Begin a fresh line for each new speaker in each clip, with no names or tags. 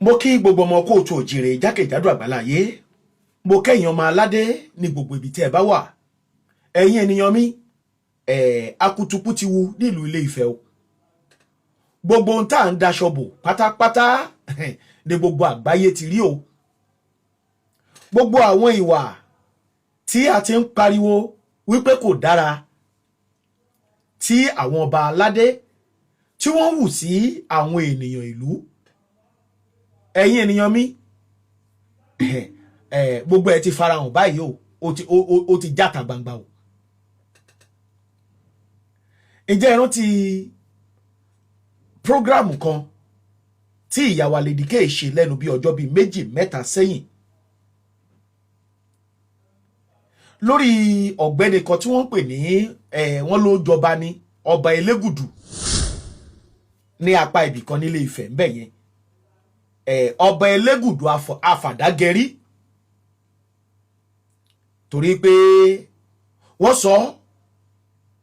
Mo kí gbogbo ọmọ kóòtù òjìrè jákèjádò àgbáláyé. Mo kẹ́yìn ọmọ aládé ní gbogbo ibi tí ẹ bá wà. Ẹ̀yin ènìyàn mi, akutuku ti wu nílùú Ilé Ifẹ̀ o. Gbogbo ohun tá à ń daṣọ bò pátápátá ní gbogbo àgbáyé ti rí o. Gbogbo àwọn ìwà tí a ti ń pariwo wípé kò dára tí àwọn ọba aládé tí wọ́n hù sí àwọn ènìyàn ìlú, ẹ̀yin ènìyàn mi, gbogbo ẹ ti farahàn báyìí o. Ó ti játa gbangba o. Ǹjẹ́ ẹ rántí program kan tí ìyàwó Lady K ṣe lẹ́nu bí ọjọ́ bíi 2-3 sẹ́yìn lórí ọ̀gbẹ́ni kan tí wọ́n ń pè ní wọ́n ló jọba ní ọba Elégùdù ní apá ibìkan nílé Ifẹ̀ ńbẹ̀ yẹn, ọba Elégùdù Afàdágẹrí, torí pé wọ́n sọ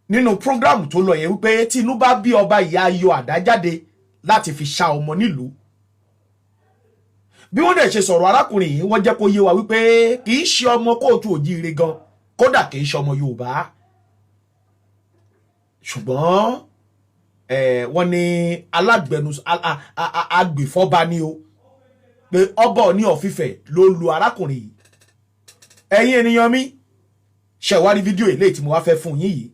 nínú program tó lọ yẹn wípé tí inú bá bí ọba ìyá yọ àdá jáde láti fi ṣá ọmọ nílùú. Bí wọ́n dẹ̀ ṣe sọ̀rọ̀ arákùnrin yìí, wọ́n jẹ́ kó yé wa wípé kì í ṣe ọmọ kóòtù òjíire gan, kódà kì í ṣe ọmọ Yorùbá, ṣùgbọ́n wọ́n ní alágbẹnusọ agbèfọ́ba ni o, pé ọba Ọọ̀ni of Ifẹ̀ ló lu arákùnrin yìí. Ẹ̀yin ènìyàn mi, ṣẹ̀wárí fídíò eléyìí tí mo wá fẹ́ fún yín yìí.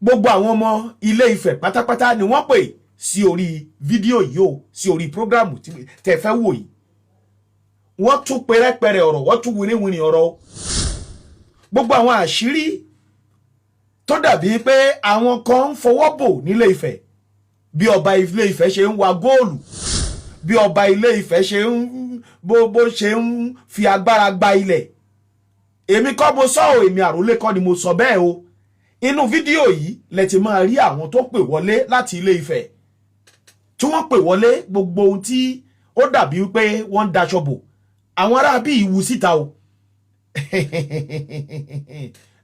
Gbogbo àwọn ọmọ Ilé Ifẹ̀ pátápátá ni wọ́n pè sí orí fídíò yìí o, sí orí program tẹ́ fẹ́ wò yìí. Wọ́n tún pẹrẹpẹrẹ ọ̀rọ̀, wọ́n tún wìrìwìrì ọ̀rọ̀. Gbogbo àwọn àṣírí tó dàbí pé àwọn kan ń fọwọ́ bò nílé Ifẹ̀, bí ọba Ilé Ifẹ̀ ṣe ń wa góòlù, bí ọba Ilé Ifẹ̀ ṣe ń bó ṣe ń fi agbára gba ilẹ̀. Èmi kọ́ mo sọ ọ́, èmi àròlé kọ́ ni mo sọ bẹ́ẹ̀ o. Inú fídíò yìí lẹ ti máa rí àwọn tó pè wọlé láti Ilé Ifẹ̀, tí wọ́n pè wọlé. Gbogbo ohun tí ó dàbí wípé wọ́n ń daṣọ bò, àwọn ará bí ìwú síta o.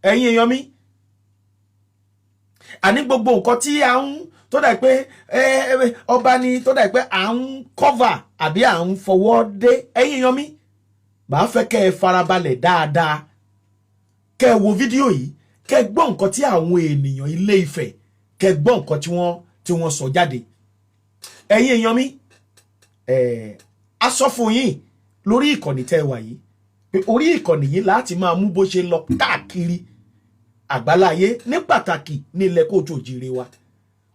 Ẹ̀yin èèyàn mi, àní gbogbo nǹkan tí a ń tó dà pé ọba ni, tó dà pé à ń cover àbí à ń fọwọ́ dé, ẹ̀yin èèyàn mi, màá fẹ́ kẹ́ ẹ farabalẹ̀ dáadáa, kẹ́ ẹ wo fídíò yìí, kẹ́ ẹ gbọ́ nǹkan tí àwọn ènìyàn Ilé Ifẹ̀, kẹ́ ẹ gbọ́ nǹkan tí wọ́n sọ jáde. Ẹ̀yin èèyàn mi, a sọ fún yín lórí ìkànnì tẹ́ ẹ wà yìí pé orí ìkànnì yìí láti máa mú bó ṣe lọ káàkiri àgbáláyé, ní pàtàkì ní ilẹ̀ kóòtù òjìrè wa.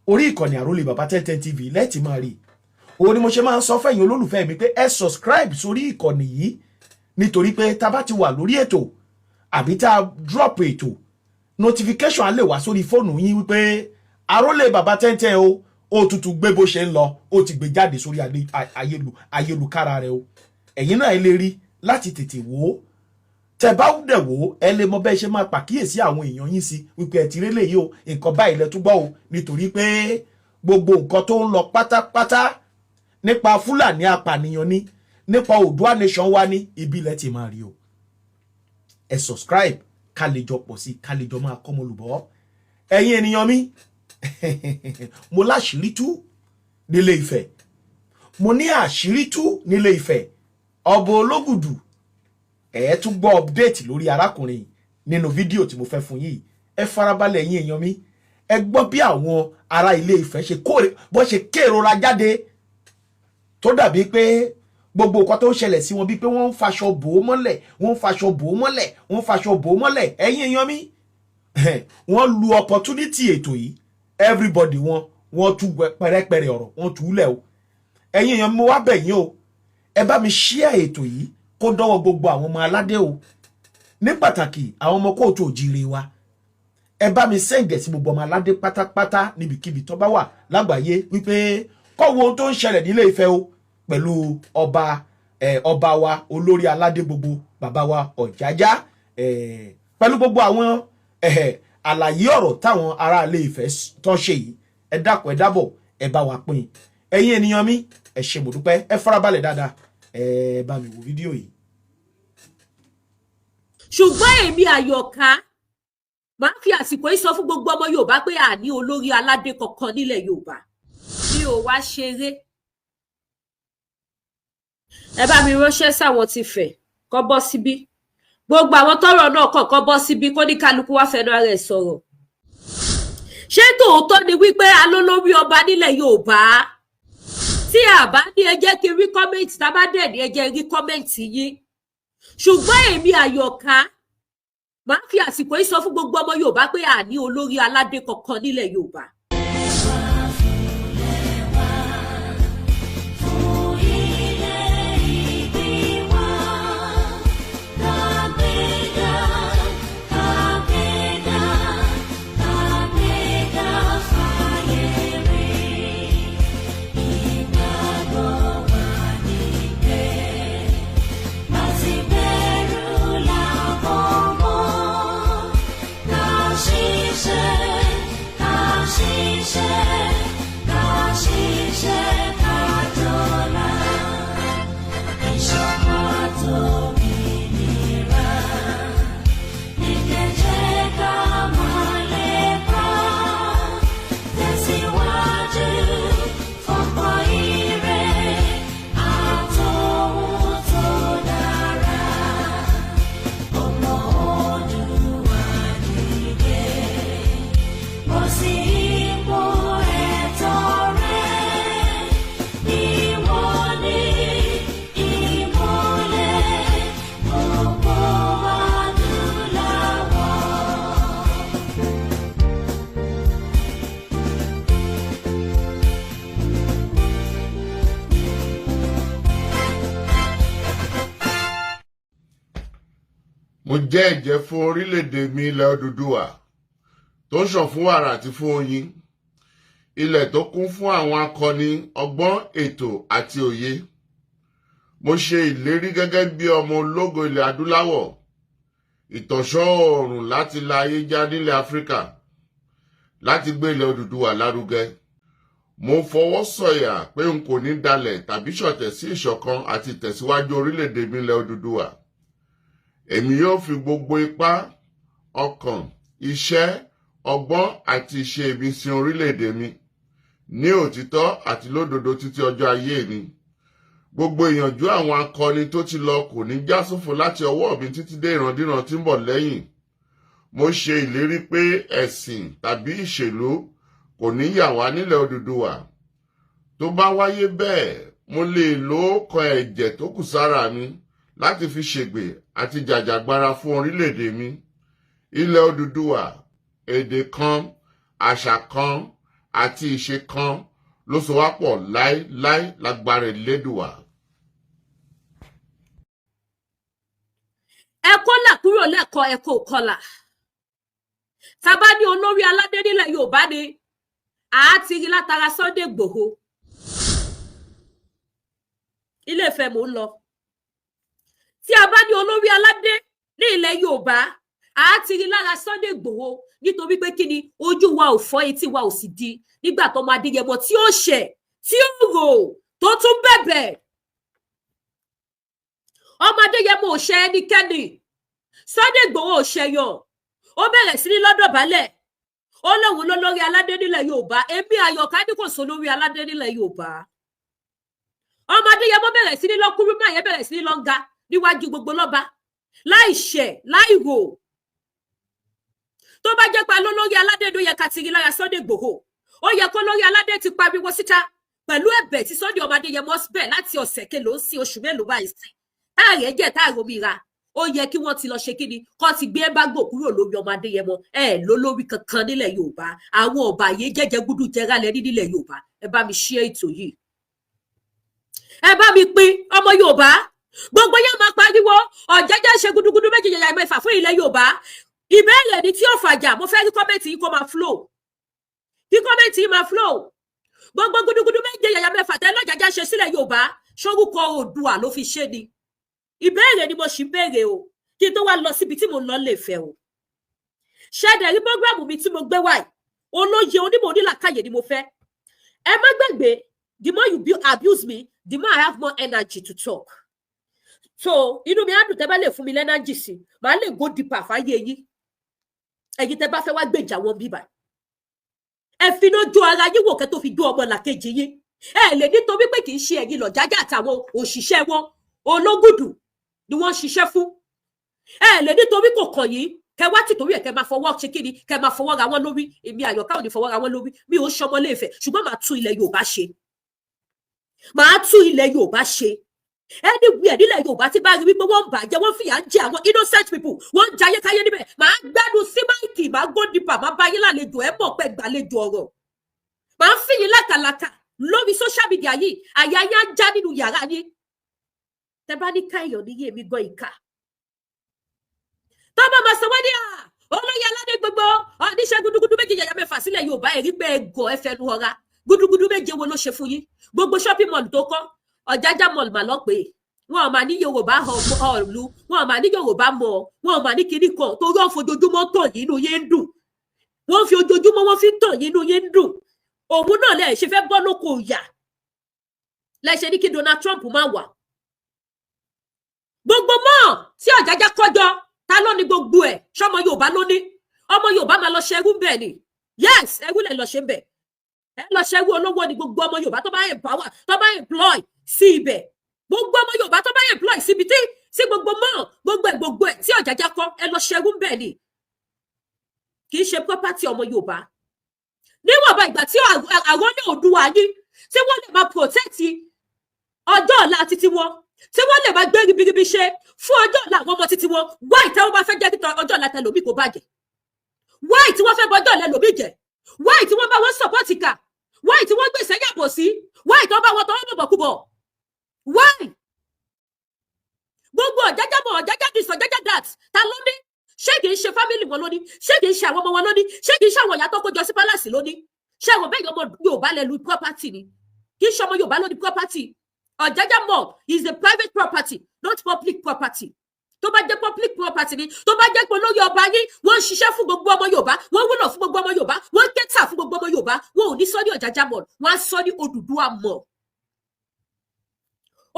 Orí ìkànnì Àrólé Bàbá 1010 TV lẹ́ẹ̀tì máa rí. Òun ni mo ṣe máa ń sọ fẹ́yìn olólùfẹ́ mi pé ẹ subscribe sórí ìkànnì yìí, nítorí pé tá a bá ti wà lórí ètò àbí tá a drop ètò, notification á lè wá sórí fóònù yín wípé Àrólé Bàbá 1010 o, ó tutù gbé bó ṣe ń lọ, ó ti gbé jáde sórí ayélukára rẹ o. Ẹ̀yin náà ẹ lè rí láti tètè wò ó. Tẹ bá dẹ̀ wò ó, ẹ lè mọ bẹ́ẹ̀ ṣe máa pàkíyèsí àwọn èèyàn yín sí wípé ẹ ti rí lèyí o, nǹkan báyìí lẹ tún gbọ́ o, nítorí pé gbogbo nǹkan tó ń lọ pátápátá nípa Fúlàní apànìyàn ni, nípa Oòduà nation wa ní ibi ilẹ̀ ti máa rí o. Ẹ subscribe ká lè jọ pọ̀ sí, ká lè jọ máa kọ́ mọ́lùbọ́. Ẹ̀yin ènìyàn mi, mo láṣìírí tú nílé Ifẹ̀, mo ní àṣírí tú nílé Ifẹ̀. Ọba Ológùdù, ẹ tún gbọ́ update lórí arákùnrin nínú fídíò tí mo fẹ́ fún yìí. Ẹ farabalẹ̀, ẹ̀yin èèyàn mi. Ẹ gbọ́ bí àwọn ará Ilé Ifẹ̀ ṣe kóre, bó ṣe kérora jáde, tó dàbí pé gbogbo nǹkan tó ń ṣẹlẹ̀ sí wọn, bíi pé wọ́n ń faṣọ bò ó mọ́lẹ̀, wọ́n ń faṣọ bò ó mọ́lẹ̀, wọ́n ń faṣọ bò ó mọ́lẹ̀. Ẹ̀yin èèyàn mi, wọ́n lu opportunity ètò yìí. Everybody wọn, wọ́n tú pẹ̀rẹ́pẹ̀rẹ́ ọ̀rọ̀, wọ́n tú lẹ̀ o. Ẹ̀yin èèyàn mi, mo wá bẹ̀ yín o, ẹ bá mi share ètò yìí kó dọ́wọ́ gbogbo àwọn ọmọ aládé o, ní pàtàkì àwọn ọmọ kóòtù òjìrè wa. Ẹ bá mi send ẹ̀ sí gbogbo ọmọ aládé pátápátá níbikíbi tó bá wà lágbàáyé wípé kó wo ohun tó ń ṣẹlẹ̀ nílé Ifẹ̀ o, pẹ̀lú ọba ọba wa, olórí aládé gbogbo, bàbá wa Ọ̀jájá, pẹ̀lú gbogbo àwọn àlàyé ọ̀rọ̀ táwọn ará ilé Ifẹ̀ tó ṣe yìí. Ẹ dákun, ẹ dábọ̀, ẹ bá wa pín. Ẹ̀yin ènìyàn mi, ẹ ṣé, mo dúpẹ́. Ẹ farabalẹ̀ dáadáa, ẹ bá mi wo fídíò yìí.
Ṣùgbọ́n èmi Àyọ̀ká máa ń fi àsìkò yìí sọ fún gbogbo ọmọ Yorùbá pé àní olórí aládé kankan nílẹ̀ Yorùbá. Mi ò wá ṣeré. Ẹ bá mi ránṣẹ́ sáwọn ti fẹ̀ kọ́ bọ́ síbí, gbogbo àwọn tọ́rọ̀ náà kàn kọ́ bọ́ síbí, kó ní kálukú wá fẹnu ara ẹ̀ sọ̀rọ̀. Ṣé tòótọ́ ni wípé alólórí ọba nílẹ̀ Yorùbá? Tí a bá ní, ẹ jẹ́ kí n rí comment. Tá a bá dẹ̀ ní, ẹ jẹ́ rí comment yín. Ṣùgbọ́n èmi Àyọ̀ká máa fi àsìkò yìí sọ fún gbogbo ọmọ Yorùbá pé a ní olórí aládé kankan nílẹ̀ Yorùbá.
Fún ilẹ̀ ìbí wa, kàgbéga, kàgbéga, kàgbéga fáyé rí. Ìgbàgbọ́ wa ní pé láti bẹ̀rù làbọ̀ mọ́. Ká ṣiṣẹ́, ká ṣiṣẹ́, ká ṣiṣẹ́, ká jọlá. Ìṣọ̀kan àtòmìnira ní kẹjẹ ká máa lépa. Tẹ̀síwájú fọ́pọ̀ ire àtòhun tó dára. Ọmọ Oòduà dìde, bọ́ sí ipò ẹ̀tọ́ rẹ. Ìwọ ni ìmọ́lẹ̀ gbogbo adúláwọ̀.
Mo jẹ́ ẹ̀jẹ́ fún orílẹ̀-èdè mi, ilẹ̀ Odùduwà tó ń ṣàn fún wàrà àti fún oyin, ilẹ̀ tó kún fún àwọn akọni, ọgbọ́n, ètò àti òye. Mo ṣe ìlérí gẹ́gẹ́ bí ọmọ ológo ilẹ̀ adúláwọ̀, ìtànṣán oòrùn láti la ayé já nílẹ̀ Áfíríkà, láti gbé ilẹ̀ Odùduwà lárugẹ. Mo fọwọ́ sọ̀yà pé n kò ní dalẹ̀ tàbí ṣọ̀tẹ̀ sí ìṣọ̀kan àti ìtẹ̀síwájú orílẹ̀-èdè mi, ilẹ̀ Odùduwà. Èmi yóò fi gbogbo ipá, ọkàn, iṣẹ́, ọgbọ́n àti ìṣe mi sin orílẹ̀-èdè mi ní òtítọ́ àti lódodo títí ọjọ́ ayé mi. Gbogbo ìyànjú àwọn akọni tó ti lọ kò ní já sófo láti ọwọ́ mi títí dé ìrandíran tí ń bọ̀ lẹ́yìn. Mo ṣe ìlérí pé ẹ̀sìn tàbí ìṣèlú kò ní yà wá nílẹ̀ Odùduwà. Tó bá wáyé bẹ́ẹ̀, mo lè lo kan ẹ̀jẹ̀ tó kù sára mi láti fi ṣègbè àti jàjàgbara fún orílẹ̀-èdè mi, ilẹ̀ Odùduwà. Èdè kan, àṣà kan àti ìṣe kan ló so wá pọ̀ láéláé, lágbára Elédùwà.
Ẹ kólà kúrò lẹ́kọ̀ọ́, ẹ kò kọlà. Tá a bá ní olórí aládé nílẹ̀ Yorùbá ni, àá ti rí látara Sunday Igboho. Ilé Ifẹ̀ mò ń lọ. Tí a bá ní olórí aládé ní ilẹ̀ Yorùbá, àá ti rí lára Sunday Igboho, nítorí pé kí ni? Ojú wa ò fọ́, etí wa ò sì di nígbà tó máa Adéyẹmọ tí ó ṣẹ̀, tí ó rò, tó tún bẹ̀bẹ̀. Ọmọ Adéyẹmọ ò ṣe ẹnikẹ́ni, Sunday Igboho ò ṣẹyàn. Ó bẹ̀rẹ̀ sí ní lọ́dọ̀bálẹ̀, ó lóun ló lórí aládé nílẹ̀ Yorùbá. Èmi Àyọ̀ká ní kò sọ lórí aládé nílẹ̀ Yorùbá. Ọmọ Adéyẹmọ bẹ̀rẹ̀ sí ní lọ́kúrú máa yẹn, bẹ̀rẹ̀ sí ní lọ́nga níwájú gbogbo lọ́ba, láì ṣẹ̀, láì rò. Tó bá jẹ́ pa lólórí aládé ló yẹ ká ti rí lára Sunday Igboho, ó yẹ kó lórí aládé ti pariwo síta pẹ̀lú ẹ̀bẹ̀ tí Sunday ọmọ Adéyẹmọ bẹ̀ láti ọ̀sẹ̀ kelòó sí oṣù mélòó báyìí sí táàrẹ̀ jẹ́ táàrẹ̀ omi ra. Ó yẹ kí wọ́n ti lọ ṣe kíni, kó ti gbé embargo kúrò lórí ọmọ Adéyẹmọ. Ẹ lólórí kankan nílẹ̀ Yorùbá. Àwọn ọba yìí jẹ́jẹ́ gúdú jẹrà lẹ́ní nílẹ̀ Yorùbá. Ẹ bá mi ṣí ètò yìí, ẹ bá mi pín. Ọmọ Yorùbá, gbogbo yẹn máa pariwo Ọ̀jẹ́jẹ́ ṣe gudugudu méjì yàyà mẹ́fà fún ilẹ̀ Yorùbá. Ìbéèrè ní tí ó fàjà, mo fẹ́ kí comment yìí kó máa flow, kí comment yìí máa flow. Gbogbo gudugudu méje yàyà mẹ́fà tẹ́ lọ́jàjà ṣe sílẹ̀ Yorùbá, ṣórúkọ Oòduà ló fi ṣe ni? Ìbéèrè ni mo sì ń béèrè o, kí n tó wá lọ síbi tí mo ń lọ lè fẹ́ o. Ṣẹ́dẹ̀ rí program mi tí mo gbé wáyìí, olóye onímọ̀ onílàkàyè ni mo fẹ́. Ẹ má gbàgbé, the more you abuse me, the more I have more energy to talk. So inú mi á dùn tẹ́ bá lè fún mi l'energy sí, màá lè go deeper fáyé yín. Ẹ̀yin tẹ́ bá fẹ́ wá gbèjà wọn bíbà, ẹ fi iná jó ara yín wò kẹ́ tó fi jó ọmọ làkejì yín. Ẹ lè nítorí pé kì í ṣe ẹ̀yin lọ̀jájá àtàwọn òṣìṣẹ́ wọn ológùdù ni wọ́n ń ṣiṣẹ́ fún. Ẹ lè nítorí kò kàn yín, kẹ wá tìtorí ẹ kẹ máa fọwọ́ ṣe kí ni, kẹ máa fọwọ́ ra wọn lórí. Èmi Àyọ̀ká ò ní fọwọ́ ra wọn lórí. Mi ò ṣọmọ Ilé-Ifẹ̀, ṣùgbọ́n màá tún ilẹ̀ Yorùbá ṣe, màá tún ilẹ̀ Yorùbá ṣe. Anywhere nílẹ̀ Yorùbá tí bá rí wípé wọ́n ń bàjẹ́, wọ́n fìyà ń jẹ àwọn innocent people, wọ́n ń jayé káyé níbẹ̀, màá gbẹ́nu sí mic, màá go deeper, màá bá yín lálejò. Ẹ mọ̀ pé gbàlejò ọ̀rọ̀, màá fi yín lákàlàkà lórí social media yìí. Àyà yín á já nínú yàrá yín. Tẹ bá ní káyọ̀ níyé mi gan ìkà tó bá máa sọ wọ́n ní à olóyè aládé gbogbo oníṣẹ́ gudugudu méje yàyà mẹ́fà sílẹ̀ Yorùbá. Ẹ̀rí pé ẹgọ̀ ẹ fẹnu ọ̀ra. Gudugudu méje wo ló ṣe fún yín? Gbogbo shopping mall tó kọ́, Ọ̀jájá Mall mà lọ pé wọn ò máa ní Yorùbá ọ̀lú, wọn ò máa ní Yorùbá mọ̀, wọn ò máa ní kinní kan torí wọn fojoojúmọ́ tàn yín, inú yín ń dùn. Wọ́n fi ojoojúmọ́ wọ́n fi tàn yín, inú yín ń dùn. Òun náà lẹ ṣe fẹ́ bọ́ lóko ìyà lẹ ṣe ní kí Donald Trump má wà. Gbogbo mọ́ tí Ọ̀jájá kọjọ, ta ló ní gbogbo ẹ̀? Ṣọmọ Yorùbá ló ní? Ọmọ Yorùbá máa lọ ṣerú bẹ́ẹ̀ ni. Yes, ẹrú lẹ lọ ṣe ń bẹ̀. Ẹ lọ ṣerú olówó ni. Gbogbo ọmọ Yorùbá tó bá empower, tó bá employ sí ibẹ̀, gbogbo ọmọ Yorùbá tó bá employ síbi tí sí gbogbo mọ́, gbogbo ẹ̀, gbogbo ẹ̀ tí Ọ̀jájá kọ́, ẹ lọ ṣerú bẹ́ẹ̀ ni. Kì í ṣe property ọmọ Yorùbá. Níwọ̀nba ìgbà tí àwọn ní Oòduà yín, tí wọ́n lè máa protect ọjọ́ ọ̀la títí wọn, tí wọ́n lè máa gbé ribiribi ṣe fún ọjọ́ ọ̀la àwọn ọmọ títí wọn, why tí wọ́n bá fẹ́ jẹ́ kí ọjọ́ ọ̀la tẹlòmíì kó bàjẹ́? Why tí wọ́n fẹ́ bọjọ́ ọ̀la ẹlòmíì jẹ́? Why tí wọ́n bá wọn support ìkà? Why tí wọ́n gbèsè yàbọ̀ sí? Why tí wọ́n bá wọn tọwọ́ bọ̀bọ̀ kúbọ̀? Why? Gbogbo Ọ̀jájá mọ̀, Ọ̀jájá this, Ọ̀jájá that, ta ló ní? Ṣé kìí ṣe family wọn lóní? Ṣé kìí ṣe àwọn ọmọ wọn lóní? Ṣé kìí ṣe àwọn ìyá tó kó jọ sí palace lóní? Ṣé àwọn bẹ́ẹ̀ ọmọ Yorùbá lẹ lu property ni? Kìí ṣe ọmọ Yorùbá lóní property. Ọ̀jájá Mall is a private property, not public property. Tó bá jẹ́ public property ni, tó bá jẹ́ pé olóyè ọba yín, wọ́n ń ṣiṣẹ́ fún gbogbo ọmọ Yorùbá, wọ́n wúlò fún gbogbo ọmọ Yorùbá, wọ́n cater fún gbogbo ọmọ Yorùbá, wọn ò ní sọ ní Ọ̀jájá Mall, wọ́n á sọ ní Odùduwà Mall.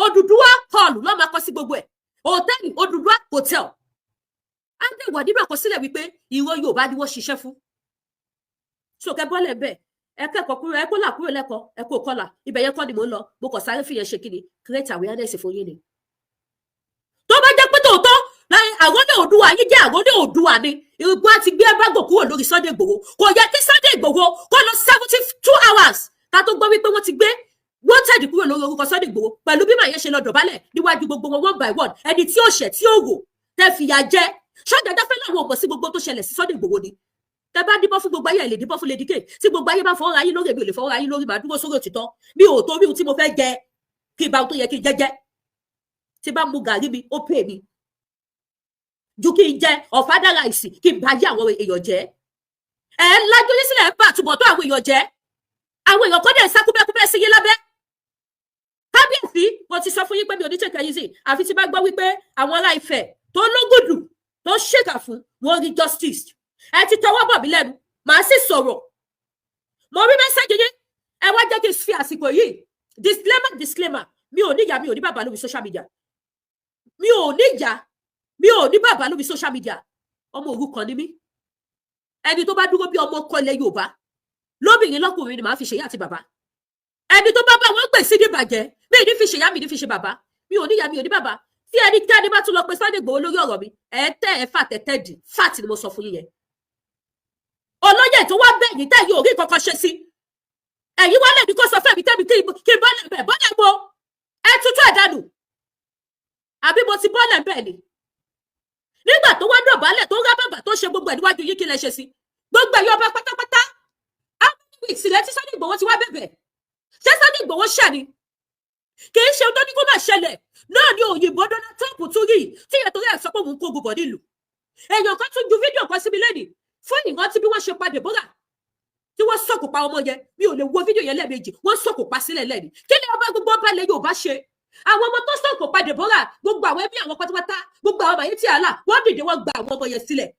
Odùduwà Hall ló máa kọ sí gbogbo ẹ̀, hòtẹ́ẹ̀lì Odùduwà Hotel. Á dẹ̀ wà nínú àkọsílẹ̀ wípé ìran Yorùbá ni wọ́n ṣiṣẹ́ fún. Sókè bọ́lẹ̀ bẹ́ẹ̀, ẹ kẹ́kọ̀ọ́ kúrò, ẹ kó là kúrò lẹ́kọ̀ọ́, ẹ kó kọ́là. Ibẹ̀ yẹn kọ́ ni mò ń lọ. Mo kàn sáré fìyẹn ṣe kíni, create awareness fún yín ni. Tó bá jẹ́ pé tòótọ́ láyé àrólé Oòduà yín jẹ́ àrólé Oòduà ni, ìrìnkú á ti gbé embargo kúrò lórí Sunday Igboho. Kò yẹ kí Sunday Igboho kó lọ 72 hours ká tó gbọ́ wípé wọ́n ti gbé wanted kúrò lórí orúkọ Sunday Igboho, pẹ̀lú bí màá yẹn ṣe lọ dọ̀bálẹ̀ níwájú gbogbo wọn one by one. Ẹni tí ó ṣẹ̀ tí ó wò tẹ́ fìyà jẹ ṣọ́jà fẹ́ láwọn ò mọ̀ sí gbogbo tó ṣẹlẹ̀ sí Sunday Igboho ni. Tẹ bá díbọ́ fún gbogbo ayé, ẹ lè díbọ́ fún Lady K. Tí gbogbo ayé bá fọwọ́ ra yín lórí, èmi ò lè fọwọ́ ra yín lórí. Màá dúró sórí òtítọ́. Mi ò torí ohun tí mo fẹ́ jẹ kí n bá ohun tó yẹ kí n jẹ́jẹ́. Tí bá mu gàrí mi, ó pè mí ju kí n jẹ ọ̀fadà rice kí n bá yé àwọn èèyàn jẹ́. Ẹ ń lajú yín sílẹ̀, ń bá àtúbọ̀tán àwọn èèyàn jẹ́. Àwọn èèyàn kan dẹ̀ ń sá kúbẹ́kúbẹ́ sí yín lábẹ́. Kábíyèsí, mo ti sọ fún yín pé mi ò ní tèkẹ́ yín sí, àfi tí bá gbọ́ wípé àwọn ará Ifẹ̀ tó lógùdù tó ṣèkà fún wọn rí justice. Ẹ ti tọwọ́ bọ̀ mí lẹ́nu, màá sì sọ̀rọ̀. Mo rí message yín. Ẹ wá jẹ́ kí n fi àsìkò yìí disclaimer, disclaimer. Mi ò ní ìyá, mi ò ní bàbá lórí social media. Mi ò ní ìyá, mi ò ní bàbá lórí social media. Ọmọ òrukàn ni mí. Ẹni tó bá dúró bí ọmọ ọkọ ilẹ̀ Yorùbá, lóbìnrin lọ́kùnrin, ni màá fi ṣèyá àti bàbá. Ẹni tó bá bá wọn gbè sí ní ìbàjẹ́, mi ní fi ṣèyá, mi ní fi ṣe bàbá. Mi ò ní ìyá, mi ò ní bàbá. Tí ẹnikẹ́ni bá tún lọ pé Sunday Igboho lórí ọ̀rọ̀ mi, ẹ tẹ́ ẹ fà tẹ́tẹ́ dì fat ni mo sọ fún yín yẹn. Olóyè tó wá bẹ́ẹ̀ yìí, tẹ́ yóò rí kankan ṣe sí ẹ̀yin wálé ní kó sọ fẹ́mi tẹ́mi kí n bọ́lẹ̀ bẹ́ẹ̀ bọ́lẹ̀ mo ẹ tútù ẹ̀ dànù, àbí mo ti bọ́lẹ̀ bẹ́ẹ̀ ni? Nígbà tó wá dọ̀bálẹ̀, tó rá bàbà, tó ṣe gbogbo ẹ̀ níwájú yín, kí lẹ ṣe sí? Gbogbo ẹ̀yin ọba pátápátá, how many weeks lẹ tí Sunday Igboho ti wá bẹ̀bẹ̀? Ṣé Sunday Igboho ṣẹ̀ ni? Kì í ṣe ohun tó ní kó má ṣẹlẹ̀ náà ni òyìnbó Donald Trump tún rí tí ìyẹn torí ẹ̀ sọ pé òun kó gbogbo nílùú. Èèyàn kan tún ju fídíò kan síbi lẹ́nìí fún ìrántí bí wọ́n ṣe pa Deborah, tí wọ́n sọ̀kò pa ọmọ yẹn. Mi ò lè wo fídíò yẹn lẹ́ẹ̀mejì. Wọ́n sọ̀kò pa sílẹ̀ lẹ́ni. Kí ni ọba, gbogbo ọba ilẹ̀ Yorùbá ṣe? Àwọn ọmọ tó sọ̀kò pa Deborah, gbogbo àwọn ẹbí àwọn pátápátá, gbogbo àwọn àyè tí àlà, wọ́n dìde, wọ́n gba àwọn ọmọ yẹn sílẹ̀.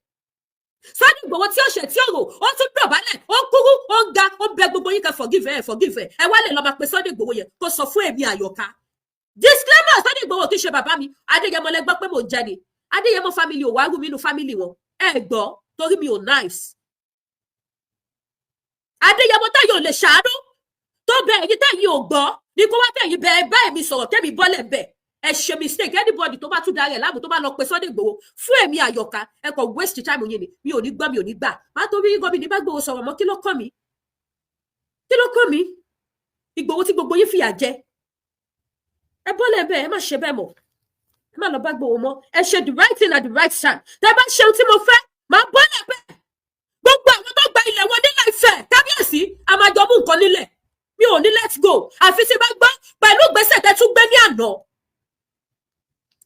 Sunday Igboho tí ó ṣe tí ó rò, ó tún dọ̀bálẹ̀, ó kúrú, ó ń ga, ó bẹ gbogbo yín kan, forgive ẹ, forgive ẹ. Ẹ wá lè lọ máa pe Sunday Igboho yẹn kó sọ fún èmi Àyọ̀ká. Disclaimer: Sunday Igboho kì í ṣe bàbá mi. Adéyẹmọ lẹ gbọ́ pé mò ń jẹ ni. Adéyẹmọ family ò wá rú mi nínú family wọn. Ẹ gbọ́, torí mi ò nice. Adéyẹmọ táyọ̀ ò lè ṣàánú tó ó bẹ ẹ̀yin tẹ̀yin ò gbọ́ ní kó wá tẹ̀yin bẹ ẹ bá èmi sọ̀rọ̀ kẹ́mi bọ́lẹ̀ bẹ̀. Ẹ ṣe mistake. Anybody tó bá tún darẹ̀ láàmú, tó bá lọ pe Sunday Igboho fún èmi Àyọ̀ká, ẹ kàn waste time yín ni. Mi ò ní gbọ́, mi ò ní gbà. Má torí gómìnà ní bá Igboho sọ̀rọ̀ mọ́. Kí ló kàn mí? Kí ló kàn mí? Ìgbòho tí gbogbo yín fìyà jẹ, ẹ bọ́lẹ̀ bẹ́ẹ̀. Ẹ má ṣe bẹ́ẹ̀ mọ́. Ẹ má lọ bá Igboho mọ́. Ẹ ṣe the right thing at the right time. Tẹ bá ṣe ohun tí mo fẹ́, máa bọ́lẹ̀ bẹ́ẹ̀. Gbogbo àwọn tó gba ilẹ̀ wọn nílẹ̀ Ifẹ̀, kábíyèsí, a máa jọ mú nǹkan nílẹ̀. Mi ò ní let go àfi tí bá gbọ́ pẹ̀lú ìgbésẹ̀ tẹ́ tún gbé ní àná,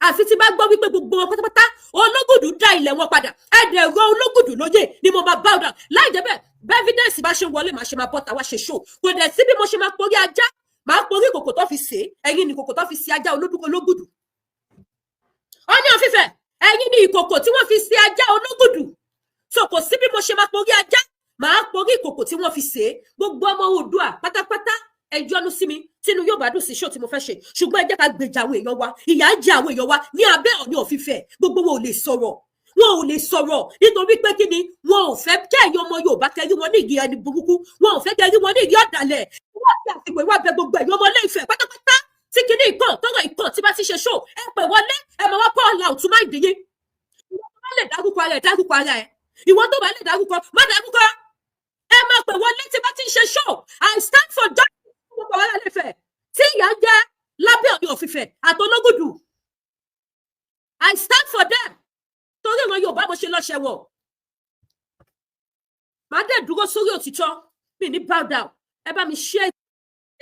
àfi tí bá gbọ́ wípé gbogbo wọn pátápátá, Ológùdù dá ilẹ̀ wọn padà, ẹ̀dẹ̀ rọ Ológùdù lóye ni mo máa bow down. Láì jẹ́ bẹ́ẹ̀, bẹ́ẹ̀ evidence bá ṣe wọlé, màá ṣe máa bọ́ta wá ṣe show. Kò dẹ̀ sí bí mo ṣe máa porí ajá, máa porí kòkò tó fi sè é. Ẹ̀yin ni kòkò tó fi sè ajá Ológùdù. Ọọ̀ni of Ifẹ̀, ẹ̀yin ni ìkòkò tí wọ́n fi sè ajá Ológùdù. So kò sí bí mo ṣe máa porí ajá, màá porí ìkòkò tí wọ́n fi sè é. Gbogbo ọmọ Oòduà pátápátá, ẹ yọ́nú sí mi. Tínú yóò bá dùn sí show tí mo fẹ́ ṣe, ṣùgbọ́n ẹ jẹ́ ká gbèjà àwọn èèyàn wa. Ìyà ń jẹ àwọn èèyàn wa ní abẹ́ Ọọ̀ni of Ifẹ̀. Gbogbo wọn ò lè sọ̀rọ̀, wọn ò lè sọ̀rọ̀ nítorí pé kí ni? Wọn ò fẹ́ kẹ́ ẹ̀yin ọmọ Yorùbá kẹrí wọn ní ìdí ẹni burúkú. Wọn ò fẹ́ kẹrí wọn ní ìdí ọ̀dàlẹ̀. Wọ́n fi àsìkò ìwà bẹ gbogbo ẹ̀yin ọmọ Ilé Ifẹ̀ pátápátá tí kìíní ìkàn tọrọ ìkàn tí bá ti ṣe show, ẹ pè wọlé, ẹ máa wá pour out to mind yín. Ìwọ tó bá lè dárúkọ ara ẹ, dárúkọ ara ẹ. Ìwọ tó bá lè dárúkọ, má dárúkọ. Ẹ máa pè wọlé tí bá ti ṣe show. I stand for justice fún gbogbo àwọn ará Ilé Ifẹ̀ tí ìyà ń jẹ lábẹ́ Ọọ̀ni of Ifẹ̀ àtọlógùdù. I stand for them torí ìran Yorùbá mo ṣe lọ́ṣẹ̀ wọ̀. Màá dẹ̀ dúró sórí òtítọ́ mi ní bow down. Ẹ bá mi ṣe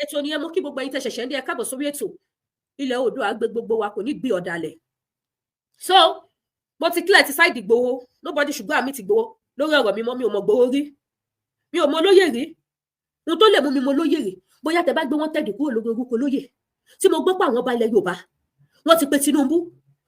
ètò nìyẹn. Mo kí gbogbo ẹ̀yin tẹ́ ṣẹ̀ṣẹ̀ ń dé, ẹ káàbọ̀ sórí ètò. Ilẹ̀ Oòduà gbé gbogbo wa, kò ní gbé ọ̀dàlẹ̀. So mo ti clear ti side Ìgbòho. Nobody should go and meet Ìgbòho lórí ọ̀rọ̀ mi mọ́. Mi ò mọ Ìgbòho rí, mi ò mọ olóyè rí. Ohun tó lè mú mi mọ olóyè rí, bóyá tẹ bá gbé wọn tẹ̀dí kúrò lórí orúkọ olóyè tí mo gbọ́ pé àwọn ọba ilẹ̀ Yorùbá, wọ́n ti pe Tinubu,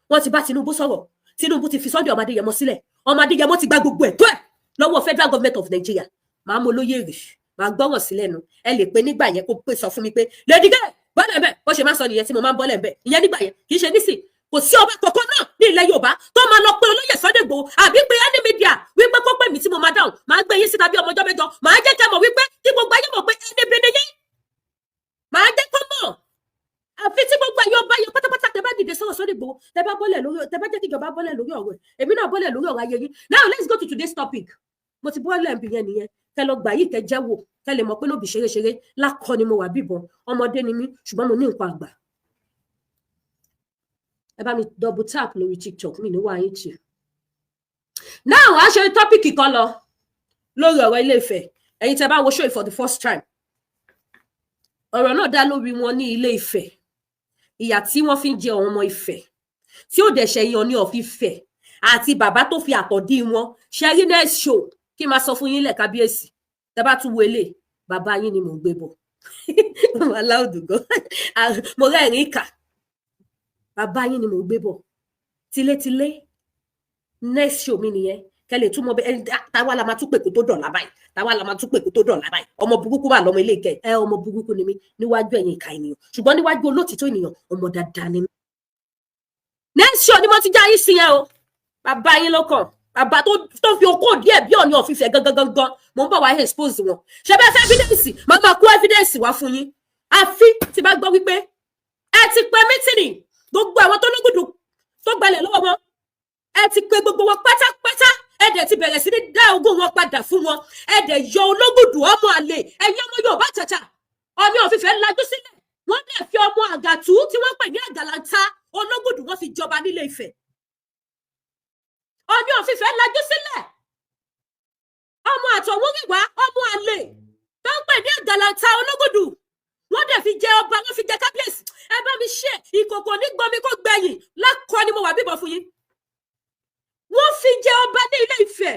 wọ́n ti bá Tinubu sọ̀rọ̀, Tinubu ti fi Sunday ọmọ Adéyẹmọ sílẹ̀, ọmọ Adéyẹmọ ti gba gbogbo ẹ̀tọ́ ẹ̀ lọ́wọ́ federal government of Nigeria, màá mọ olóyè rí, màá gbọ́ràn sí lẹ́nu. Ẹ lè pe nígbà yẹn kó pé sọ fún mi pé Lady K bọ́lẹ̀ bẹ́ẹ̀. Bó ṣe máa sọ nìyẹn tí mo máa ń bọ́lẹ̀ bẹ́ẹ̀ ìyẹn nígbà yẹn, kì í ṣe nísìn. Kò sí ọba kankan náà ní ilẹ̀ Yorùbá tó máa lọ pé olóyè Sunday Igboho àbí pé any media wípé kó pè mí tí mo máa dáhùn. Màá gbé yín síta bí ọmọ ọjọ́ mẹ́jọ, màá jẹ́ kẹ́ mọ̀ wípé kí gbogbo ayé mọ̀ pé ẹni bí ni yín. Màá jẹ́ kó mọ̀. Àfi tí gbogbo ẹ̀yin ọba yẹn pátápátá tẹ bá dìde sọ̀rọ̀ Sunday Igboho, tẹ bá bọ́lẹ̀ lórí, tẹ bá jẹ́ kí ìjọba bọ́lẹ̀ lórí ọ̀rọ̀ ẹ̀, èmi náà bọ́lẹ̀ lórí ọ̀rọ̀ ayé yín. Now let's go to today's topic. Mo ti bọ́lẹ̀ nbì yẹn nìyẹn. Kẹ lọ gbà yìí, kẹ jẹ́ wò, kẹ lè mọ̀ pé lóbi ṣeréṣeré lákọ ni mo wà. Bíbọn ọmọdé ni mí, ṣùgbọ́n mo ní nǹkan àgbà. Ẹ bá mi double tap lórí TikTok mi ní wàá yín tì. Now a ṣe topic kan lọ lórí ọ̀rọ̀ Ilé Ifẹ̀. Ẹ̀yin tẹ́ bá wo show for the first time, ọ̀rọ̀ náà dá lórí wọn ní Ilé Ifẹ̀, ìyà tí wọ́n fi ń jẹ àwọn ọmọ Ifẹ̀ tí ó dẹ̀ ṣẹ̀yìn Ọọ̀ni of Ifẹ̀ àti bàbá tó fi àtọ̀dí wọn ṣe rí. Next show, kí n máa sọ fún yín lẹ̀, kábíyèsí, tẹ́ bá tún wo ilé bàbá yín ni mò ń gbé bọ̀. Aláòdù gan, mo rẹ́rìn-ín kà. Bàbá yín ni mò ń gbé bọ̀ tilétilé. Next show mi nìyẹn. Kẹ lè túmọ̀ bẹ táwa la máa tún pè kó tó dọ̀la báyìí, táwa la máa tún pè kó tó dọ̀la báyìí. Ọmọ burúkú wà lọ́mọ ilé ìkẹ ẹ. Ọmọ burúkú ni mí níwájú ẹ̀yin ìka ènìyàn, ṣùgbọ́n níwájú olótìtọ́ ènìyàn, ọmọ dáadáa ni mí. Next show ni mo ti já yín sí yẹn o. Bàbá yín ló kàn, bàbá tó fi okó díẹ̀ bí Ọọ̀ni of Ifẹ̀ gangan gangan. Mo ń bọ̀ wá expose wọn. Ṣe bẹ́ẹ̀ fẹ́ evidence, máa máa kó evidence wá fún yín. Àfi tí bá gbọ́ wípé ẹ ti pe meeting, gbogbo àwọn tó lógùdù tó gbalẹ̀ lọ́wọ́ wọn, ẹ ti pe gbogbo wọn pátápátá, ẹ dẹ̀ ti bẹ̀rẹ̀ sí ní dá ogún wọn padà fún wọn, ẹ dẹ̀ yọ Ológùdù ọmọ àlè. Ẹ̀yin ọmọ Yorùbá tàtà, Ọọ̀ni of Ifẹ̀ lajú sílẹ̀, wọ́n dẹ̀ fi ọmọ àgàtú tí wọ́n pè ní àgàlàntà Ológùdù, wọ́n fi jọba nílé Ifẹ̀. Ọọ̀ni of Ifẹ̀ lajú sílẹ̀, ọmọ àtọ̀húnrìnwá, ọmọ àlè tó ń pè ní àgàlàntà Ológùdù, wọ́n dẹ̀ fi jẹ ọba, wọ́n fi jẹ kábíyèsí. Ẹ bá mi ṣe ìkòkò nígbọnmi kó gbẹ̀yìn lákọ ni mo wà bíbọ fún yín. Wọ́n fi jẹ ọba ní Ilé Ifẹ̀.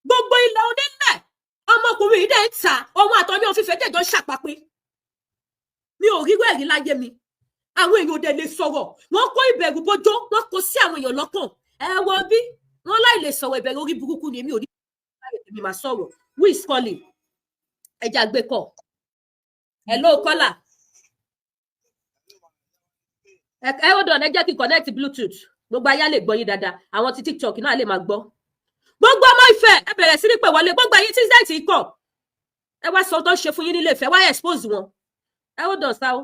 Gbogbo ilẹ̀ onílẹ̀, ọmọkùnrin yìí dẹ̀ ń ta ohun àtọ́ní of Ifẹ̀ dẹ̀jọ́ ṣàpapín. Mi ò rírú ẹ̀rí láyé mi. Àwọn èèyàn ò dẹ̀ lè sọ̀rọ̀. Wọ́n kó ìbẹ̀rù bójó, wọ́n kó sí àwọn èèyàn lọ́kàn. Ẹ wọ bí wọ́n láì lè sọ̀rọ̀, ìbẹ̀rù orí burúkú ni. Èmi ò ní èmi máa sọ̀rọ̀. Who is calling? Ẹ jẹ́ àgbẹ̀ kọ̀. Hello, caller. Ẹ hold on, ẹ jẹ́ kí n connect Bluetooth. Gbogbo ayé lè gbọ́ yín dáadáa, àwọn tí TikTok náà lè máa gbọ́. Gbogbo ọmọ Ifẹ̀, ẹ bẹ̀rẹ̀ sí ní pè wọlé. Gbogbo ẹ̀yin tí zẹ́ẹ̀tì kọ̀, ẹ wá sọ tó ń ṣe fún yín nílé Ifẹ̀, wá expose wọn. Ẹ ó dàn sá o,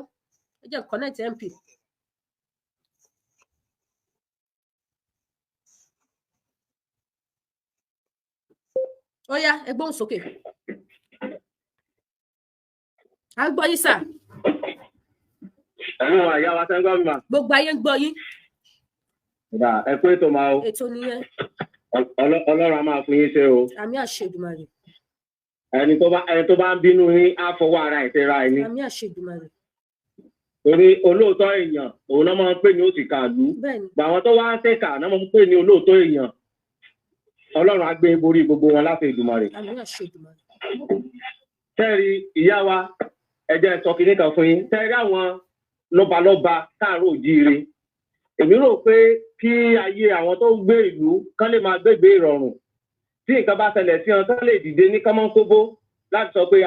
ẹ jẹ́ connect MP. Ó yá, ẹ gbóhùn sókè, à ń gbọ́ yín sà.
Ẹ̀yin wa ìyá wa sẹ́ ń gbọ́ mi mà.
Gbogbo ayé ń gbọ́ yín.
Ìdá ẹ pé ètò máa o.
Ètò nìyẹn.
Ọlọ́run á máa fún yín ṣe o.
Àmì àṣẹ Èdùmàrè.
Ẹni tó bá ń bínú yín á fọwọ́ ara ẹ̀ tẹ́ra ẹni.
Àmì àṣẹ Èdùmàrè.
Torí olóòótọ́ èèyàn òun náà máa ń pè ní òṣìkà ìlú.
Bẹ́ẹ̀ni.
Gbà àwọn tó wá ń ṣèkà náà máa ń pè ní olóòótọ́ èèyàn. Ọlọ́run á gbé borí gbogbo wọn láti Èdùmàrè.
Àmì àṣẹ Èdùmàrè.
Tẹ́rì ìyá wa, ẹ jẹ́ sọ kinní kan fún yín. Tẹ́rì àwọn lọ́balọ́ba káàárọ̀ òjíire. Èmi rò pé kí ayé àwọn tó ń gbé ìlú kán lè máa gbégbé ìrọ̀rùn. Tí nǹkan bá ṣẹlẹ̀ sí wọn, kán lè dìde ní kánmọ́nkóbó láti sọ pé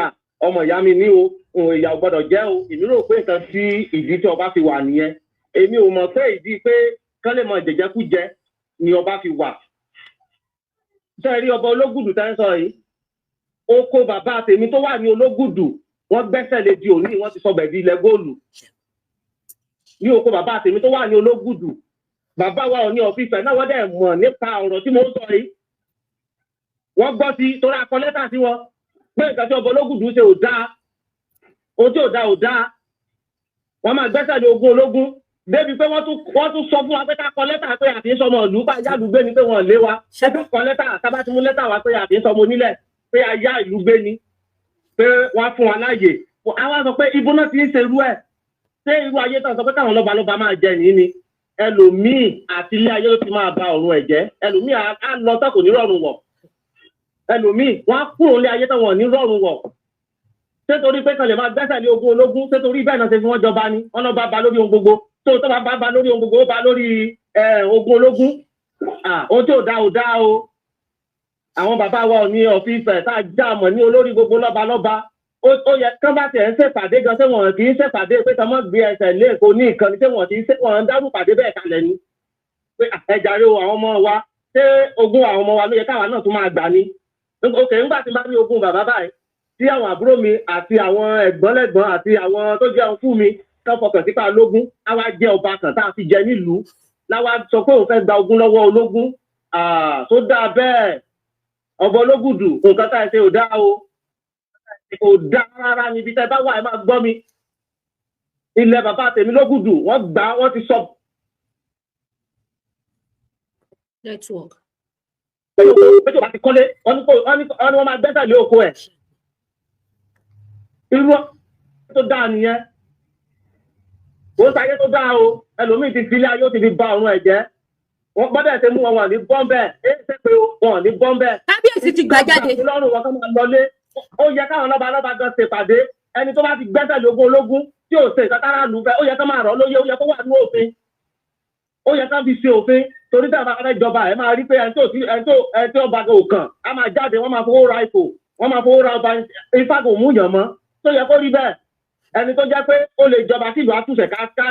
ọmọ ìyá mi ní o, òun ìyá ò gbọ́dọ̀ jẹ́ o. Èmi rò pé nǹkan tí ìdí tí ọba fi wà nìyẹn. Èmi ò mọ̀ pé ìdí pé kán lè mọ jẹjẹkújẹ ni ọba fi wà. Ṣé rí ọba Ológùdù tá ń sọ yìí? Oko bàbá tèmi tó wà ní Ológùdù, wọ́n gbẹ́sẹ̀ lé di òní, wọ́n ti sọ bẹ̀bí ilẹ̀ góòlù. Ní oko bàbá tèmi tó wà ní Ológùdù, bàbá wa Ọọ̀ni of Ifẹ̀ náà wọ́n dẹ̀ mọ̀ nípa ọ̀rọ̀ tí mo ń sọ yìí. Wọ́n gbọ́ sí torí a kọ lẹ́tà sí wọn pé nǹkan tí ọba Ológùdù ṣe ò dáa, ohun tí ò dáa ò dáa. Wọ́n máa gbẹ́sẹ̀ lé ogún ológun débi pé wọ́n tún sọ fún wa pé ká kọ lẹ́tà pé àti ń sọmọ ìlú bá yálù gbé ni pé wọ́n lé wa. Ṣé kọ lẹ́tà tábà ti mú lẹ́tà wa pé àti ń sọmọ onílẹ̀ pé a yá ìlú gbé ni pé wọ́n á fún wa láàyè. Àwa sọ pé ibo náà ti ń ṣerú ẹ̀. Ṣé irú ayé tán sọ pé káwọn lọ́balọ́ba máa jẹ nìyí ni? Ẹlòmíì àti ilé ayé ló ti máa ba ọ̀run ẹ̀ jẹ́. Ẹlòmíì á lọ tán kò ní rọ̀rùn wọ̀. Ẹlòmíì wọ́n á kúrò nílé ayé tán wọn ò ní rọ̀rùn wọ̀. Ṣé torí pé kan lè máa gbẹ́sẹ̀ lé ogún ológun? Ṣé torí bẹ́ẹ̀ náà ṣe fi wọ́n jọba ni? Wọ́n lọ bá ba lórí ohun gbogbo. Tó tó bá ba lórí ohun gbogbo, ó ba lórí ogún ológun. Ohun tí ò dáa ò dáa o. Àwọn bàbá wa Ọọ̀ni of Ifẹ̀ tá a já mọ̀ ní olórí gbogbo lọ́balọ́ba. Ó yẹ kán bá tiẹ̀ ń ṣèpàdé gan, ṣé wọn kì í ṣèpàdé pé tọmọ gbé ẹsẹ̀ lé èkó ní ìkànnì, ṣé wọn kì í ṣe wọn ń dárú pàdé bẹ́ẹ̀ kalẹ̀ ni. Pé ẹ jàre o, àwọn ọmọ wa, ṣé ogún àwọn ọmọ wa ló yẹ káwa náà tún máa gbà ni? Ok, ńgbà tí n bá ní ogún bàbá báyìí, tí àwọn àbúrò mi àti àwọn ẹ̀gbọ́n lẹ́gbọ́n àti àwọn tó jẹ́ fún mi tán fọkàn sípa ológun, á wá jẹ́ ọba kan tá a fi jẹ nílùú, láwa sọ pé òun fẹ́ gba ogún lọ́wọ́ ológun. Tó dáa bẹ́ẹ̀, ọba Ológùdù, nǹkan tá ẹ ṣe ò dáa o, kò dáa rárá. Níbi tẹ́ bá wà ẹ máa gbọ́ mi. Ilẹ̀ bàbá tèmi Lógùdù wọ́n gbà, wọ́n ti sọ.
Network.
Pé tó bá ti kọ́lé, wọ́n ní wọ́n máa gbẹ́sẹ̀ lé oko ẹ̀. Irú tó dáa nìyẹn. Kò ń sáyé tó dáa o. Ẹlòmíì ti fi ilé ayé ó ti fi ba ọ̀run ẹ̀ jẹ́. Wọ́n gbọ́dọ̀ ṣe mú wọn, wọn ní bọ́m̀bẹ̀. Ẹ ṣe pé wọn ní bọ́m̀bẹ̀.
Kábíyèsí ti gbà jáde.
Lọ́rùn wọn kọ́ máa lọlé. Ó yẹ káwọn lọ́ba lọ́ba gan ṣe pàdé. Ẹni tó bá ti gbẹ́sẹ̀ lé ogún ológun tí ò ṣe ìtọ́tára lù fẹ́, ó yẹ ká máa rọ̀ lóye, ó yẹ kó wà ní òfin. Ó yẹ ká fi ṣe òfin. Torí tí a bá fẹ́ jọba ẹ máa rí pé ẹni tó ọba kò kàn á máa jáde, wọ́n máa fowó ra ipò, wọ́n máa fowó ra ọba, ifá kò mú yàn mọ́. Tó yẹ kó rí bẹ́ẹ̀. Ẹni tó jẹ́ pé ó lè jọba kílùú àtúnṣe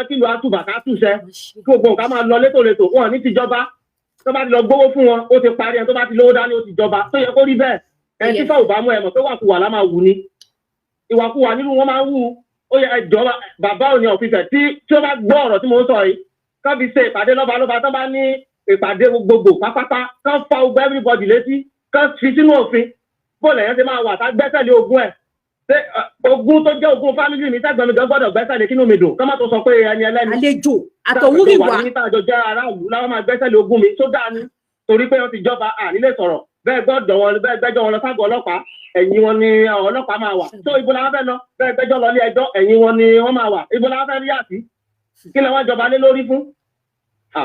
kílùú àtúbà ká túnṣe, kí gbogbo nǹkan máa lọ létòlétò, wọn ní ti jọba. Tó bá ti lọ gbówó fún wọn, ó ti parí. Ẹni tó bá ti lówó dání ó ti jọba. Tó yẹ kó rí bẹ́ẹ̀. Ẹni tí fáwọn ò bá mú ẹ mọ̀ pé wàkúwà lá máa wù ni. Ìwàkuwà nínú wọn máa ń wù. Ó yẹ ẹjọ́ bàbá Ọọ̀ni of Ifẹ̀ tí ó bá gbọ́ ọ̀rọ̀ tí mo ń sọ yìí, kán fi ṣe ìpàdé lọ́balọ́ba, tán bá ní ìpàdé gbogbogbò pápátá, kán fa ogun everybody létí, kán fi sínú òfin. Bóòlù ẹ̀yàn ti máa wà tá gbẹ́sẹ̀ lé ogún ẹ̀. Ṣé ogún tó jẹ́ ogún fámílì mi tẹ́gbọ́n mi gan gbọ́dọ̀ gbẹ́sẹ̀ lé kínú mi dùn, kán má tó sọ pé ẹni ẹlẹ́ni.
Àlejò àtọ̀húnrìnwá.
Níta àjọ jẹ́ aráàlú láwọn máa gbẹ́sẹ̀ lé ogún mi tó dáa ni. Torí pé wọ́n ti jọba ànílé sọ̀rọ̀, bẹ́ẹ̀ gbọ́dọ̀ wọn, bẹ́ẹ̀ gbẹ́jọ́ wọn lọ ságọ́ ọlọ́pàá, ẹ̀yìn wọn ni ọlọ́pàá máa wà. Tó ibo la fẹ́ lọ, bẹ́ẹ̀ gbẹ́jọ́ lọ ilé ẹjọ́, ẹ̀yìn wọn ni wọ́n máa wà. Ibo la fẹ́ rí àti kí lẹ wọ́n jọba lé lórí fún?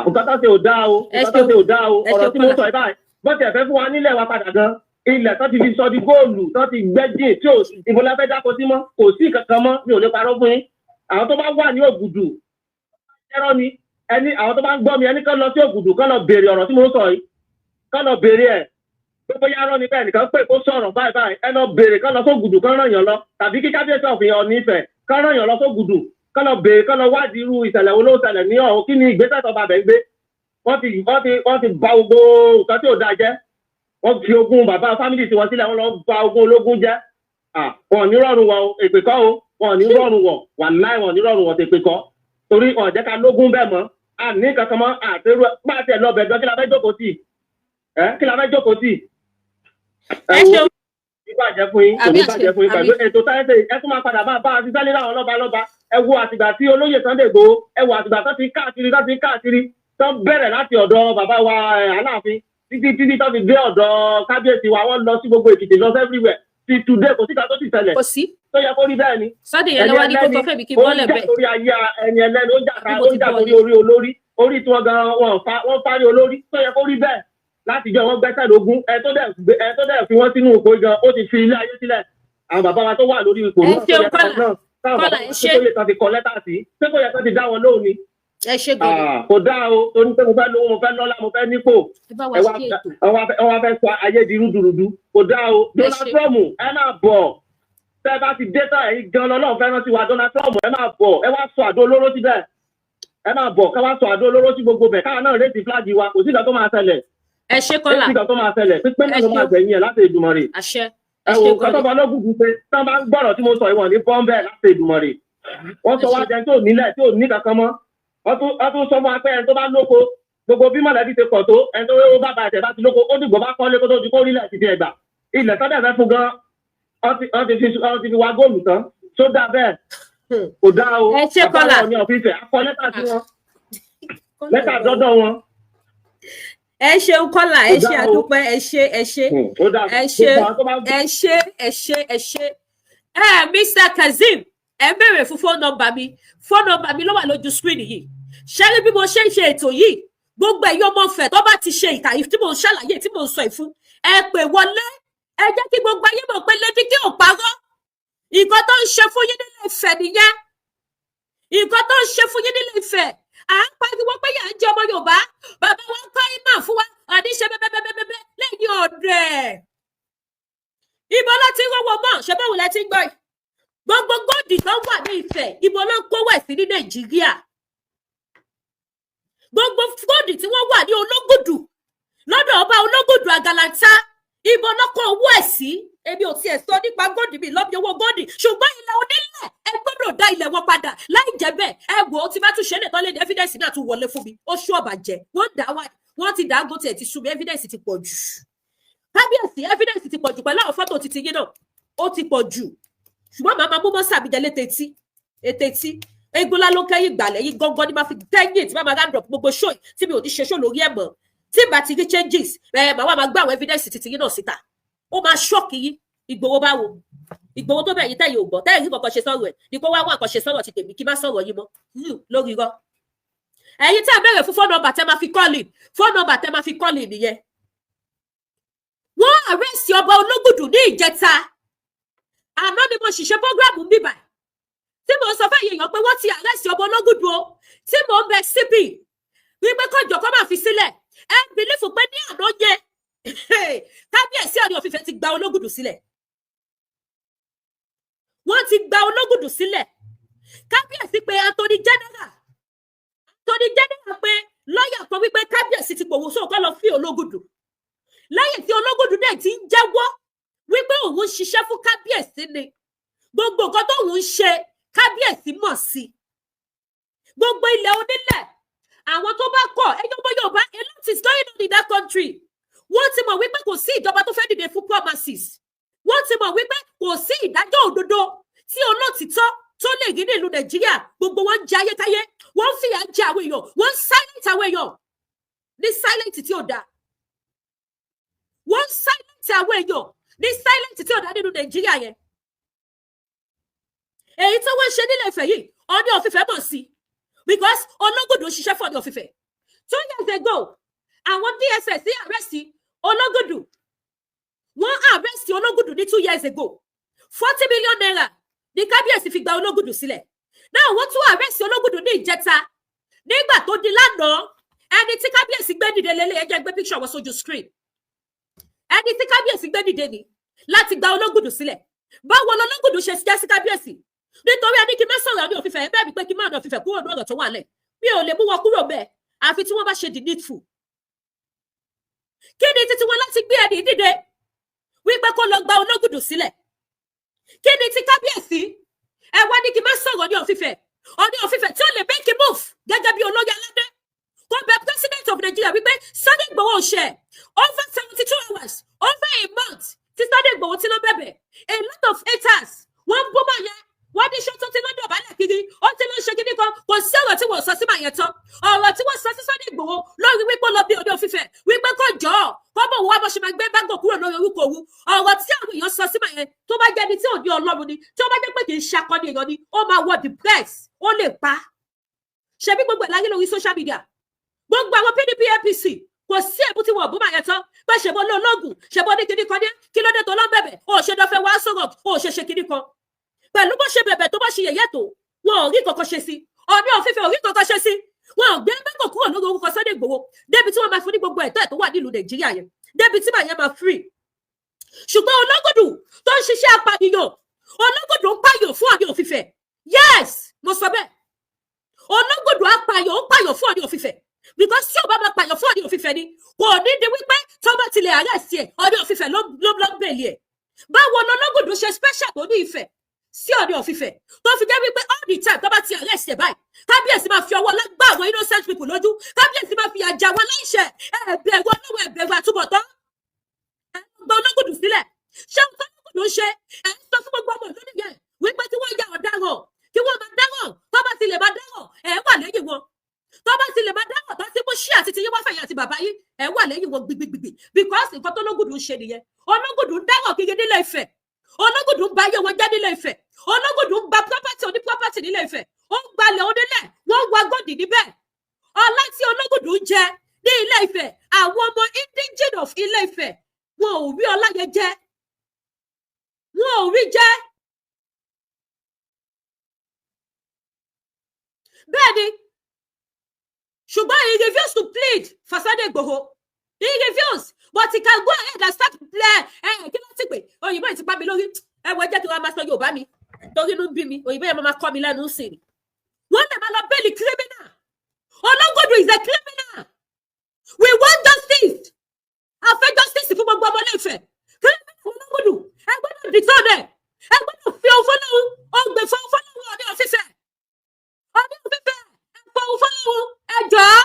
Nǹkan tó ṣe ò dáa o, nǹkan tó ṣe ò dáa o. Ọ̀rọ̀ tí mo sọ yìí báyìí, bó tiẹ̀ fẹ́ fún wa nílẹ̀ wa padà gan, ilẹ̀ tó ti fi sọ di góòlù, tó ti gbẹ́jìn, tí ò ibo la fẹ́ dáko sí mọ́, kò sí kankan mọ́, mi ò lè parọ́ fún yín. Àwọn tó bá wà ní Ògùdù, ẹ̀rọ ni ẹni, àwọn tó bá ń gbọ́ mi, ẹni kán lọ sí Ògùdù, kán lọ béèrè ọ̀rọ̀ tí mo sọ yìí, kán lọ béèrè ẹ̀. Pé bóyá rọ́ ni bẹ́ẹ̀ nìkan pé kó sọ̀rọ̀ báyìí báyìí, ẹ lọ béèrè, kán lọ sógùdù, kán ràn yàn lọ, tàbí kí kábíyèsí ọ̀fìn Ọọ̀ni Ifẹ̀ kán ràn yàn lọ sógùdù, kán lọ béèrè, kán lọ wádìí irú ìṣẹ̀lẹ̀ wo ló ṣẹlẹ̀ ní ọ̀hún, kí ni ìgbésẹ̀ tó bá bẹ̀ ń gbé. Wọ́n ti ba gbogbo nǹkan tí ò dáa jẹ́. Wọ́n fi ogún bàbá fámìlì tiwọn sílẹ̀, wọ́n lọ ba ogún ológun jẹ́. Wọn ò ní rọrùn wọn o, èpè kọ́ o. Wọn ò ní rọrùn wọ̀, wà láì, wọn ò ní rọrùn wọ̀ tèpè kọ́, torí wọn ò jẹ́ ká lógún bẹ́ẹ̀ mọ́. A ní kankan mọ́ àtẹrù bá a tiẹ̀ lọ bẹ̀ gan. Kí la fẹ́ jókòó tì ẹ́? Kí la fẹ́ jókòó tì?
Ẹ ṣeun.
Ní bàjẹ́ fún yín, kò ní
Àmín, àṣẹ,
bàjẹ́ fún yín pẹ̀lú
àmín.
ètò sáyẹ́nsì. Ẹ tún máa padà bá a ṣiṣẹ́ nílẹ̀ àwọn lọ́ba lọ́ba. Ẹ wo àtìgbà tí olóyè Sunday Igboho, ẹ wo àtìgbà tó ti káàkiri, tó ti káàkiri, tó bẹ̀rẹ̀ láti ọ̀dọ̀ bàbá wa Aláàfin títí títí tó fi dé ọ̀dọ̀ kábíyèsí wa. Wọ́n lọ sí gbogbo Èkìtì, lọ sí everywhere. Ti today, kò síta tó ti ṣẹlẹ̀.
Kò sí.
Tó yẹ kó rí bẹ́ẹ̀ ni.
Sunday yẹn lọ́wọ́ ní kó tọ́ fẹ́mi kí n
Ó ń
bọ́lẹ̀
jà
bẹ́ẹ̀.
torí ayé ẹni ẹlẹ́ni, ó ń jà
Àbí mo
ó ń
ti
jà
bọ́
torí
ni?
orí olórí, orí tí wọ́n gan wọn fa, wọ́n fárí olórí. Tó yẹ kó rí bẹ́ẹ̀ láti jọ wọ́n gbẹ́sẹ̀ lógún. Ẹ tó dẹ̀ fi wọ́n sínú ipò gan, ó ti fi ilé ayé sílẹ̀. Àwọn bàbá wa tó wà lórí ipò
Ẹ
náà, tó
ṣeun,
yẹ
Kọ́lá.
náà táwọn
Kọ́lá,
bàbá
ẹ
wa
ṣé.
tó yẹ kan ti kọ lẹ́tà sí, ṣé kò yẹ kán ti dá wọn lóhùn ni?
Ẹ ṣe gan ni.
Ah, kò dáa o, torí pé mo fẹ́ lówó, mo fẹ́ lọ́lá, mo fẹ́ nípò.
Ẹ bá wa
Ẹ wá
ṣe ètò.
ẹ wá fẹ́ sọ ayé di rúdurùdu. Kò dáa o.
Ẹ
Donald
ṣé.
Trump, ẹ máa bọ̀. Tẹ́ ẹ bá ti dé tán, ẹ̀yin gan lọ́lọ́run fẹ́ràn sí wa. Donald Trump, ẹ máa bọ̀, ẹ wá sọ àdó olóró síbẹ̀. Ẹ máa bọ̀ ká wá sọ àdó olóró sí gbogbo bẹ̀, káwa náà raise flag wa. Kò sí ìgbà tó máa ṣẹlẹ̀.
Ẹ ṣe, Kọ́lá.
Kò sí ìgbà tó máa ṣẹlẹ̀. Pípé náà
Ẹ
ló máa
ṣeun.
gbẹ̀yìn ẹ̀ láti Èdùmàrè.
Àṣẹ.
Ẹ
Ẹ
wò
ṣe
nǹkan
gan
tó
ni.
bá lọ́gùn pé tán bá ń gbọ́rọ̀ tí mo sọ, ìwọ̀n ní bọ́ńbẹ́ láti Èdùmàrè. Wọ́n sọ
Ẹ
wá
ṣé.
jẹun tó nílẹ̀ tí ò ní kankan mọ́. Wọ́n tún sọ fún wa pé ẹni tó bá lóko, gbogbo bí mọ̀lẹ́bí ṣe pọ̀ tó, ẹni tó wéwó bàbá ẹ̀tẹ̀ bá ti lóko, ó dìgbò bá kọ́lé kó tó di kó rílẹ̀ ti di ẹ̀gbà. Ilẹ̀ tọ́jà fẹ́ fún gan, wọ́n ti fi wá góòlù tán. Tó dáa bẹ́ẹ̀? Kò dáa o.
Ẹ ṣé,
Bàbá
Kọ́lá.
wa ní ọ̀fíìsì akọ lẹ́tà sí wọn, lẹ́tà dọ́dọ̀ wọn.
Ẹ ṣeun, Kọ́lá. Ẹ
Kò
ṣe
dáa o.
àdúpẹ́. Ẹ ṣe, ẹ ṣe.
Ó dáa.
Ẹ ṣé.
Gbogbo àwọn tó bá ń
Ẹ ṣe, ẹ ṣe, ẹ ṣe. Ẹ Mr Kazeem, ẹ béèrè fún phone number mi. Phone number mi ló wà lójú screen yìí. Ṣé rí bí mo ṣe ń ṣe ètò yìí, gbogbo ẹ̀yin ọmọ Ifẹ̀ tó bá ti ṣe ìkà yìí tí mò ń ṣàlàyé, tí mò ń sọ ìfún, ẹ pè wọlé. Ẹ jẹ́ kí gbogbo ayé mọ̀ pé Lady K ò parọ́. Nǹkan tó ń ṣe fún yín nílé Ifẹ̀ nìyẹn, nǹkan tó ń ṣe fún yín nílé Ifẹ̀. À ń pariwo pé yà ń jẹ ọmọ Yorùbá, bàbá wa ń kọ́ ìmọ̀ fún wa, àní ṣe bẹ́ẹ̀bẹ́ẹ́bẹ́ẹ́ lẹ́yìn ọ̀dẹ̀. Ibo ló ti ń rówó mọ́? Ṣe báwo lẹ ti ń gbọ́ yìí? Gbogbo gold tó wà ní Ifẹ̀, ibo ló ń kówó ẹ̀ sí ní Nàìjíríà? Gbogbo gold tí wọ́n wà ní Ológùdù, lọ́dọ̀ ọba Ológùdù Àgàlàntà, ibo ló kó owó ẹ̀ sí? Èmi ò tiẹ̀ sọ nípa gold mi lọ́bi owó gold, ṣùgbọ́n ilẹ̀ onílẹ̀, ẹ gbọ́dọ̀ dá ilẹ̀ wọn padà. Láì jẹ́ bẹ́ẹ̀, ẹ wò ó, tí bá tún ṣe lè tán lé ní evidence náà tún wọlé fún mi. Ó ṣú ọ̀bàjẹ́. Wọ́n dá wá, wọ́n ti dá gò, tiẹ̀ ti sú mi. Evidence ti pọ̀ jù, kábíyèsí. Evidence ti pọ̀ jù pẹ̀lú àwọn fọ́tò titi yín náà, ó ti pọ̀ jù. Ṣùgbọ́n màá máa mú mọ́sà mi jẹ létetí ètètí. Egunlá ló kẹ́yìn gbàlẹ̀ yín gángan ní máa fi kẹ́yìn tí máa máa round up gbogbo show yìí, tí mi ò ní ṣe show lórí ẹ̀ mọ́. Tí bá ti rí changes ẹ, màá wá máa gbé àwọn evidence titi yín náà síta. Ó máa shock yín. Ìgbòho báwo? Ìgbòho tó bẹ̀ yín tẹ̀yìn ò gbọ́, tẹ̀yìn rí kankan ṣe sọ̀rọ̀ ẹ̀ ní kó wá wá nǹkan ṣe sọ̀rọ̀ ti tèmi, kí má sọ̀rọ̀ yín mọ́ lórí irọ́. Ẹ̀yin tẹ́ ẹ bẹ̀rẹ̀ fún phone number tẹ́ máa fi call, phone number tẹ́ máa fi call nìyẹn. Wọ́n arrest ọba Ológùdù ní ìjẹta. Àná ni mo ṣiṣẹ́ program ń bíbà tí mo sọ fún èèyàn pé wọ́n ti arrest ọba Ológùdù o, tí mo ń bẹ síbì wípé kọjọ kọ́ máa fi sílẹ̀. Ẹ believe pé ní àná yẹn, kábíyèsí Ọọ̀ni of Ifẹ̀ ti gba Ológùdù sílẹ̀. Wọ́n ti gba Ológùdù sílẹ̀. Kábíyèsí pé Attorney General, Attorney General pé lọ́ọ̀yà kan wípé kábíyèsí ti pòwò sóò kọ́ lọ fi Ológùdù, lẹ́yìn tí Ológùdù náà ti ń jẹ́wọ́ wípé òun ń ṣiṣẹ́ fún kábíyèsí ni, gbogbo nǹkan tóun ń ṣe kábíyèsí mọ̀ sí, gbogbo ilẹ̀ onílẹ̀ àwọn tó bá kọ̀. Ẹ̀yin ọmọ Yorùbá, a lot is going on in that country. Wọ́n ti mọ̀ wípé kò sí ìjọba tó fẹ́ dìde fún promises. Wọ́n ti mọ̀ wípé kò sí ìdájọ́ òdodo tí olótìtọ́ tó lè rí ní ìlú Nàìjíríà. Gbogbo wọn ń jẹ ayékáyé, wọ́n ń fìyà jẹ àwọn èèyàn, wọ́n ń silent àwọn èèyàn ní silent tí ò dáa. Wọ́n ń silent àwọn èèyàn ní silent tí ò dáa nínú Nàìjíríà yẹn. Èyí tí wọ́n ń ṣe nílẹ̀ Ifẹ̀ yìí, Ọọ̀ni of Ifẹ̀ mọ̀ sí, because Ológùdù ṣiṣẹ́ fún Ọọ̀ni of Ifẹ̀. 2 years ago, àwọn DSS sí arrest Ológùdù. Wọ́n arrest Ológùdù ní 2 years ago. ₦40 million ní kábíyèsí fi gba Ológùdù sílẹ̀ náà. Wọ́n tún arrest Ológùdù ní ìjẹta. Nígbà tó di lánàá, ẹni tí kábíyèsí gbé dìde lélẹ̀, ẹ jẹ́ gbé picture wọn sójú screen. Ẹni tí kábíyèsí gbé dìde ni láti gba Ológùdù sílẹ̀. Báwo lológùdù ṣe jẹ́ sí kábíyèsí? Nítorí ẹni kí n má sọ̀rọ̀ Ọọ̀ni of Ifẹ̀ bẹ́ẹ̀ mi pé kí n má Ọọ̀ni of Ifẹ̀ kúrò ní ọ̀rọ̀ tó wà lẹ̀. Mi ò lè mú wọn kúrò bẹ́ẹ̀, àfi tí wọ́n bá ṣe the needful. Kí ni títí wọn láti gbé ẹni dìde wípé kó lọ gba Ológùdù sílẹ̀? Kí ni ti kábíyèsí? Ẹ wá ní kí n má sọ̀rọ̀ ní of Ifẹ̀, Ọọ̀ni of Ifẹ̀ tí ó lè make a move gẹ́gẹ́ bí olórí aládé, kó bẹ president of Nigeria wípé Sunday Igboho ṣe over 72 hours, over a month tí Sunday Igboho ti lọ bẹ̀bẹ̀. A lot of haters, wọ́n ń bó máa yẹn, wọ́n ní ṣé tó ti lọ dọ̀bálẹ̀ kiri, ó ti lọ ṣe kíní kan. Kò sí ọ̀rọ̀ tí wọ́n sọ sí màá yẹn tán. Ọ̀rọ̀ tí wọ́n sọ sí Sunday Igboho lórí wípé ó lọ bí Ọọ̀ni of Ifẹ̀ wípé kò jọ ọ́, kó bọ̀ wá bó ṣe máa gbé báńgò kúrò lórí orúkọ òun, ọ̀rọ̀ tí àwọn èèyàn sọ sí màá yẹn, tó bá jẹ́ ẹni tí ò ní Ọlọ́run ni, tí ó bá jẹ́ pé kì í ṣe akọni èèyàn ni, ó máa wọ depress, ó lè pa. Ṣebí gbogbo ẹ̀ láyé lórí social media, gbogbo àwọn PDP, APC, kò sí èbú tí wọn ò bú màá yẹn tán pé ṣèbó lé ológun, ṣèbó ní kinní kan ní kí ló dé tó lọ bẹ̀bẹ̀, ó ṣe dọ́fẹ́ wá sọ̀rọ̀, ó ṣe ṣe kinní kan. Pẹ̀lú bó ṣe bẹ̀bẹ̀ tó, bó ṣe yẹ̀yẹ́ tó, wọn ò rí kankan ṣe sí. Ọọ̀ni of Ifẹ̀ ò rí kankan ṣe sí. Wọn ò gbé mẹ́kọ̀ kúrò lórí orúkọ Sunday Igboho débi tí wọ́n máa fún ní gbogbo ẹ̀tọ́ ẹ̀ tó wà nílùú Nàìjíríà yẹn, débi tí màá yẹn máa free. Ṣùgbọ́n Ológùdù tó ń ṣiṣẹ́ apànìyàn, Ológùdù ń pààyàn fún Ọọ̀ni of Ifẹ̀. Yes, mo sọ bẹ́ẹ̀. Ológùdù apààyàn, ó pààyàn fún Ọọ̀ni of Ifẹ̀, because tí ò bá máa pààyàn fún Ọọ̀ni of Ifẹ̀ ni, kò ní di wípé tó bá tilẹ̀ arrest ẹ̀, Ọọ̀ni of Ifẹ̀ ló ń bail ẹ̀. Báwo lológùdù ṣe special tó ní Ifẹ̀ sí Ọọ̀ni of Ifẹ̀, tó fi jẹ́ wípé all the time tó bá ti arrest ẹ̀ báyìí, kábíyèsí máa fi ọwọ́ lágbá àwọn innocent people lójú, kábíyèsí máa fi àjà wọn láìṣẹ̀? Ẹ bẹ̀rù Ọlọ́run, ẹ bẹ̀rù àtúbọ̀tán. Ẹ gba Ológùdù sílẹ̀. Ṣé ohun tó Ológùdù ń ṣe, ẹ ń sọ fún gbogbo ọmọ ìlú nìyẹn wípé kí wọ́n ya ọ̀daràn, kí wọ́n máa dáràn? Tó bá ti lè máa dáràn, ẹ wà lẹ́yìn wọn. Tó bá ti lè máa dáràn, tó ti mú ṣí àti tiyín wá fẹ̀yìn àti bàbá yín, ẹ wà lẹ́yìn wọn gbigbigbì, because nǹkan tó Ológùdù ń ṣe nìyẹn. Ológùdù ń dáràn kiri nílé Ifẹ̀. Ológùdù ń ba ayé wọn jẹ́ nílé Ifẹ̀. Ológùdù ń gba property oní property nílé Ifẹ̀. Ó ń gbalẹ̀ onílẹ̀, wọ́n ń wa gold níbẹ̀. Ọlá tí Ológùdù ń jẹ ní Ilé Ifẹ̀, àwọn ọmọ indigene of Ilé Ifẹ̀, wọn ò rí ọlá yẹn jẹ, wọn ò rí jẹ. Bẹ́ẹ̀ ni, ṣùgbọ́n he refused to plead for Sunday Igboho. He refused, but he can go ahead and start play. Ẹ kí ló ti pè òyìnbó yìí ti pa mi lórí. Ẹ wọ, ẹ jẹ́ kí wọ́n máa sọ Yorùbá mi, torí inú ń bí mi. Òyìnbó yẹn máa kọ́ mi lẹ́nu sí ni. Wọ́n lè máa lọ bail criminal. Ológùdù is a criminal. We want justice. A fẹ́ justice fún gbogbo ọmọ Ilé-Ifẹ̀. Criminal Ológùdù, ẹ gbọ́dọ̀ dethrone ẹ. Ẹ gbọ́dọ̀ fi ohun fọlọ́hún, ó gbé fún fọlọ́hún. Ọọ̀ni of Ifẹ̀, Ọọ̀ni of Ifẹ̀, ẹ fọ ohun fọlọ́hún, ẹ jọ̀ọ́,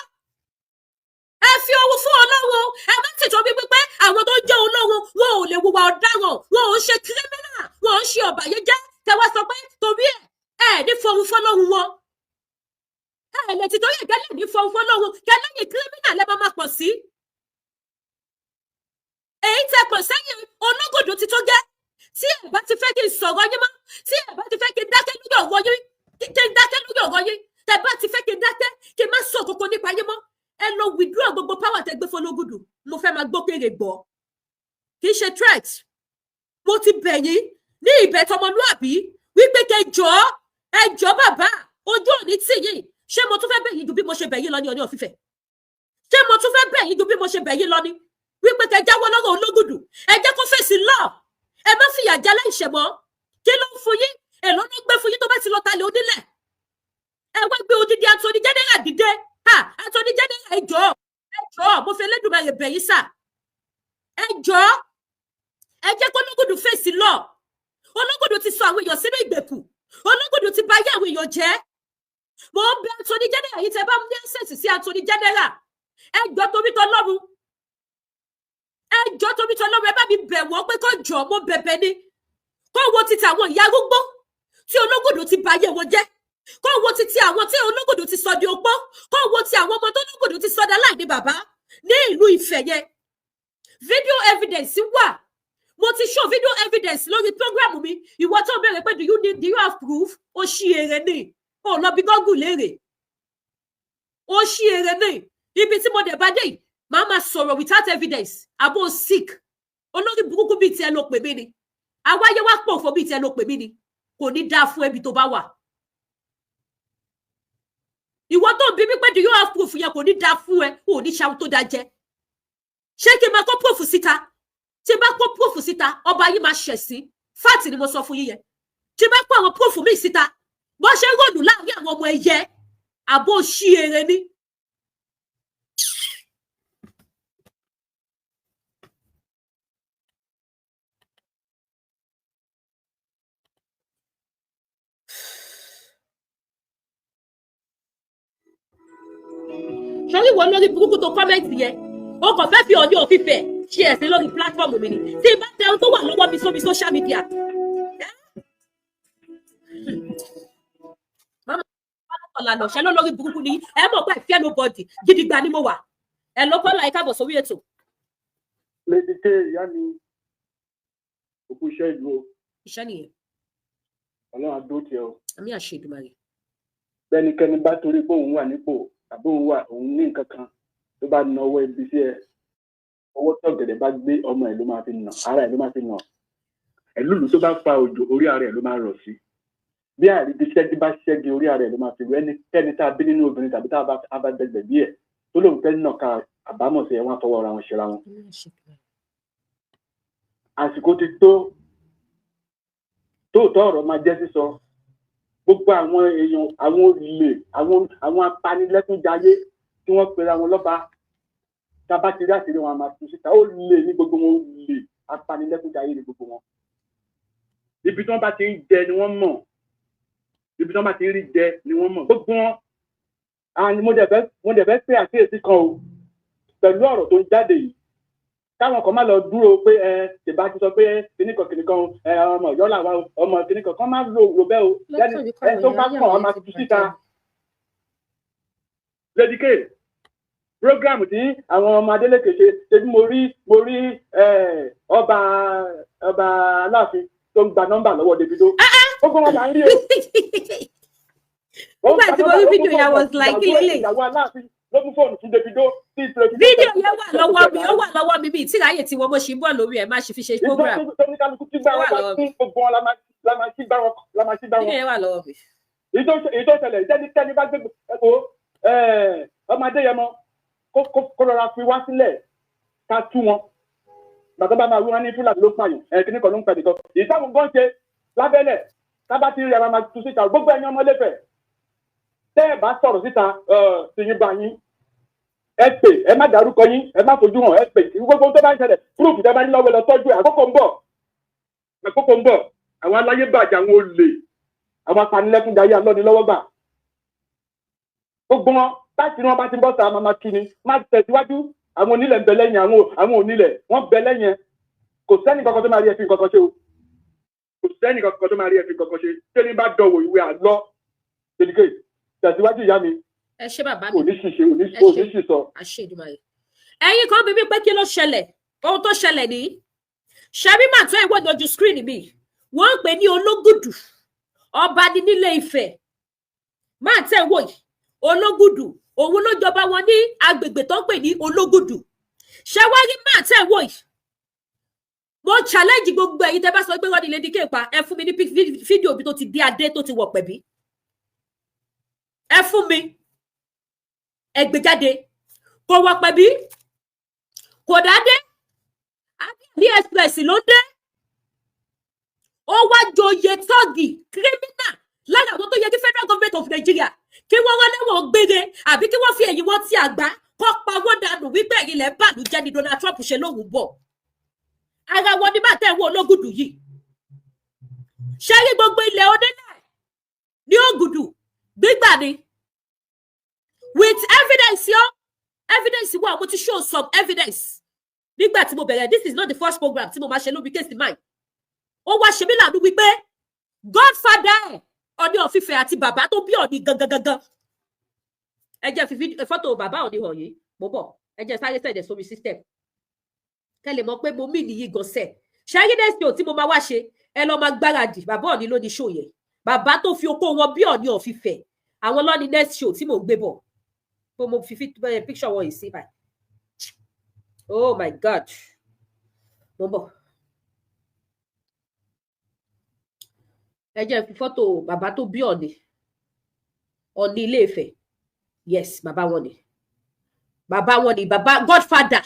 ẹ fi ohun fún Ọlọ́run. Ẹ má ti torí wípé àwọn tó ń jẹ́ olóhun, wọn ò lè hùwà ọ̀daràn, wọn ò ń ṣe criminal, wọn ò ń ṣe ọ̀bàyéjẹ́, kẹ wá sọ pé torí ẹ ẹ ní fohun fọlọ́hun wọn. Ẹ lè ti torí ẹ kẹlẹ́ ní fohun fọlọ́hun, kẹlẹ́yìn criminal lẹ́ máa pọ̀ sí. Èyí tẹ pọ̀ sẹ́yìn Ológòdó ti tó gẹ́. Tí ẹ bá ti fẹ́ kí n sọ̀rọ̀ yín mọ́, tí ẹ bá ti fẹ́ kí n dákẹ́ lórí ọ̀rọ̀ yín, kí n dákẹ́ lórí ọ̀rọ̀ yín, tẹ bá ti fẹ́ kí n dákẹ́, kí n má sọ kókó nípa yín mọ́, ẹ lọ withdraw gbogbo power tẹ gbé fọlọ́gùdù. Mo fẹ́ máa gbókèrè gbọ́, kì í ṣe threat. Mo ti bẹ̀ yín ní ìbẹ̀ tọmọlúàbí wípé kẹ jọ̀ọ́, ẹ jọ̀ọ́ bàbá, ojú òní tì yín. Ṣé mo tún fẹ́ bẹ̀ yín ju bí mo ṣe bẹ̀ yín lọ ní Ọọ̀ni of Ifẹ̀? Ṣé mo tún fẹ́ bẹ̀ yín ju bí mo ṣe bẹ̀ yín lọ ní wípé kẹ jáwọ́ lọ́rọ̀ Ológùdù? Ẹ jẹ́ kó fèsì lọ. Ẹ má fìyà jẹ aláìṣẹ̀ mọ́. Kí ló ń fún yín? Èló ló gbé fún yín tó bá ti lọ talẹ̀ onílẹ̀? Ẹ wá gbé odidi Attorney General dìde. Ha, Attorney General, ẹ jọ̀ọ́, ẹ jọ̀ọ́, mo fi Elédùmarè bẹ̀ yín sà, ẹ jọ̀ọ́, ẹ jẹ́ kó Ológùdù fèsì lọ. Ológùdù ti sọ àwọn èèyàn sínú ìgbèkùn. Ológùdù ti bà ayé àwọn èèyàn jẹ́. Mo ń bẹ̀ Attorney General yìí, tẹ́ bá ní access sí Attorney General, ẹ jọ̀ọ́, torí tọlọ́run, ẹ jọ̀ọ́, torí tọlọ́run, ẹ bá mi bẹ̀ wọ́n pé kó jọ̀ọ́, mo bẹ̀bẹ̀ ni, kó wo ti tàwọn ìyá arúgbó tí Ológùdù ti bà ayé wọn jẹ́, kó wo ti ti àwọn tí Ológùdù ti sọ di opó, kó wo ti àwọn ọmọ tó Ológùdù ti sọ di aláìní bàbá ní ìlú Ifẹ̀ yẹn. Video evidence wà. Mo ti show video evidence lórí program mi. Ìwọ tó béèrè pé do you have proof, ó ṣí èrè ní ó lọ bí Google léèrè, ó ṣí èrè ní ibi tí mo dẹ̀ bá dé yìí, màá máa sọ̀rọ̀ without evidence. Àbó sick, olórí burúkú bíi tiẹ̀ ló pè mí ni, àwáyé wá pòfo bíi tiẹ̀ ló pè mí ni. Kò ní dáa fún ẹbí tó bá wà. Ìwọ tó ń bí mi pé do you have proof yẹn, kò ní dáa fún ẹ, kò ní ṣàwọn tó dáa jẹ. Ṣé kí n máa kó proof síta? Tí n bá kó proof síta, ọba yìí máa ṣẹ̀ sí fact ni mo sọ fún yín yẹn. Tí n bá kó àwọn proof mi síta, bó ṣe ń ròdù láàrin àwọn ọmọ ẹyẹ, àbó ṣí eré ní. Sórí wo lórí burúkú tó comment yẹn, o kàn fẹ́ fi Ọọ̀ni of Ifẹ̀ ṣe ẹ̀sìn lórí platform mi ni. Tí n bá tẹ ohun tó wà lọ́wọ́ mi sómi social media, ọ̀lànà ṣẹ́ ló lórí burúkú ni. Ẹ mọ̀ pé I fear nobody, gidigba ni mo wà. Ẹ ló kọ́ láì káàbọ̀ sórí ètò.
Lady K, ìyá mi, òkú iṣẹ́ ìlú o.
Iṣẹ́ nìyẹn.
Ọlọ́run á dúró tì ẹ́ o.
Àmì àṣẹ Èdùmàrè.
Bẹ́nikẹ́ni bá torí pé òun wà nípò àbí òun wà òun ní nǹkan kan tó bá na ọwọ́ ibi sí ẹ, ọwọ́ tí ọ̀gẹ̀dẹ̀ bá gbé, ọmọ ẹ̀ ló máa fi nà, ara ẹ̀ ló máa fi nà. Ẹ̀lúlù tó bá fa òjò, orí ara ẹ̀ ló máa rọ̀ sí. Bí àríbi ṣẹ́gi bá ṣẹ́gi, orí ara ẹ̀ ló máa fi rọ. Ẹnikẹ́ni tá a bí nínú obìnrin tàbí tá a bá dẹgbẹ̀ bí ẹ̀ tó lóun fẹ́ nà ká àbámọ̀ sí ẹ, wọ́n á fọwọ́ ara wọn ṣera wọn.
Àmì àṣẹ Èdùmàrè.
Àsìkò ti tó tóòtọ́ ọ̀rọ̀ máa jẹ́ sísọ. Gbogbo àwọn èèyàn, àwọn olè, àwọn apanilẹ́kúnjayé tí wọ́n pera wọn lọ́ba, tá a bá ti rí àṣírí wọn, a máa tú síta. Ó lè ní gbogbo wọn, ó lè apanilẹ́kúnjayé ní gbogbo wọn. Ibi tí wọ́n bá ti ń jẹ ni wọ́n mọ̀, ibi tí wọ́n bá ti ń rí jẹ ni wọ́n mọ̀, gbogbo wọn. And mo dẹ̀ fẹ́ pé àkíyèsí kan o pẹ̀lú ọ̀rọ̀ tó ń jáde yìí, káwọn kan má lọ dúró pé ẹ ṣèbá ti sọ pé kíníkan kíníkan o, ẹ ọmọ Ọ̀yọ́ làwa o, ọmọ kíníkan kan má rò rò bẹ́ẹ̀ o. Ẹni tó bá kàn án máa tú síta. Lady K, program tí àwọn ọmọ Adeleke ṣe ṣe bí mo rí ọba Aláàfin tó ń gba nọ́mbà lọ́wọ́ Davido, gbogbo wọn là ń rí o.
Nígbà tí mo rí fídíò yẹn, I was like, kí lélẹ̀?
Ìyàwó Aláàfin ló mú fóònù fún Davido tí Davido.
Fídíò yẹn wà lọ́wọ́ mi, ó wà lọ́wọ́ mi bíi tíráyè tí wọ́n mo ṣì ń bọ̀ lórí ẹ̀ má ṣe fi ṣe program.
Ìjọ tó ní kálukú tí gbá
Ó wà
wọn bá
lọ́wọ́ mi.
kún, gbogbo wọn la máa sí gbá wọn, la máa sí gbá
Fídíò
wọn.
yẹn wà lọ́wọ́ mi.
Èyí tó ṣẹlẹ̀, ìjẹ́nikẹ́ni bá gbé ẹ̀kọ́ ọmọ Adéyẹmọ kó rọra fi wá sílẹ̀ ká tú wọn. Bàtà bá máa wí wọn ní Fúlàní ló pààyàn, ẹ̀ kíní kan ló ń pẹ̀ nìkan. Èyí táwọn gan ṣe lábẹ́lẹ̀, tábà tí rí ẹ máa tú síta. Gbogbo ẹ̀yin ọmọ Ilé-Ifẹ̀, tẹ́ ẹ bá sọ̀rọ̀ síta, tí yín bá yín. Ẹ pè, ẹ má dárúkọ yín, ẹ má fojú hàn, ẹ pè. Gbogbo tó bá ń ṣẹlẹ̀, proof tẹ́ bá ní lọ́wọ́, ẹ lọ tọ́jú ẹ̀. Àkókò ń bọ̀, àkókò ń bọ̀. Àwọn aláyé bàjẹ́, àwọn olè, àwọn apanilẹ́kúnjayé alọ́nilọ́wọ́ gbà, gbogbo wọn láti ní wọn bá ti ń bọ́ sáà máa tú ni má tẹ̀síwájú. Àwọn onílẹ̀ ń bẹ lẹ́yìn, àwọn onílẹ̀ wọ́n bẹ lẹ́yìn ẹ. Kò sẹ́ni kankan tó máa rí ẹ fi kankan ṣe o, kò sẹ́ni kankan tó máa rí ẹ fi kankan ṣe. Tẹ́ni bá dọ̀wọ̀ ìwé àlọ́ tẹ̀lifíkè tẹ̀síwájú, ìyá mi.
Ẹ ṣé, bàbá mi.
Kò ní ṣìṣe, ò ní
Ẹ
ò
ṣé.
ní ṣìṣọ.
Àṣẹ Èdùmàrè. Ẹ̀yin kan bí mi pé kí ló ṣẹlẹ̀? Ohun tó ṣẹlẹ̀ ní ṣẹ́rí mà tó ìwọ́de ojú screen mi, wọ́n ń pè ní Ológùdù, ọba ní nílé Ifẹ̀. Máa tẹ̀ wò yìí, Ológùdù, òun ló jọba wọn ní agbègbè tó ń pè ní Ológùdù. Ṣẹwárí máa tẹ̀ wò yìí, mo challenge gbogbo ẹ̀yin tẹ́ bá sọ pé wọ́n ní Lady K pa, ẹ fún mi ní fídíò bí tó ti dé adé tó ti wọ̀ pẹ̀bí. Ẹ fún mi, ẹ gbé jáde. Kò wọ̀ pẹ̀bí, kò dádé, ní express ló dé. Ó wá joyè tọ́ọ̀gì criminal lára àwọn tó yẹ kí Federal Government of Nigeria kí wọ́n wọ́n lẹ́wọ̀n gbére, àbí kí wọ́n fi ẹ̀yìn wọn tí àgbá kọ́ pa wọ́n dànù wípé ẹ̀yin lẹ́ bàlújẹ́ ni Donald Trump ṣe lóhùn bọ̀. Ara wọn ní bàtẹ́ ìwọ Ológùdù yìí. Ṣé rí gbogbo ilẹ̀ onílẹ̀ ní Ògùdù gbígbà ni with evidence yọ evidence wà. Mo ti show some evidence nígbà tí mo bẹ̀rẹ̀. This is not the first program tí mo máa ṣe lórí case mine. Ó wá ṣe mí láàánú wípé godfather ẹ̀, Ọọ̀ni of Ifẹ̀, àti bàbá tó bí Ọọ̀ni gangan gangan, ẹ jẹ́ fi fọ́tò bàbá Ọọ̀ni hàn yìí. Mo bọ̀, ẹ jẹ́ sáré send ẹ̀ sórí system kẹ́ lè mọ̀ pé mo mí nìyí gọ̀ọ́sẹ̀. Ṣẹ́rí next show tí mo máa wá ṣe, ẹ lọ́ọ́ máa gbáradì. Bàbá Ọọ̀ni ló ní show yẹn, bàbá tó fi okó wọn bí Ọọ̀ni of Ifẹ̀, àwọn ló ní next show tí mò ń gbé bọ̀. Pé mo fi picture wọn yìí sí báyìí. Oh my God, mo bọ̀, ẹ jẹ́ fi fọ́tò bàbá tó bí Ọọ̀ni, Ọọ̀ni Ilé Ifẹ̀. Yes, bàbá wọn ni, bàbá wọn ni, bàbá godfather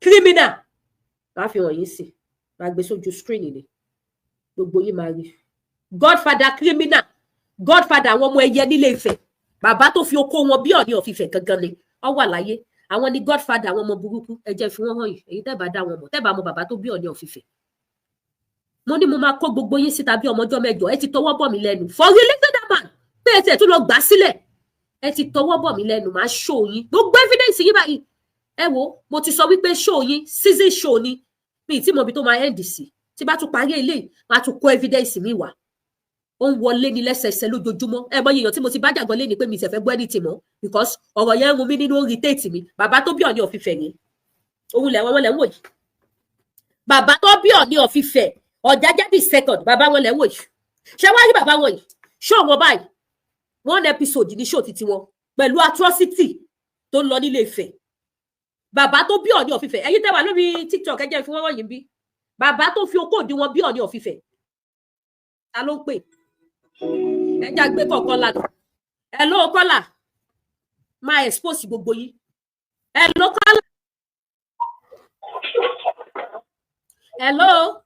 criminal. Máa fi hàn yín sí, máa gbé sójú screen ni, gbogbo yín máa rí godfather criminal, godfather àwọn ọmọ ẹyẹ nílé Ifẹ̀. Bàbá tó fi okó wọn bí Ọọ̀ni of Ifẹ̀ gangan ni ọ wà láyé. Àwọn ni godfather àwọn ọmọ burúkú. Ẹ jẹ́ fi wọ́n hàn yìí. Èyí tẹ́ bá dá wọn mọ̀, tẹ́ bá mọ̀ bàbá tó bí Ọọ̀ni of Ifẹ̀, mo ní mo máa kó gbogbo yín síta bí ọmọ ọjọ́ 8. Ẹ ti tọwọ́ bọ̀ mí lẹ́nu for releasing that man, pé ẹ tiẹ̀ tún lọ gbà sílẹ̀. Ẹ ti tọwọ́ bọ̀ mí lẹ́nu. Máa show yín gbogbo evidence yín báyìí. Ẹ wo, mo ti sọ wípé show yín, season show ni mi tí mo bi tó máa end sí. Tí bá tún parí eléyìí, máa tún kó evidence mi wá. Ó ń wọlé ní lẹ́sẹẹsẹ lójoojúmọ́. Ẹ mọ èèyàn tí mo ti bá jàgbọ́n lé ní pé mi ìṣẹ̀fẹ́ gbọ́ anything mọ́, because ọ̀rọ̀ yẹn ń run mí nínú, ó irritate mi. Bàbá tó bí Ọọ̀ni of Ifẹ̀ ni òun lẹ̀ wọ́n lẹ̀ ń wò yìí. Bàbá tó bí Ọọ̀ni of Ifẹ̀, Ọ̀jájá the Second, bàbá wọn lẹ̀ ń wò yìí. Ṣé wá rí bàbá wọn yìí, ṣó wọn báyìí, one episode ní show títí wọn pẹ̀lú atrocity tó ń lọ nílé Ifẹ̀. Bàbá tó bí Ọọ̀ni of Ifẹ̀, ẹ̀yin tẹ́ wà lórí TikTok, ẹ jẹ́ fi wọ́n wọ̀nyí bí bàbá tó fi okó òdi wọn bí Ọọ̀ni of Ifẹ̀. Ta ló ń pè? Ẹ já gbé kọ̀ọ̀kan lánàá. Ẹ ló kọ́là máa expose gbogbo yín. Ẹ ló kọ́là. Hello,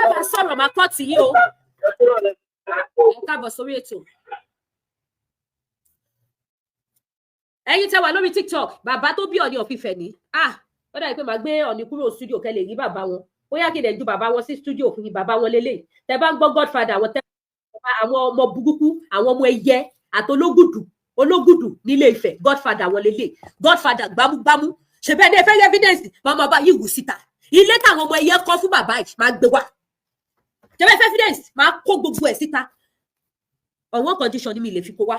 ẹ bá sọ̀rọ̀, máa kọ́ tì yín o. Ẹ káàbọ̀ sórí ètò. Ẹ̀yin tẹ́ wà lórí TikTok, bàbá tó bí Ọọ̀ni of Ifẹ̀ ní, ah, ó dàbí pé màá gbé Ọọ̀ni kúrò studio kẹ́ lè rí bàbá wọn. Bóyá kí lè ju bàbá wọn sí studio fún yín. Bàbá wọn lélẹ̀ tẹ́ bá ń gbọ́ godfather, àwọn tẹ́ àwọn ọmọ burúkú, àwọn ọmọ ẹyẹ àtológùdù, ológùdù nílé Ifẹ̀, godfather wọn lélẹ̀, godfather gbámúgbámú. Ṣèbẹ́ ní ẹ fẹ́ evidence, màmá bá yìí wù síta. Ilé táwọn ọmọ ẹyẹ kọ́ fún bàbá yìí, máa gbé wá. Ṣèbẹ́ fẹ́ evidence, máa kó gbogbo ẹ̀ síta. Ọ̀wọ́n condition ni mi lè fi kó wá.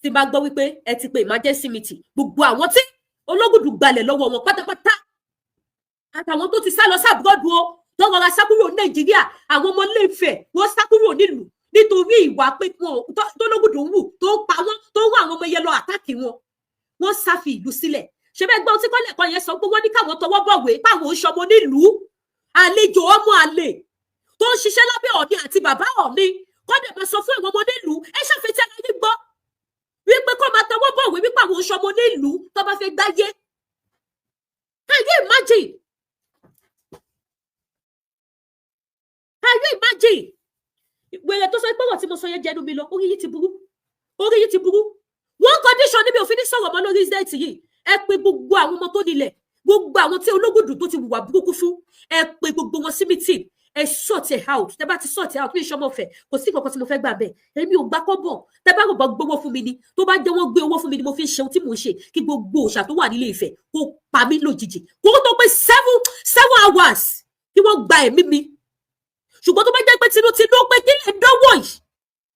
Tí n bá gbọ́ wípé ẹ ti pe emergency meeting, gbogbo àwọn tí ológùdù gbalẹ̀ lọ́wọ́ wọn pátápátá, àtàwọn tó ti sá lọ s'abroad o, tó rọra sá kúrò Nàìjíríà, àwọn ọmọ Ilé Ifẹ̀ wọ́n sá kúrò nílùú nítorí ìwà pé wọn tólógùdù ń wù, tó ń pa wọn, tó ń wá àwọn ọmọ yẹn lọ attack wọn, wọ́n sá fi ìlú sílẹ̀. Ṣe bẹ́ẹ̀ gbọ́n tí kọ́lẹ̀ kan yẹn sọ pé wọ́n ní káwọn tọwọ́ bọ̀wé páwọn ń ṣọmọ nílùú, àlejò, ọmọ àlè tó ń ṣiṣẹ́ lábẹ́ Ọọ̀ni àti bàbá Ọọ̀ni, kọ́dẹ̀ máa sọ fún àwọn ọmọ nílùú, ẹ ṣàfihàn ara yín gbọ́ wípé kó máa tọwọ́ bọ̀wé wípé àwọn ń ṣọmọ nílùú tó bá fẹ́ gbáyé. Can you imagine? Can you imagine? Wèrè tó sọ pé ọ̀rọ̀ tí mo sọ yẹn jẹnu mi lọ, orí yìí ti burú, orí yìí ti burú. One condition níbi òfin ní sọ̀rọ̀ mọ́ lórí incident yìí: ẹ pé gbogbo àwọn ọmọ tó nílẹ̀, gbogbo àwọn tí ológùdù tó ti hùwà burúkú fún, ẹ pé gbogbo wọn sí meeting, ẹ sort it out. Tẹ bá ti sort it out, mi ìṣọmọ fẹ, kò sí nǹkan tí mo fẹ́ gbà bẹ́ẹ̀. Èmi ò gbà kọ́bọ̀. Tẹ bá rò bọ́ gbowó fún mi ni, tó bá jẹ́ wọ́n gbé owó fún mi ni mo fi ń ṣe ohun tí mò ń ṣe, kí gbogbo òòṣà tó wà nílé Ifẹ̀ kó pa mí lójijì, kó tó pé 7 hours kí wọ́n gba ẹ̀mí mi. Ṣùgbọ́n tó bá jẹ́ pé tinútinú pé kí lè dánwò yìí,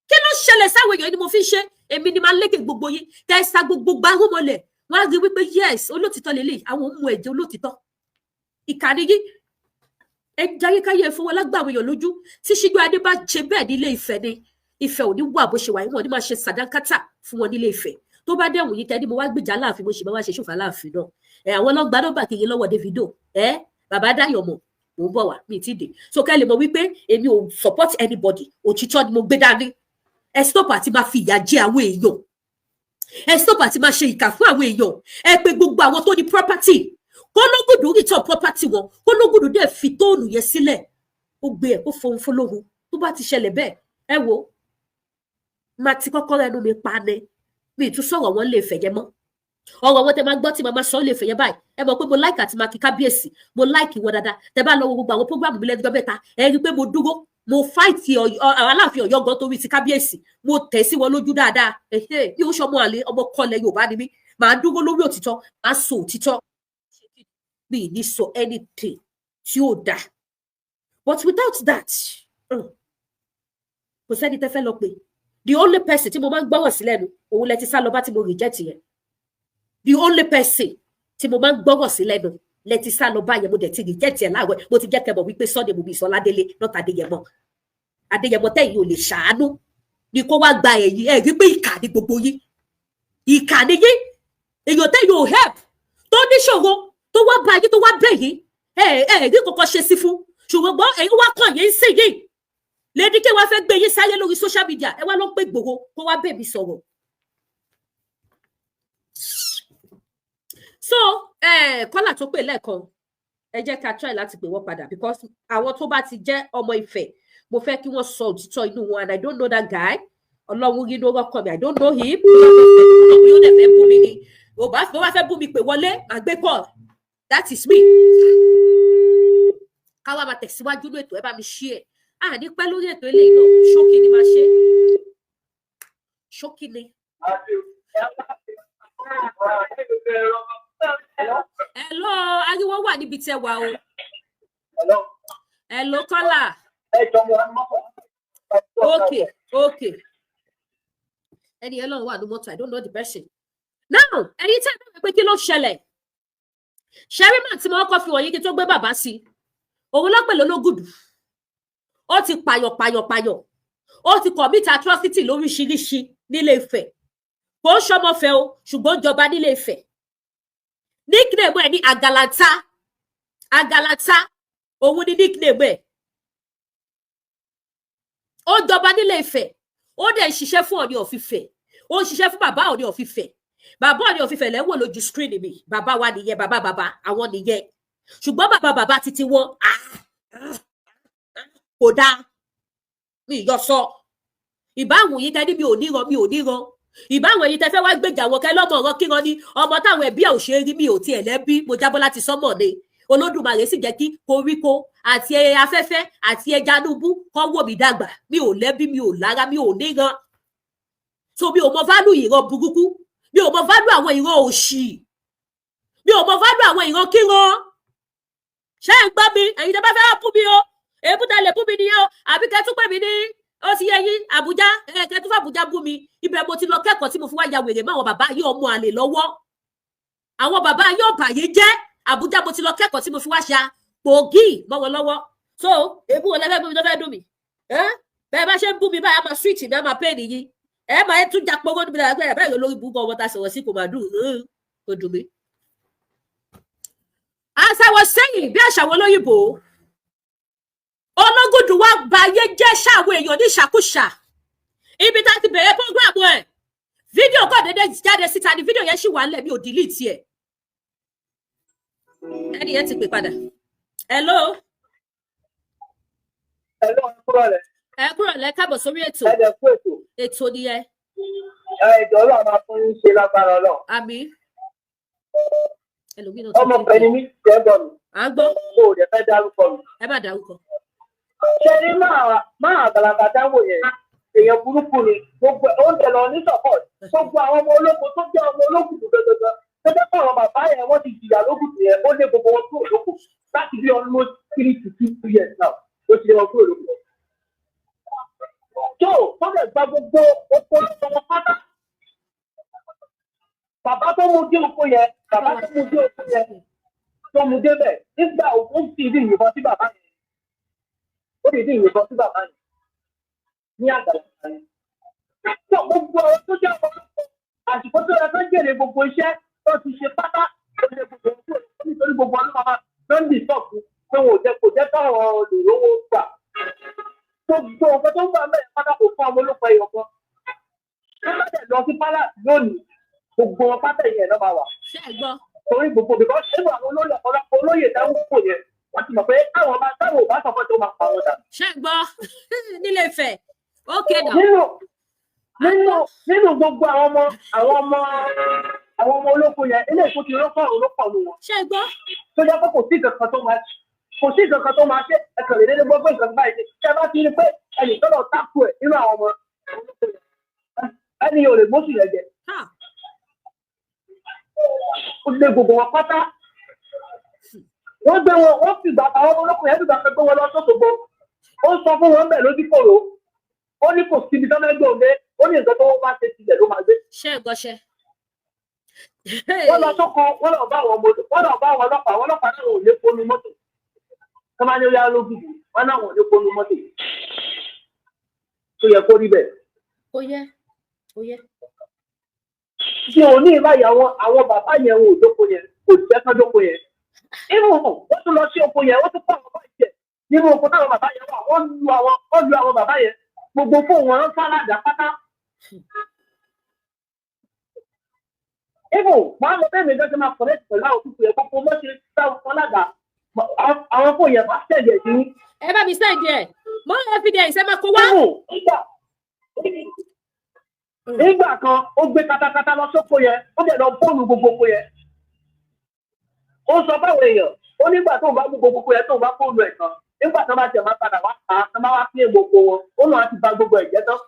kí ló ṣẹlẹ̀ sáwọn èèyàn ni mo fi ń ṣe, èmi ni máa lékè gbogbo yín. Kẹ́ ẹ sa gbogbo gbárùmọ̀lẹ̀, wọ́n á rí wípé yes, olótìtọ́ lélẹ̀, àwọn òun mú ẹ̀jẹ̀ olótìtọ́. Ìkànnì yìí, ẹ jayékáyé ẹ fọwọ́ lágbà àwọn èèyàn lójú. Tí Ṣíjú Adé bá ṣe bẹ́ẹ̀ nílé Ifẹ̀ ni, Ifẹ̀ ò ní wà bó ṣe wà yìí. Wọn ní máa ṣe sàdánkátà fún wọn nílé Ifẹ̀. Tó bá dẹ̀wùn yìí tẹ́ni mo wá gbìjà láàfin, mo sì máa wá ṣe ṣòfà láàfin náà. Ẹ àwọn ọlọ́gbà nọ́mbà kiri lọ́wọ́ Davido, ẹ bàbá Dayọ̀ mọ̀, mò ń bọ̀ wá, mi ti dé. So kẹ́ lè mọ̀ wípé èmi ò support anybody, òtítọ́ ni mo gbé dání. Ẹ stop àti máa fi ìyà jẹ àwọn èèyàn, ẹ stop àti máa ṣe ìkà fún àwọn èèyàn. Ẹ pé gbogbo àwọn tó ní property, kólógùdù return property wọn, kólógùdù dẹ̀ fi tóònù yẹn sílẹ̀, ó gbé ẹ̀ kó fohun fọlọ́hun. Tó bá ti ṣẹlẹ̀ bẹ́ẹ̀, ẹ wo, máa ti kọ́kọ́ ẹnu mi pa ni, mi ì tún sọ̀rọ̀ wọn lè fẹ̀yẹ mọ́. Ọ̀rọ̀ wọn tẹ máa gbọ́ tí màmá sọ lè fẹ̀yẹ báyìí. Ẹ mọ̀ pé mo like àti máa kí kábíyèsí, mo like wọn dáadáa. Tẹ bá lọ wo gbogbo àwọn program mi lẹ́jọ́ mẹ́ta, ẹ rí i pé mo dúró, mo fight Aláàfin Ọ̀yọ́ gan torí ti kábíyèsí, mo tẹ̀ sí wọn lójú dáadáa. Bí ó ṣọmọ àlè, ọmọ kọlẹ̀ Yorùbá ni mí, màá dúró lórí òtítọ́, màá sọ òtítọ́, mi ní sọ anything tí ó dáa. But without that, kò sẹ́ni tẹ́ fẹ́ lọ pé the only person tí mo máa ń gbọ́rọ̀ sí lẹ́nu, òun lẹ ti sá lọ bá tí mo reject yẹn. The only person tí mo máa ń gbọ́rọ̀ sí lẹ́nu lẹ ti sá lọ báyẹn, mo dẹ̀ ti reject yẹn láàárọ̀. Mo ti jẹ́ kẹ́ mọ̀ wípé Sunday mo bí Ìsọlá Délé, not Adéyẹmọ. Adéyẹmọ tẹ́yìn ò lè ṣàánú ni kó wá gba ẹ̀yìn. Ẹ̀ rí pé ìkà ni gbogbo yín, ìkà ni yín. Èèyàn tẹ́yìn ò help, tó níṣòro, tó wá bá yín, tó wá bẹ̀ yín, ẹ ẹ rí kankan ṣe sí fún, ṣùgbọ́n ẹ̀yin wá kàn yín sí yìí lady kí wàá fẹ́ gbé yín sáyé lórí social media, ẹ wá ló ń pè gbòòrò kó wá bẹ̀ mí sọ̀rọ̀. So kọ́là tó pè lẹ́ẹ̀kan, ẹ jẹ́ ká try láti pè wọ́n padà, because àwọn tó bá ti jẹ́ ọmọ Ifẹ̀, mo fẹ́ kí wọ́n sọ òtítọ́ inú wọn. And I don't know that guy. Ọlọ́run rí ló rọ́kàn mi, I don't know him. Bí ó dẹ̀ fẹ́ bú mi ni, bó bá fẹ́ bú mi, pè wọlé, màá gbé call. That is me. Káwá máa tẹ̀síwájú ní ètò. Ẹ bá mi share. À ní pẹ́ lórí ètò eléyìí náà, ṣókí ni máa ṣe. Ṣókí ni. Hello, ariwo wà níbi tẹ wà o. Hello, Kọ́lá. Okay, ẹni ẹ lọ́run wà ní mọ́tò. I don't know the person now. Ẹ̀yin tẹ́ ẹ bẹ̀rẹ̀ pé kí ló ṣẹlẹ̀, ṣẹ́rímà tí mo kọ́ fi wọ̀nyí kí tó gbé bàbá sí, òun ló pè lólógùdù. Ó ti pààyàn pààyàn pààyàn, ó ti commit atrocity lóríṣiríṣi nílé Ifẹ̀. Kò ń ṣọmọfẹ o, ṣùgbọ́n ó jọba nílé Ifẹ̀. Nickname ẹ̀ ní Àgàlàtà. Àgàlàtà, òun ni nickname ẹ̀. Ó jọba nílé Ifẹ̀, ó dẹ̀ ń ṣiṣẹ́ fún Ọọ̀ni of Ifẹ̀, ó ń ṣiṣẹ́ fún bàbá Ọọ̀ni of Ifẹ̀. Bàbá Ọọ̀ni of Ifẹ̀ lẹ́wọ̀n lójú screen mi. Bàbá wa nìyẹn, bàbá bàbá àwọn nìyẹn. Ṣùgbọ́n bàbá bàbá títí wọn kò dáa, mi yọ sọ ìbáwùn yìí kẹ́ni mi ò níran, mi ò níran. Ìbáwọn ẹ̀yin tẹ́ fẹ́ wá gbèjà wọn kẹ́ lọ́mọ ọ̀rọ̀ kíran ni ọmọ táwọn ẹbí ẹ̀ ò ṣe rí. Mi ò tiẹ̀ lẹ́bí, mo jábọ́ láti sọ́mọ̀ ni. Olódùmarè sì jẹ́ kí koríko àti afẹ́fẹ́ àti ẹja núbú kọ́ wò mí dàgbà. Mi ò lẹ́bí, mi ò lára, mi ò níran. So mi ò mọ value ìran burúkú, mi ò mọ value àwọn ìran òṣì, mi ò mọ value àwọn ìran kíran. Ṣé ẹ ń gbọ́ mi? Ẹ̀yin tẹ́ bá fẹ́ bú mi o, èébú tẹ́ lè bú mi nìyẹn o, àbí kẹ́ tún pè mí ní ó ti yẹ yín Àbújá, ẹ kẹ́ tún fún Àbújá bú mi. Ibẹ̀ mo ti lọ kẹ́kọ̀ọ́ tí mo fi wá ya wèrè mọ́ àwọn bàbá yìí, ọmọ àlè lọ́wọ́ àwọn bàbá yìí ọ̀bàyé jẹ́. Àbújá mo ti lọ kẹ́kọ̀ọ́ tí mo fi wá ṣa pògì mọ́ wọn lọ́wọ́. So èébú wọn lẹ́fẹ̀ẹ́ bú mi tó fẹ́ dùn mí? Bẹ́ẹ̀ bá ṣe ń bú mi báyìí, a máa switch mi, a máa pè nìyí, ẹ máa tún ja pọ́ngọ́ níbi dára pé ẹ bẹ́ẹ̀ lórí burúkú ọmọ ta sọ̀rọ̀ sí kò máa dùn, kò dùn mí. As I was saying, bí àṣà wọn lóyìnbó, Ológùdù wa báyé jẹ́ ṣàwọn èèyàn ní ìṣàkúṣà. Ibi tá a ti bẹ̀rẹ̀ program ẹ̀, fídíò kọ́ dédé jáde síta ni. Fídíò yẹn ṣì wà nílẹ̀, mi ò delete ẹ̀. Ẹni yẹn ti pè padà. Hello.
Hello, ẹ kúrò lẹ̀.
Ẹ kúrò lẹ, káàbọ̀ sórí ètò.
Ẹ dẹ̀ kú ètò.
Ètò nìyẹn.
Ẹ jọ̀ọ́, Ọlọ́run máa fún yín ṣe lágbára Ọlọ́run.
Àmín. Ẹlòmíràn tó
Ọmọ
ti ń
pẹ̀lú
pè.
mi jẹ́ bọ̀ mi.
À ń gbọ́.
Mo ò dẹ̀ fẹ́ dárúkọ mi.
Ẹ má dárúkọ.
Ṣé ní máa àgbàlagbà dáwò yẹn, èèyàn burúkú ni gbogbo ẹ̀, ó ń tẹ̀lé ọ ní support. Gbogbo àwọn ọmọ ológun tó jẹ́ ọmọ ológun gbogbogbò tó jẹ́ pé àwọn bàbá yẹn wọ́n ti jìyà lógùn yẹn, ó lé gbogbo wọn kúrò lóko láti bí almost 3 to 2 years now, ó ti lé wọn kúrò lóko. Tó lè gba gbogbo oko lọ́wọ́ pátá. Bàbá tó mú dé oko yẹn, bàbá tó mú dé oko yẹn, tó mú débẹ̀ nígbà ó fi ìdí ìyìnbọn sí bàbá yẹn, ó fi ìdí ìyìnbọn sí bàbá yẹn ní àgbàlagbà yẹn. Tó gbogbo àwọn tó jẹ́ ọmọ àsìkò tó yẹ kó jèrè gbogbo iṣẹ́ tó ti ṣe pátá, ó lè gbogbo wọn kúrò nítorí gbogbo ọdún máa ló ń dì sọ́ọ̀kù pé wọn ò jẹ́ kò jẹ́ káwọn olùrówó gbà. Gbogbo nǹkan tó ń gbà mẹ́rin pátá kò fún ọmọ olóko ẹyọ kan. Tó bá dẹ̀ lọ sí palace lónìí, gbogbo wọn pátá ìyẹn náà máa wà.
Ṣé ẹ gbọ́?
Torí gbogbo because ṣé àwọn olóyè, ọ̀pọ̀lọpọ̀ olóyè táwọn kò yẹn, wọ́n ti mọ̀ pé táwọn bá táwọn ò bá sọ̀kọ́ tó máa pa wọn dà.
Ṣé ẹ gbọ́ nílé Ifẹ̀? Okay now.
Nínú gbogbo àwọn ọmọ olóko yẹn, eléyìí tó ti rọ́pọ̀ olópọ̀ nù wọn.
Ṣé ẹ gbọ́?
Tó jẹ́ pé kò sí nǹkan kan tó máa ṣe, ẹ̀kàn lè dédé gbọ́ pé nǹkan báyìí ṣe. Ṣé bá ti rí pé ẹnì tó lọ tákù ẹ̀ nínú àwọn ọmọ olóko yẹn, ẹni yóò lè gbósù yẹn jẹ.
Ha.
Ó lé gbogbo wọn pátá, wọ́n gbé wọn, wọ́n fìgbà àwọn ọmọ olóko yẹn fìgbà kan gbé wọn lọ sọ́sọ́gbó. Ó sọ fún wọn bẹ́ẹ̀ lójú kòrò, ó ní kò síbi tó fẹ́ gbé òun dé, ó ní nǹkan tó wọ́n bá ṣe tilẹ̀ ló máa gbé.
Ṣé ẹ gbọ́ ṣe?
Wọ́n lọ sóko, wọ́n lọ bá àwọn ọmọ, wọ́n lọ bá àwọn ọlọ́pàá. Àwọn ọlọ́pàá náà ò lè ponu mọ́tò tó máa ní ó yá lógún, wọn náà ò lè ponu mọ́tò tó yẹ kó rí bẹ́ẹ̀.
Ó yẹ, ó yẹ.
Tí ò ní ìbáyìí, àwọn bàbá yẹn wọn ò dóko yẹn, kò jẹ́ kán dóko yẹn. Inú wọ́n tún lọ sí oko yẹn, wọ́n tún kọ́ àwọn báyìí jẹ nínú oko táwọn bàbá yẹn wà. Wọ́n lu àwọn bàbá yẹn, gbogbo fóònù wọn ń sálàdà pátá. Even máa lọ bẹ́ẹ̀ mi gẹ́gẹ́ máa connect pẹ̀lú àwọn kúkú yẹn, gbogbo mọ́ ṣe sá wọn ládàá, àwọn fóònù yẹn bá tẹ̀lé sí.
Ẹ bá mi send ẹ more evidence, ẹ máa kó wá.
Even nígbà kan, ó gbé katakata lọ sóko yẹn, ó dẹ̀ lọ fóònù gbogbo oko yẹn. Ó sọ fáwọn èèyàn, ó nígbà tó ń bá mú gbogbo oko yẹn, tó ń bá fóònù ẹ̀ tán, nígbà tó bá tiẹ̀ máa padà wá pa tó bá wá pín gbogbo wọn, ó lọ́ọ́ ti ba gbogbo ẹ̀ jẹ́ tán.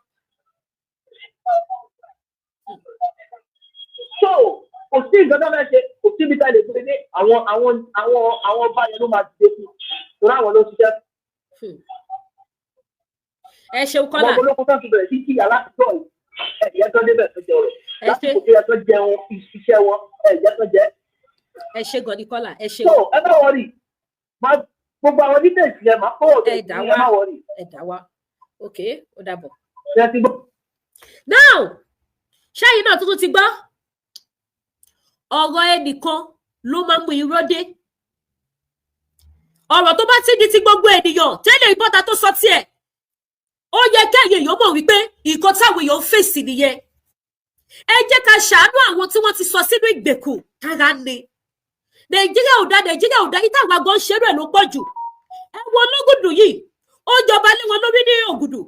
Kò sí nǹkan tó fẹ́ ṣe, kò síbi tá a lè gbé dé. Àwọn ọba yẹn ló máa dìde fún un, torí àwọn ló ṣiṣẹ́.
Ẹ ṣeun kọ́là.
Ọmọ olókùn tó ti bẹ̀rẹ̀ sí kíyà láti tọ̀ yìí, ẹ̀yẹ tó débẹ̀ tó jẹun rẹ̀
Ẹ ṣe.
lásìkò tó yẹ tó jẹun iṣẹ́ wọn, ẹ̀yẹ tó jẹ.
Ẹ ṣe gan ni kọ́là, ẹ ṣe.
So ẹ má worry, gbogbo àwọn details yẹn máa kó òde
Ẹ dá
ẹ
wá.
má worry.
Ẹ dá wa, ok, ó dàbọ̀.
Ṣé ẹ ti gbọ́?
Now, ṣáyìn náà tuntun ti gbọ́ ọ̀rọ̀ ẹnìkan ló máa ń mú irọ́ dé. Ọ̀rọ̀ tó bá ti di ti gbogbo ènìyàn tẹ́lẹ̀, ìbọ́ta tó sọ tiẹ̀, ó yẹ kẹ́yìn èèyàn mọ̀ wípé nǹkan táwọn èèyàn ń fèsì nìyẹn. Ẹ jẹ́ ká ṣàánú àwọn tí wọ́n ti sọ sínú ìgbèkùn. Kára ni Nàìjíríà ò dá, Nàìjíríà ò dá yìí, táwọn àgọ́ ń ṣerú ẹ̀ ló pọ̀ jù. Ẹ wo Ológùdù yìí, ó jọba lé wọn lórí ní Ògùdù.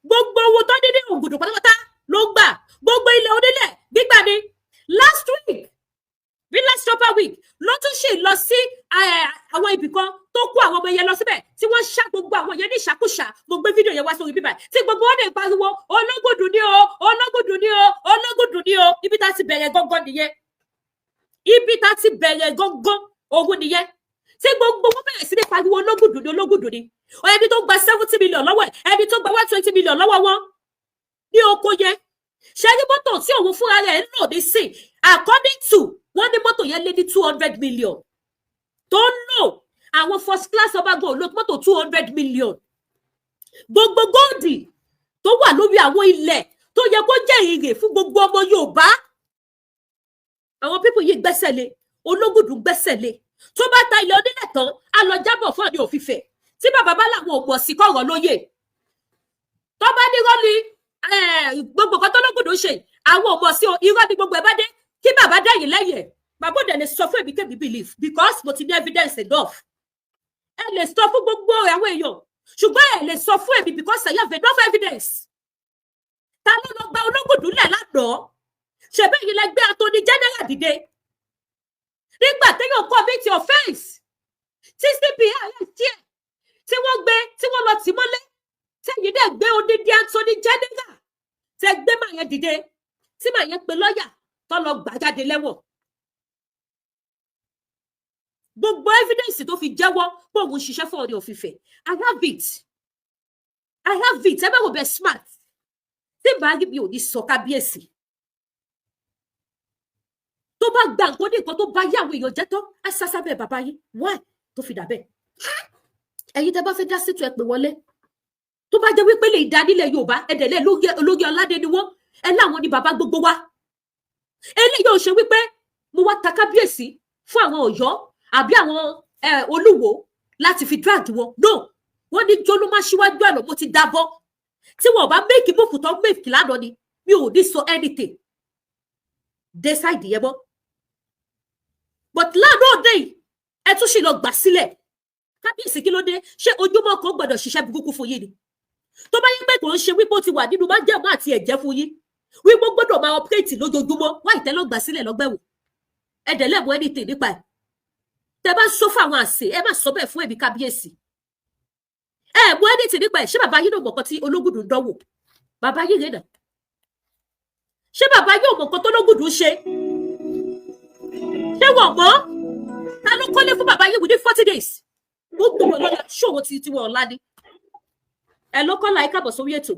Gbogbo owó tó ní ní Ògùdù pátápátá ló ń gbà, gbogbo ilẹ̀ onílẹ̀ gbígbà ni. Last week bí last upper week ló tún ṣì lọ sí àwọn ibì kan tó kó àwọn ọmọ yẹn lọ síbẹ̀ tí wọ́n ṣá gbogbo àwọn yẹn ní ìṣàkóṣà. Mo gbé fídíò yẹn wá sórí bíbá tí gbogbo wọn lè pariwo, "Ológùdù ni o, Ológùdù ni o, Ológùdù ni o." Ibi tá a ti bẹ̀rẹ̀ gangan nìyẹn, ibi tá a ti bẹ̀rẹ̀ gangan òun nìyẹn tí gbogbo wọn bẹ̀rẹ̀ sí ní pariwo, "Ológùdù ni, Ológùdù ni." Ẹni tó gba 70 million lọ́wọ́ ẹ̀, ẹni tó gba 120 million lọ́wọ́ wọn ní oko yẹn, ṣe ní mọ́tò tí òun fúnra rẹ̀ ń lò ní sìn, according to wọ́n ní mọ́tò yẹn lé ní 200 million tó ń lò. Àwọn first class ọba gan lò mọ́tò 200 million. Gbogbo gold tó wà lórí àwọn ilẹ̀ tó yẹ kó jẹ́ èrè fún gbogbo ọmọ Yorùbá, àwọn people yìí gbẹ́sẹ̀ lé. Ológùdù gbẹ́sẹ̀ lé. Tó bá ta ilẹ̀ onílẹ̀ tán, á lọ jábọ̀ fún Ọ̀ọ̀ni òfìfẹ́. Tí bàbá bá làwọn ò mọ̀ sí kọ̀rọ̀ lóye, tó bá nírọ́ ni gbogbo nǹkan tó lógùdù ń ṣe, àwọn ò mọ̀ sí o, irọ́ ni gbogbo ẹ̀ bá dé, kí bàbá dẹ̀yìn lẹ́yìn ẹ̀. Bàbá òde lè sọ fún èmi kémi believe, because mo ti ní evidence enough. Ẹ lè sọ fún gbogbo àwọn èèyàn, ṣùgbọ́n ẹ lè sọ fún èmi because I have enough evidence. Ta ló lọ gba Ológùdù lẹ̀ lánàá? Ṣèbí yìí lẹ gbé Attorney General dìde nígbà téèyàn commit offence, tí CP arrest ẹ̀, tí wọ́n gbé, tí wọ́n lọ tì mọ́lé, tẹ̀yìn dẹ̀ gbé odidi Attorney General, tẹ gbé màá yẹn dìde, tí màá yẹn pe lọ́ọ̀yà tó lọ gbà jáde lẹ́wọ̀n. Gbogbo evidence tó fi jẹ́wọ́ pé òun ṣiṣẹ́ fún Ọọ̀ni of Ifẹ̀, I have it, I have it. Ẹ bá wò bẹ smart tí bá rí mi ò ní sọ. Kábíyèsí tó bá gba nǹkan ní nǹkan tó bá yá àwọn èèyàn jẹ́ tán, á sá sábẹ́ bàbá yín. Why tó fi dà bẹ́ẹ̀? Ẹ̀yin tẹ́ bá fẹ́ dá sítú, ẹ pè wọlé. Tó bá jẹ́ wípé lè dá nílẹ̀ Yorùbá, ẹ̀dẹ̀lẹ̀ olórí ọládé ni wọ́n, ẹ láwọn ni bàbá gbogbo wa. Eléyìí ò ṣe wípé mo wá ta kábíyèsí fún àwọn Ọ̀yọ́ àbí àwọn Olúwo láti fi drag wọn. No, wọ́n ní jóló má ṣíwájú àná. Mo ti dábọ́ tí wọn bá make move tó make lánàá ni mi ò ní sọ anything dé side yẹn mọ́. But lánàá òde yìí, ẹ tún ṣì lọ gbà sílẹ̀. Kábíyèsí, kí ló dé? Ṣé ojúmọ́ kan gbọ́dọ̀ ṣiṣẹ́ burúkú fún yín ni? Tó bá yẹ pé kò ń ṣe wípé ó ti wà nínú májẹ̀mú àti ẹ̀jẹ̀ fún yín wípé ó gbọ́dọ̀ máa operate lójoojúmọ́, wá ìtẹ́lọ́gbà sílẹ̀ lọ́gbẹ̀wò, ẹ̀dẹ̀ lẹ́mú anything nípa ẹ̀. Tẹ bá sọ fún àwọn àṣẹ, ẹ má sọ bẹ́ẹ̀ fún èmi kábíyèsí. Ẹ mú anything nípa ẹ̀. Ṣé bàbá yín náà mọ̀ nǹkan tí Ológùdù ń dánwò? Bàbá yín rèé nà. Ṣé bàbá yóò mọ̀ nǹkan tó Ológùdù ń ṣe? Ṣé wọ́n mọ̀? Ta ló kọ́lé fún bàbá yín within 40 days? Gbogbo wọn lọ́la ṣòwò tí tí wọn ọ̀la ni. Ẹ ló kọ́ la. Ẹ káàbọ̀ sórí ètò.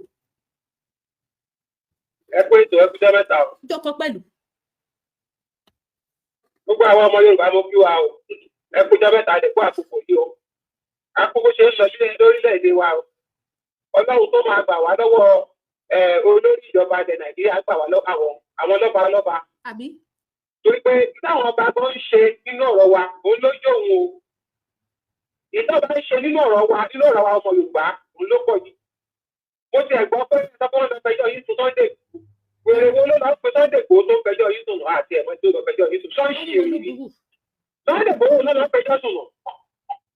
Ẹ kú ètò, ẹ kújọ́ mẹ́ta o.
Jọkọ pẹ̀lú.
Gbogbo àwọn ọmọ Yorùbá, mo kí wa o. Ẹ kújọ́ mẹ́ta lè kó àkókò yìí o. Àkókò ṣe ń lọ sí lórílẹ̀-èdè wa o. Ọlọ́run tó máa gbà wá lọ́wọ́ olórí ìjọba ilẹ̀ Nàìjíríà, gbà wá lọ́wọ́ àwọn lọ́ba lọ́ba.
Àmín.
Torí pé táwọn ọba gan ń ṣe nínú ọ̀rọ̀ wa, òun ló yóò òun o. Ìjọba ń ṣe nínú ọ̀rọ̀ wa, nínú ọ̀rọ̀ wa ọmọ Yorùbá, òun ló pọ̀ jù. Mo ti ẹ̀ gbọ́ pé ẹ̀sọ́ lọ fẹjọ́ yìí sùn Sunday. Wèrè wo ló lọ pe Sunday Igboho tó ń fẹjọ́ yìí sùn? Àti ẹ̀mọ́ tó lọ fẹjọ́ yìí sùn, ṣọ́ọ̀ṣì èrè ni. Sunday Igboho ló lọ fẹjọ́ sùn nù.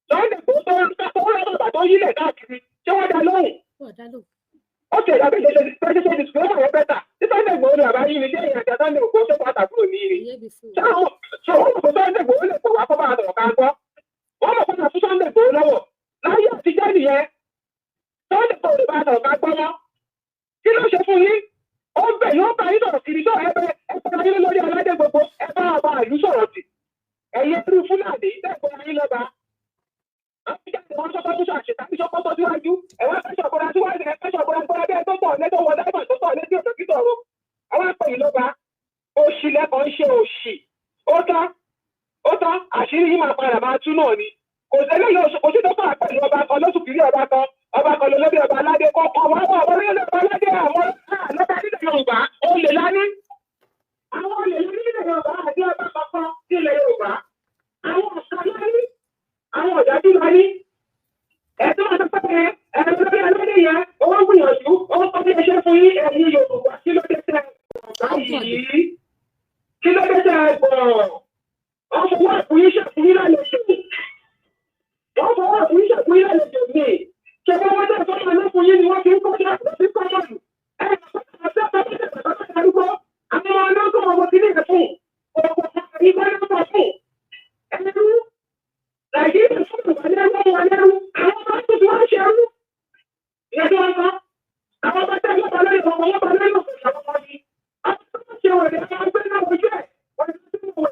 Sunday Igboho tó ń tó lọ́wọ́ tó yílẹ̀ káàkiri, ṣé wọ́n dá lóhùn?
Wọ́n dá lóhùn.
Ó ti ẹ̀dá bẹ́ẹ̀ ṣe ṣe ṣe disclosure yẹn better tí Sunday Igboho ni bàbá yìí ni. Ṣé ìrìnàjò Sunday Igboho ṣé pàtàkì kúrò ní yìí?
Ìyẹn mi fún
Ṣé àwọn ṣé wọ́n mọ̀ pé Sunday Igboho lè pè wá kó bá a sọ̀rọ̀ ká gbọ́? Wọ́n mọ̀ pé máa fún Sunday Igboho lọ́wọ́ láyé àtijọ́ nìyẹn. Sunday Igboho lè bá a sọ̀rọ̀ ká gbọ́ mọ́. Kí ló ṣe fún yín? Ó ń bẹ̀ yóò bá yín sọ̀rọ̀ kiri. Sọ ẹ bẹ ẹ bẹ ayé lórí aládé gbogbo ẹ bá ọba. jáde tẹ́ ẹ̀ gbọ́ra yín lọ́ba. Àwọn jáde wọn sọ́kọ́ tó ṣàṣetà ní sọ́kọ́ tó síwájú. Ẹ̀wọ́n fẹ́ ṣọ̀bọ̀ra síwájú ẹ̀ fẹ́ ṣọ̀bọ̀ra gbọ́ra bí ẹ tó tọ̀ lẹ́tọ̀ wọ dáìbà tó tọ̀ létí òkè títọ̀ ro. Àwọn àpè yìí lọ́ba. Òṣì lẹ́kọ̀ọ́ ń ṣe òṣì. Ó tán ó tán àṣírí yìí máa padà máa tú náà ni. Kò sí eléyìí kò sí tó fà pẹ̀lú ọba kan lóṣù kìíní ọba kan lólórí ọba aládé kọ̀ọ̀kan wá wà wọlé ọba aládé àwọn lọ́ba nílẹ̀ Yorùbá olè lání. Àwọn olè lání nílẹ̀ Yorùbá àti ọba kankan nílẹ̀ Yorùbá. Àwọn ọ̀sán lání, àwọn ọ̀dájú lání. Ẹ̀sùn máa sọ pé ẹ̀rọ lórí aládé yẹn, owó gbìyànjú, owó kọ́ bí ẹṣẹ́ fún yín ẹ̀yin Yorùbá kí ló dé tẹ́ báyìí? Kí ló dé tẹ́ gbọ̀n? Wọ́n fọwọ́ àfúyín ṣàfúyín lálejò. Wọ́n fọwọ́ àfúyín ṣàfúyín lálejò mi. Ṣé wọ́n wọ́n tẹ̀ fọ́nà ló fún yín ni wọ́n fi ń kọ́ ṣe àti kọ́ mọ̀lù? Ẹ àwọn ọmọ ọlọ́gbọ̀n ọmọ kìíní ẹ̀ fún. Ọ̀pọ̀ ìgbà ló pọ̀ fún. Ẹrú Nàìjíríà fún ìwà lẹ́rú wọn lẹ́rú. Àwọn ọmọ tó ti wá ṣe ẹrú. Ìyẹn tó wọn sọ. Àwọn ọmọ tẹ́ lọ́pàá lórí ọmọ wọn bá lórí ọmọ ìyàwó wọn ni. Àwọn tó ṣe wọ̀lẹ̀ àwọn ọgbẹ́ náà wojú ẹ̀. Wọ́n ti tún wọ̀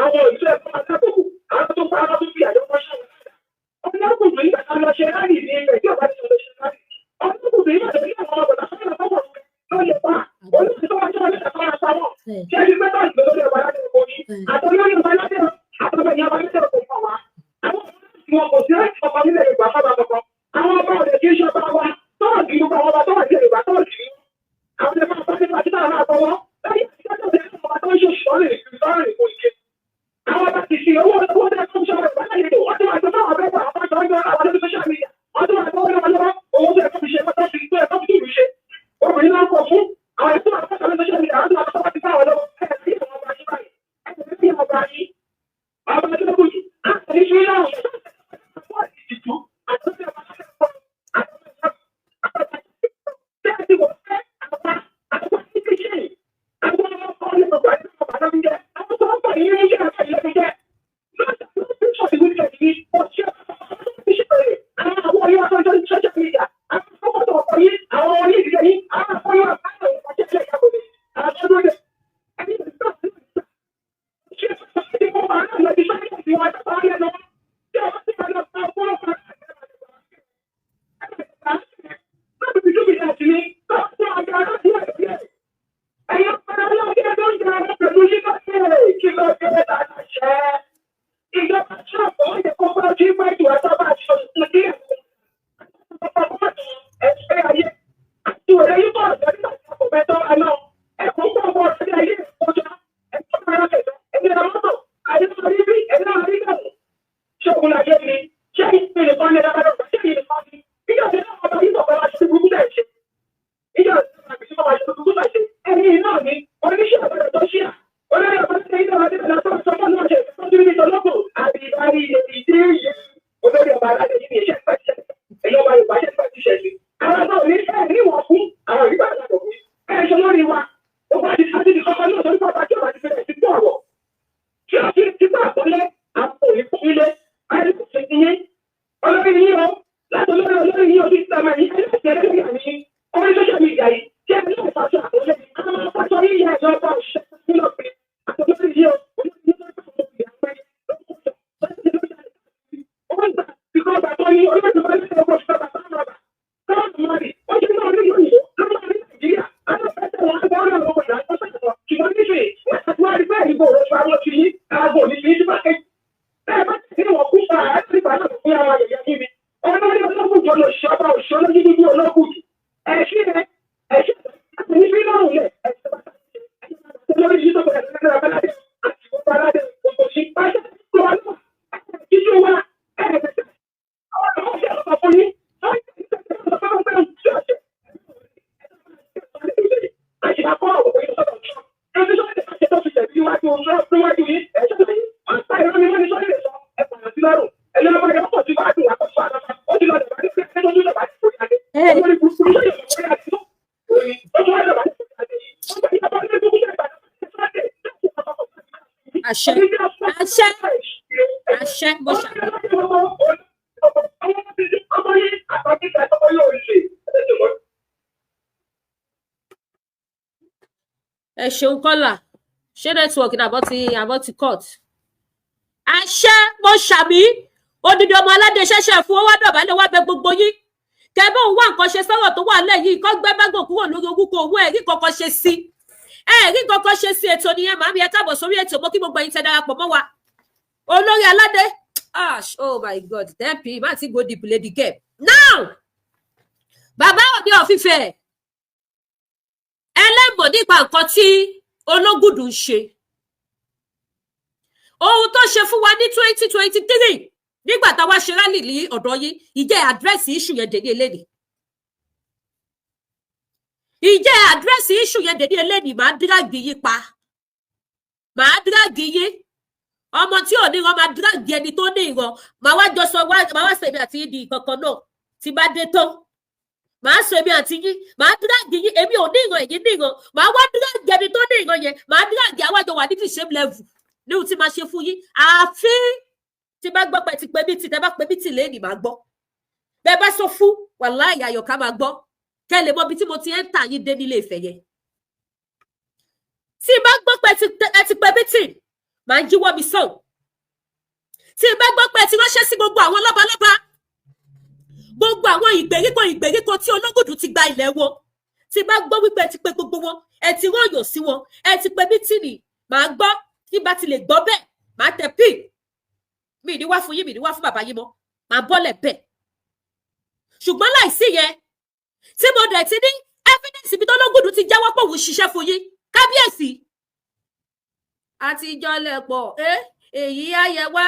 Àwọn ìṣẹ́ ẹ̀kọ́ alábòkù, àwọn tó pa àwọn tó fi àjọpọ̀ ṣàwọn ọlọ́kùnrin nígbà tá a lọ ṣe rálì ní ilẹ̀ tí ọba ti lọ ṣe rálì ọlọ́kùnrin nígbà tó ní àwọn ọmọ bàbá sọ́nà tó wọ̀ ló lè pa olóòtú tó wá ṣe wọlé tàbí ara pamọ́ ṣé ẹni pé báyìí lórí ọba aládé ọkọ ní àtọ́lórí ọba aládé àtọ́lórí ọba aládé ọkọ fún wa àwọn wọn kò sí láti ọba nílẹ̀ Yorùbá fábà kankan àwọn ọba òde kì í ṣe ọba wa tọ́ọ̀gì gbogbo àwọn ọba tọ́ọ̀gì Yorùbá tọ́ọ̀gì àwọn ọba máa bá nípa títà máa bọ̀wọ́ lẹ́yìn ìdájọ́ ọba tó ń ṣe òṣìṣọ́ àwọn ọba ti fi owó owó tẹ́ fún ṣọ́ọ̀rọ̀ ìbálẹ̀ wọ́n ti máa gbé fáwọn abẹ́gbà àwọn ọjọ́ ọjọ́ àwọn lórí social media wọ́n ti máa gbé owó lọ́wọ́ owó tó ẹ̀kọ́ fi ṣe mọ́tò fi tó ẹ̀kọ́ fi tìlú ṣe obìnrin náà pọ̀ fún àwọn ẹ̀kọ́ máa fọ́ta lórí social media àwọn tó máa fọ́ta ti fáwọn lọ́wọ́ ẹ̀ sí àwọn ọba yìí báyìí ẹ̀ sí àwọn ọba yìí ọba tó kù jù àti ní ṣúlẹ̀ àwọn Olórí burúkú ló yẹ kó yà sí. Ó tún wá dọ̀bálẹ̀ fún adé yìí. Ó gbà yín bàbá olórí burúkú yẹ
Àṣẹ, àṣẹ, àṣẹ, mo ṣàmì. Ẹ ṣeun kọ́là. Ṣé network ní àbọ̀ ti cut? Àṣẹ, mo ṣàmì. Odidi ọmọ aládé ṣẹ̀ṣẹ̀ fún ó wá dọ̀bálẹ̀ wá bẹ gbogbo yín. Kẹ́bẹ́ òun wá nǹkan ṣe sọ́rọ̀ tó wà lẹ́yìn kọ́ gbẹ́ bágò kúrò lórí orúkọ òun, ẹ̀rí kankan ṣe sí. Ẹ̀rí kankan ṣe sí ètò nìyẹn. Màámi, ẹ káàbọ̀ sórí ètò. Mo kí gbogbo ẹ̀yin tẹ́ darapọ̀ mọ́ wa. Olórí aládé, ah, oh my God, 10 p má ti go deep, lady girl. Now, bàbá Ọọ̀ni of Ifẹ̀, ẹlẹ́mọ̀ nípa nǹkan tí Ológùdù ń ṣe, ohun tó ṣe fún wa ní 2023 nígbà táwa ṣe rally ní ọ̀dọ̀ yín. Ìjẹ́ address issue yẹn dèní eléni? Ìjẹ́ address issue yẹn dèní eléni? Màá drag yín pa, màá drag yín. Ọmọ tí ò ní ìran máa drag ẹni tó ní ìran. Màá wá jọ sọ wá, màá wá sọ èmi àti yín di ìkankan náà. Tí bá dé tán, màá sọ èmi àti yín, màá drag yín. Èmi ò ní ìran, èyí ní ìran. Màá wá drag ẹni tó ní ìran yẹn, màá drag àwájọ wà ní the same level ní ohun tí màá ṣe fún yín. Àfi tí bá gbọ́ pé ti pé bí ti tẹ́ bá pé bí ti lé ní, màá gbọ́. Bẹ́ẹ̀ bá sọ fún wàláhì àyọ̀ká, máa gbọ́. Kẹ́ lè mọ ibi tí mo ti ń tà yín dé nílé Ifẹ̀ yẹn. Tí bá gbọ́ pé ẹ ti pé bí tì, màá jíwọ́ mi sàn. Tí bá gbọ́ pé ẹ ti ránṣẹ́ sí gbogbo àwọn lọ́balọ́ba, gbogbo àwọn ìgbèríko ìgbèríko tí Ológùdù ti gba ilẹ̀ wọn, tí bá gbọ́ wípé ẹ ti pe gbogbo wọn, ẹ ti rán sí wọn, ẹ ti pe meeting, màá gbọ́. Tí bá ti lè gbọ́ bẹ́ẹ̀, màá tẹ pí mi ní wá fún yín, mi ní wá fún bàbá yín mọ́, màá bọ́lẹ̀ bẹ́ẹ̀. Ṣùgbọ́n láìsí yẹn, tí mo dẹ̀ ti ní evidence ibi tó Ológùdù ti jẹ́wọ́ pé òun ṣiṣẹ́ fún yín, kábíyèsí, àtijọ́ lẹ̀pọ̀ ẹ́, èyí á yẹ wá.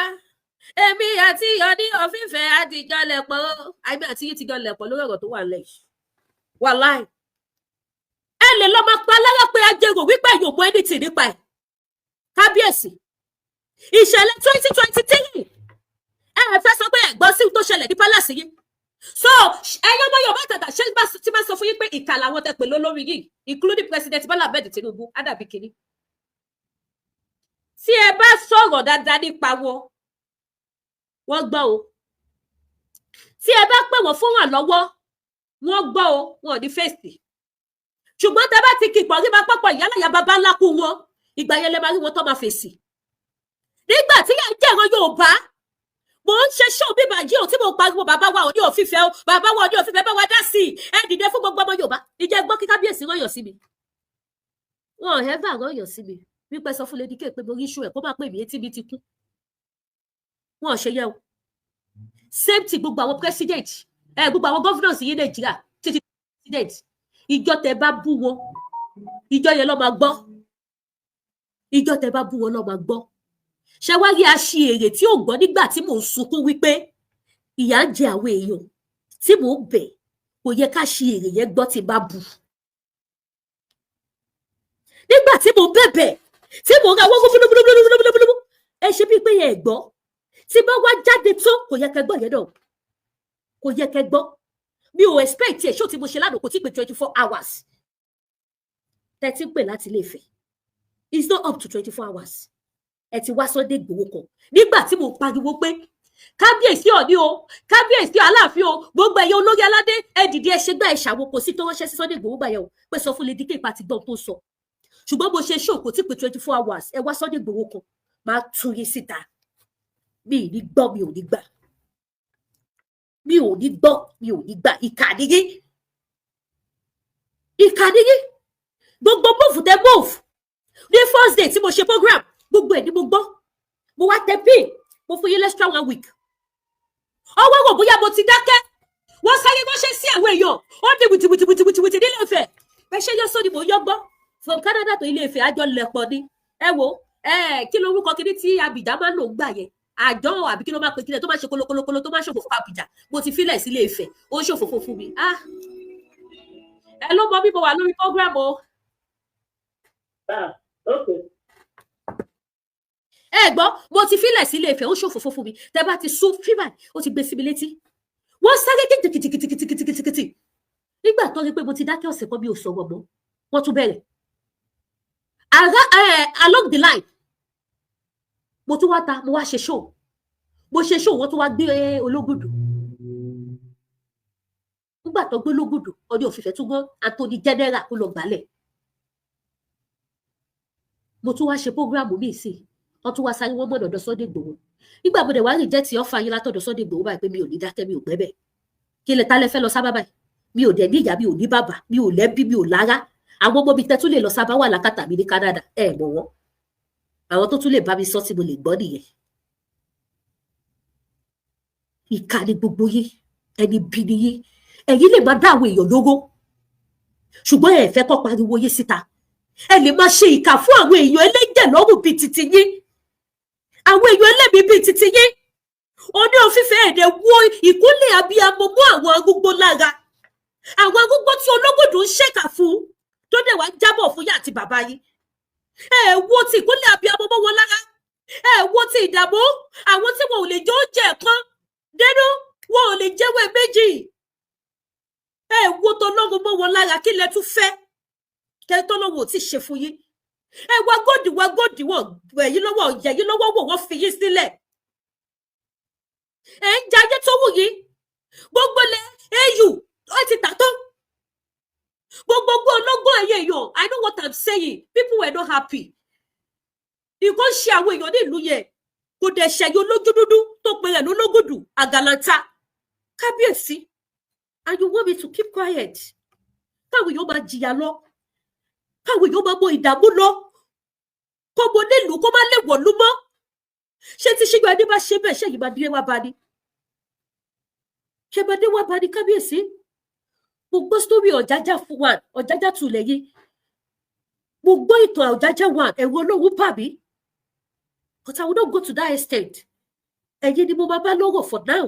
Èmi àti Ọọ̀ni of Ifẹ̀ àtijọ́ lẹ̀pọ̀ o. Àmì àti yín ti jọ lẹ̀pọ̀ lórí ọ̀rọ̀ tó wà lẹ̀ yìí. Wàláì, ẹ lè lọ máa pa lára pé ajérò wípé yóò mọ anything nípa ẹ̀. Kábíyèsí, ìṣẹ̀lẹ̀ 2023, ẹ fẹ́ sọ pé ẹ̀gbọ́n sí tó ṣẹlẹ̀ ní palace yìí. So ẹ̀yin ọmọ Yorùbá tàtà, ṣé tí bá sọ fún yín pé ìkà làwọn tẹ pè lólórí yìí, including President Bola Ahmed Tinubu, ádàbí kínní, tí ẹ bá sọ̀rọ̀ dáadáa nípa wọn, wọ́n gbọ́ o. Tí ẹ bá pè wọ́n fún ìrànlọ́wọ́, wọ́n gbọ́ o, wọn ò ní fèsì. Ṣùgbọ́n tẹ bá ti kìpọ̀ rí máa pọ̀pọ̀ ìyálàyà bàbá ńlá kú wọn, ìgbà yẹn lẹ máa rí wọn tó máa fèsì. Nígbà tí yà ń jẹ̀rọ Yorùbá, mò ń ṣe ṣó bíbà yìí ò, tí mo pariwo, bàbá wa Ọọ̀ni of Ifẹ̀ o, bàbá wa Ọọ̀ni of Ifẹ̀, bá wa dá sí i, ẹ dìde fún gbogbo ọmọ Yorùbá. Ìjẹ́ gbọ́ kí kábíyèsí rányàn sí mi? Wọn ò hẹ́fà rányàn sí mi wípé sọ fún Lady K pé mo rí iṣu ẹ̀, kó má pè mí, etí mi ti kú. Wọn ò ṣe yẹ o. Same thing gbogbo àwọn president ẹ, gbogbo àwọn governors yìí Nàìjíríà títí president. Ìjọ tẹ bá bú wọn, ìjọ yẹn ló máa gbọ́. Ìjọ tẹ bá bú wọn ló máa gbọ́. Ṣé wá rí aṣièrè tí ò gbọ́ nígbà tí mò ń sunkún wípé ìyà ń jẹ àwọn èèyàn tí mò ń bẹ̀? Kò yẹ ká ṣièrè yẹn gbọ́ tí bá bú nígbà tí mò ń bẹ̀bẹ̀, tí mò ń ra wọ́n búlúbúlúbúlúbúlúbúlú. Ẹ ṣe bíi pé yẹn gbọ́. Tí bá wá jáde tán, kò yẹ kẹ́ gbọ́ yẹn náà, kò yẹ kẹ́ gbọ́. Mi ò expect ẹ̀. Ṣó tí mo ṣe lánàá kò tí pé 24 hours tẹ́tí ń pè láti Ilé Ifẹ̀? It's not up to 24 hours. Ẹ ti wá Sunday Igboho kan nígbà tí mo pariwo pé kábíyèsí Ọ̀ní o, kábíyèsí Aláàfin o, gbogbo ẹ̀yẹ olórí aládé, ẹ dìde, ẹ ṣe gbá, ẹ ṣàwọn. Kò sí tó ránṣẹ́ sí Sunday Igboho gbà yẹn o pé sọ fún Lady K ipa ti gbọ́n tó sọ. Ṣùgbọ́n mo ṣe ṣó kò tí pé 24 hours, ẹ wá Sunday Igboho kan. Máa tú yín síta. Mi ì ní gbọ́, mi ò ní gbà, mi ò ní gbọ́, mi ò ní gbà. Ìkà nìyí, ìkà nìyí. Gbogbo move tẹ move ní first day tí mo ṣe program, gbogbo ẹ̀ ni mo gbọ́. Mo wá tẹ pin, mo fún yín extra one week. Ọwọ́ wò bóyá mo ti dákẹ́. Wọ́n sáré ránṣẹ́ sí àwọn èèyàn, ó di wìtìwìtìwìtìwìtì nílé Ifẹ̀. Ẹ ṣe yọ sóni, mò ń yọ gbọ́ from Canada to Ilé Ifẹ̀. Àjọ lẹ̀pọ̀ ni. Ẹ wo ẹ, kí lorúkọ kíní tí Abìjà máa ń lò ń gbà yẹn? Àjọ àbí kí ló máa pè kílẹ̀ tó máa ṣe kolokolokolo, tó máa ṣòfò fún Abìjà? Mo ti filẹ̀ sílé Ifẹ̀, ó ń ṣòfòfò fún mi. Ah, ẹ ló mọ bí mo wà lórí program o.
Ah, okay.
Ẹ gbọ́, mo ti filẹ̀ sílé Ifẹ̀, ó ṣòfófó fún mi. Tẹ bá ti sún fíbà, ó ti gbé sí mi létí. Wọ́n sáré kìtìkìtìkìtìkìtìkìtì. Nígbà tó rí pé mo ti dákẹ́ ọ̀sẹ̀ kan, mi ò sọ̀rọ̀ mọ́, wọ́n tún bẹ̀rẹ̀. Ara along the line, mo tún wá ta, mo wá ṣe show, mo ṣe show, wọ́n tún wá gbé Ológùdù. Nígbà tó gbé Ológùdù, Ọọ̀ni of Ifẹ̀ tún gbọ́ Attorney General kó lọ gbálẹ̀. Mo tún wá ṣe program míì sí, wọ́n tún wá sáré, wọ́n mọ̀nà ọ̀dọ̀ Sunday Igboho. Nígbà mo dẹ̀ wá reject offer yín látọ̀dọ̀ Sunday Igboho báyìí pé mi ò ní dákẹ́, mi ò gbẹ́bẹ̀, kí lẹ ta lẹ fẹ́ lọ sábà báyìí? Mi ò dẹ̀ ní ìyá, mi ò ní bàbá, mi ò lẹ́bí, mi ò lára. Àwọn ọmọ mi tẹ́ tún lè lọ sábà wà lákàtà mi ní Canada, ẹ mọ̀ wọ́n. Àwọn tó tún lè bá mi sọ tí mo lè gbọ́ nìyẹn. Ìkà ni gbogbo yín, ẹni bí ni yín. Ẹ̀yin lè máa dá àwọn èèyàn lóró, ṣùgbọ́n ẹ fẹ́ kọ́ pariwo yín síta. Ẹ lè máa ṣe ìkà fún àwọn èèyàn ẹlẹ́jẹ̀ lọ́rùn bíi titi yín, àwọn èèyàn ẹlẹ́mìí bíi titi yín. Ọọ̀ni of Ifẹ̀, èdè wo ìkúnlẹ̀ abiyamọ mú àwọn arúgbó lára, àwọn arúgbó tí Ológùdù ń ṣèkà fún, tó dẹ̀ wá jábọ̀ fún yá àti bàbá yín. Ẹ wo ti ìkúnlẹ̀ abiyamọ mọ́ wọn lára, ẹ wo ti ìdààmú àwọn tí wọn ò lè jẹ oúnjẹ kan dénú, wọn ò lè jẹ́wọ́ méjì. Ẹ wo tọlọ́run mọ́ wọn lára. Kí lẹ tún fẹ́ kẹ́ tọ́lọ́run ò tí ì ṣe fún yín? Ẹ wá góòdì, wá góòdì, wọn ẹ̀yìn lọ́wọ́ yẹ̀yìn lọ́wọ́ wò, wọ́n fi yín sílẹ̀. Ẹ ń jayé tó wù yín. Gbogbo lẹ au ó ti tà tán, gbogbo ológun ẹ̀yẹ èèyàn. I know what I'm saying. People were not happy. Nǹkan ṣe àwọn èèyàn ní ìlú yẹn, kò dẹ̀ ṣẹ̀yìn olójú dúdú tó pe rẹ̀ lólógùdù àgàlàntà. Kábíyèsí, and you want me to keep quiet, káwọn èèyàn máa jìyà lọ, káwọn èèyàn máa mọ ìdààmú lọ, kó mo nílùú kó má lè wọ̀lú mọ́? Ṣé tí ṣígbà ẹni bá ṣe bẹ́ẹ̀, ṣé yìí máa dé wá bá ní, ṣé máa dé wá bá ní? Kábíyèsí, mo gbọ́ story Ọ̀jájá fún one, Ọ̀jájá two lẹ́yìn. Mo gbọ́ ìtàn Ọ̀jájá one, ẹ̀rù Ọlọ́run bà mí, but I will not go to that extent. Ẹ̀yin ni mo máa bá lọ́rọ̀ for now.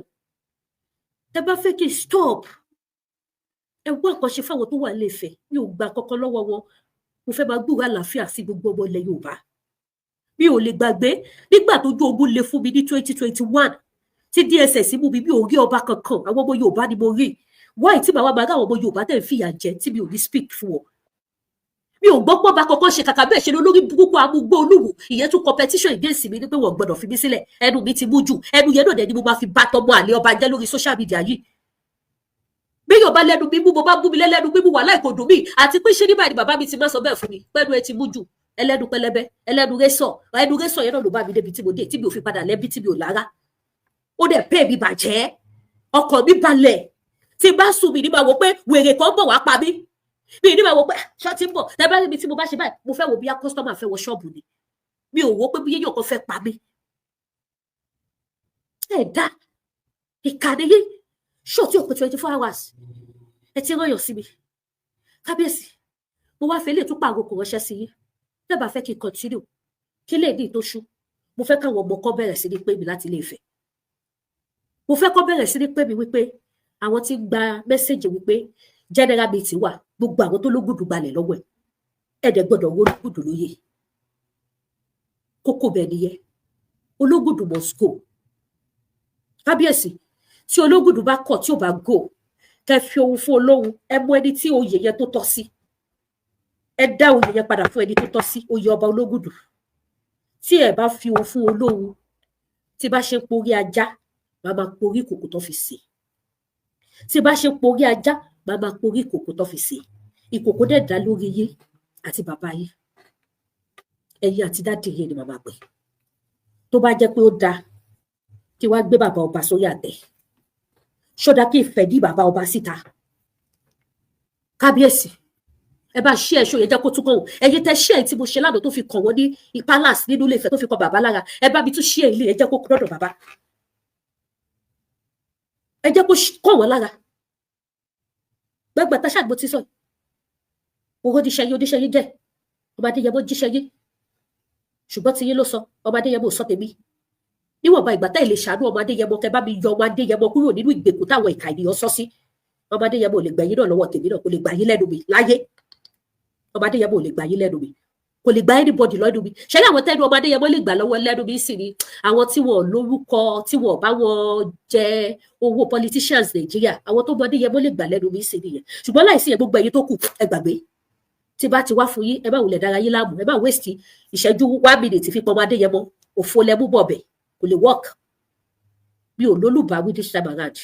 Ẹ bá fẹ́ kí n stop, ẹ wá nǹkan ṣe fáwọn tó wà nílé Ifẹ̀. Mi ò gba kankan lọ́wọ́ wọn. Mo fẹ́ máa gbúrò àlàáfíà sí gbogbo ọmọ ilẹ̀ Yorùbá. Mi ò lè gbàgbé nígbà tójú ogun le fún mi ní 2021 tí DSS mú mi. Mi ò rí ọba kankan, àwọn ọmọ Yorùbá ni mo rí. Wáyé tí màá máa rí àwọn ọmọ Yorùbá tẹ̀ ń fìyà jẹ tí mi ò ní speak fún wọn? Mi ò gbọ́ pọ́ bá kankan ṣe kàkà bẹ́ẹ̀ ṣe ní olórí burúkú amúgbó olúwo ìyẹn tún competition against mi ní pé wọ́n gbọ́dọ̀ fi mí sílẹ̀. Ẹnu mi ti mú jù, ẹnu yẹn náà dẹ̀ ni mo máa fi bá tọmọ àlè ọba jẹ́ lórí social media yìí. Bí yóò bá lẹ́nu mímú, mo bá bú mi lẹ́lẹ́nu mímú, wà láì kò dùn mí. Àti pé ṣé nígbà ni bàbá mi ti máa sọ bẹ́ẹ̀ fún mi pẹ́nu ẹ ti mú jù, ẹlẹ́nu pẹlẹbẹ, ẹlẹ́nu rẹ́sọ̀. Ẹnu rẹ́sọ̀ yẹn náà ló bá mi débi tí mo dé, tí mi ò fi padà lẹ́bí, tí mi ò lára. Ó dẹ̀ pé mi bàjẹ́, ọkàn mi balẹ̀. Tí n bá sùn, mi ní máa wò pé wèrè kan bọ̀ wá pa mí. Mi ní máa wò pé ṣọ́ọ̀tì ń bọ̀. Tẹ́bá rí mi tí mo bá ṣe báyìí, mo fẹ́ wo bí customer fẹ́ wọ ṣọ́ọ̀bù ni. Mi ò wò pé bí yéèyàn kan fẹ́ pa mí. Ẹ dá ìkànnì yìí ṣọ́ọ̀tì òpin 24 hours, ẹ ti rán yàn sí mi. Kábíyèsí, mo wá fẹ́ lè tún pàrọ̀ kò ránṣẹ́ sí yín. Tẹ́ bá fẹ́ kí n continue, kí lè ní ìtòṣù, mo fẹ́ káwọn ọmọ kan bẹ̀rẹ̀ sí ní pè mí láti ilé Ifẹ̀. Mo fẹ́ kọ́ bẹ̀rẹ̀ sí ní pè mí wípé àwọn tí ń gba message wípé general meeting wà, gbogbo àwọn tó lógùdù gbalẹ̀ lọ́wọ́ ẹ̀, ẹ̀ẹ́dẹ̀ gbọ́dọ̀ wó ológùdù lóye. Kókó bẹ́ẹ̀ nìyẹn. Ológùdù must go. Kábíyèsí, tí ológùdù bá kọ̀, tí ò bá go, kẹ́ fi ohun fún olóhun. Ẹ mú ẹni tí oyè yẹn tó tọ́ sí, ẹ dá oyè yẹn padà fún ẹni tó tọ́ sí oyè ọba ológùdù. Tí ẹ bá fi ohun fún olóhun, tí bá ṣe ń porí ajá, màá máa porí ìkòkò tó fi sè. Tí bá ṣe ń porí ajá, màá máa porí ìkòkò tó fi sè. Ìkòkò dẹ̀ dá lórí yín àti bàbá yín. Ẹ̀yin àti daddy yín ni màmá pè. Tó bá jẹ́ pé ó dáa kí wàá gbé bàbá ọba sórí àtẹ, ṣọdá kí ìfẹ́ dí bàbá ọba síta. Kábíyèsí, ẹ bá ṣí ẹṣọ yẹn, jẹ́ kó tún kàn wọ́n. Ẹ̀yin tẹ́ ṣí ẹ tí mo ṣe lánàá tó fi kàn wọ́n ní palace nínú ilé Ifẹ̀, tó fi kàn bàbá lára, ẹ bá mi tún ṣí ẹ ilé, ẹ jẹ́ kó dọ́dọ̀ bàbá, ẹ jẹ́ kó kàn wọ́n lára. Gbẹgbẹ tá ṣàgbó ti sọ owó díṣẹ́ yín, oníṣẹ́ yín jẹ́ ọba Adéyẹmọ jíṣẹ́ yín, ṣùgbọ́n tí yín ló sọ, ọba Adéyẹmọ ò sọ tèmi. Níwọ̀nba ìgbà tá ìlè ṣàánú ọmọ Adéyẹmọ, kẹ bá mi yọ ọmọ Adéyẹmọ kúrò nínú ìgbèkùn táwọn ìka ènìyàn sọ sí. Ọmọ Adéyẹmọ ò lè gbẹ̀yìn náà lọ́wọ́ tèmi náà, kò lè gbà yín lẹ́nu mi láyé. Ọmọ Adéyẹmọ ò lè gbà yín lẹ́nu mi. Kò lè gba anybody lọ́dún mi. Ṣẹlẹ̀ àwọn tẹ́nu ọmọ Adéyẹmọ lè gbà lọ́wọ́ lẹ́nu mi sì ni àwọn tí wọn ò lórúkọ, tí wọn ò bá wọn jẹ owó politicians Nàìjíríà. Àwọn tó mọ Adéyẹmọ lè gbà lẹ́nu mi sì nìyẹn. Ṣùgbọ́n láìsí yẹn, gbogbo ẹ̀yin tó kù, ẹ gbàgbé. Tí bá ti wá fún yín, ẹ má wulẹ̀ dára yín láàmú, ẹ má waste ìṣẹ́jú 1 minute fi pọmọ Adéyẹmọ. Òfo lẹmú bọ̀bẹ̀, kò lè work. Mi ò lólùbáwí this time around,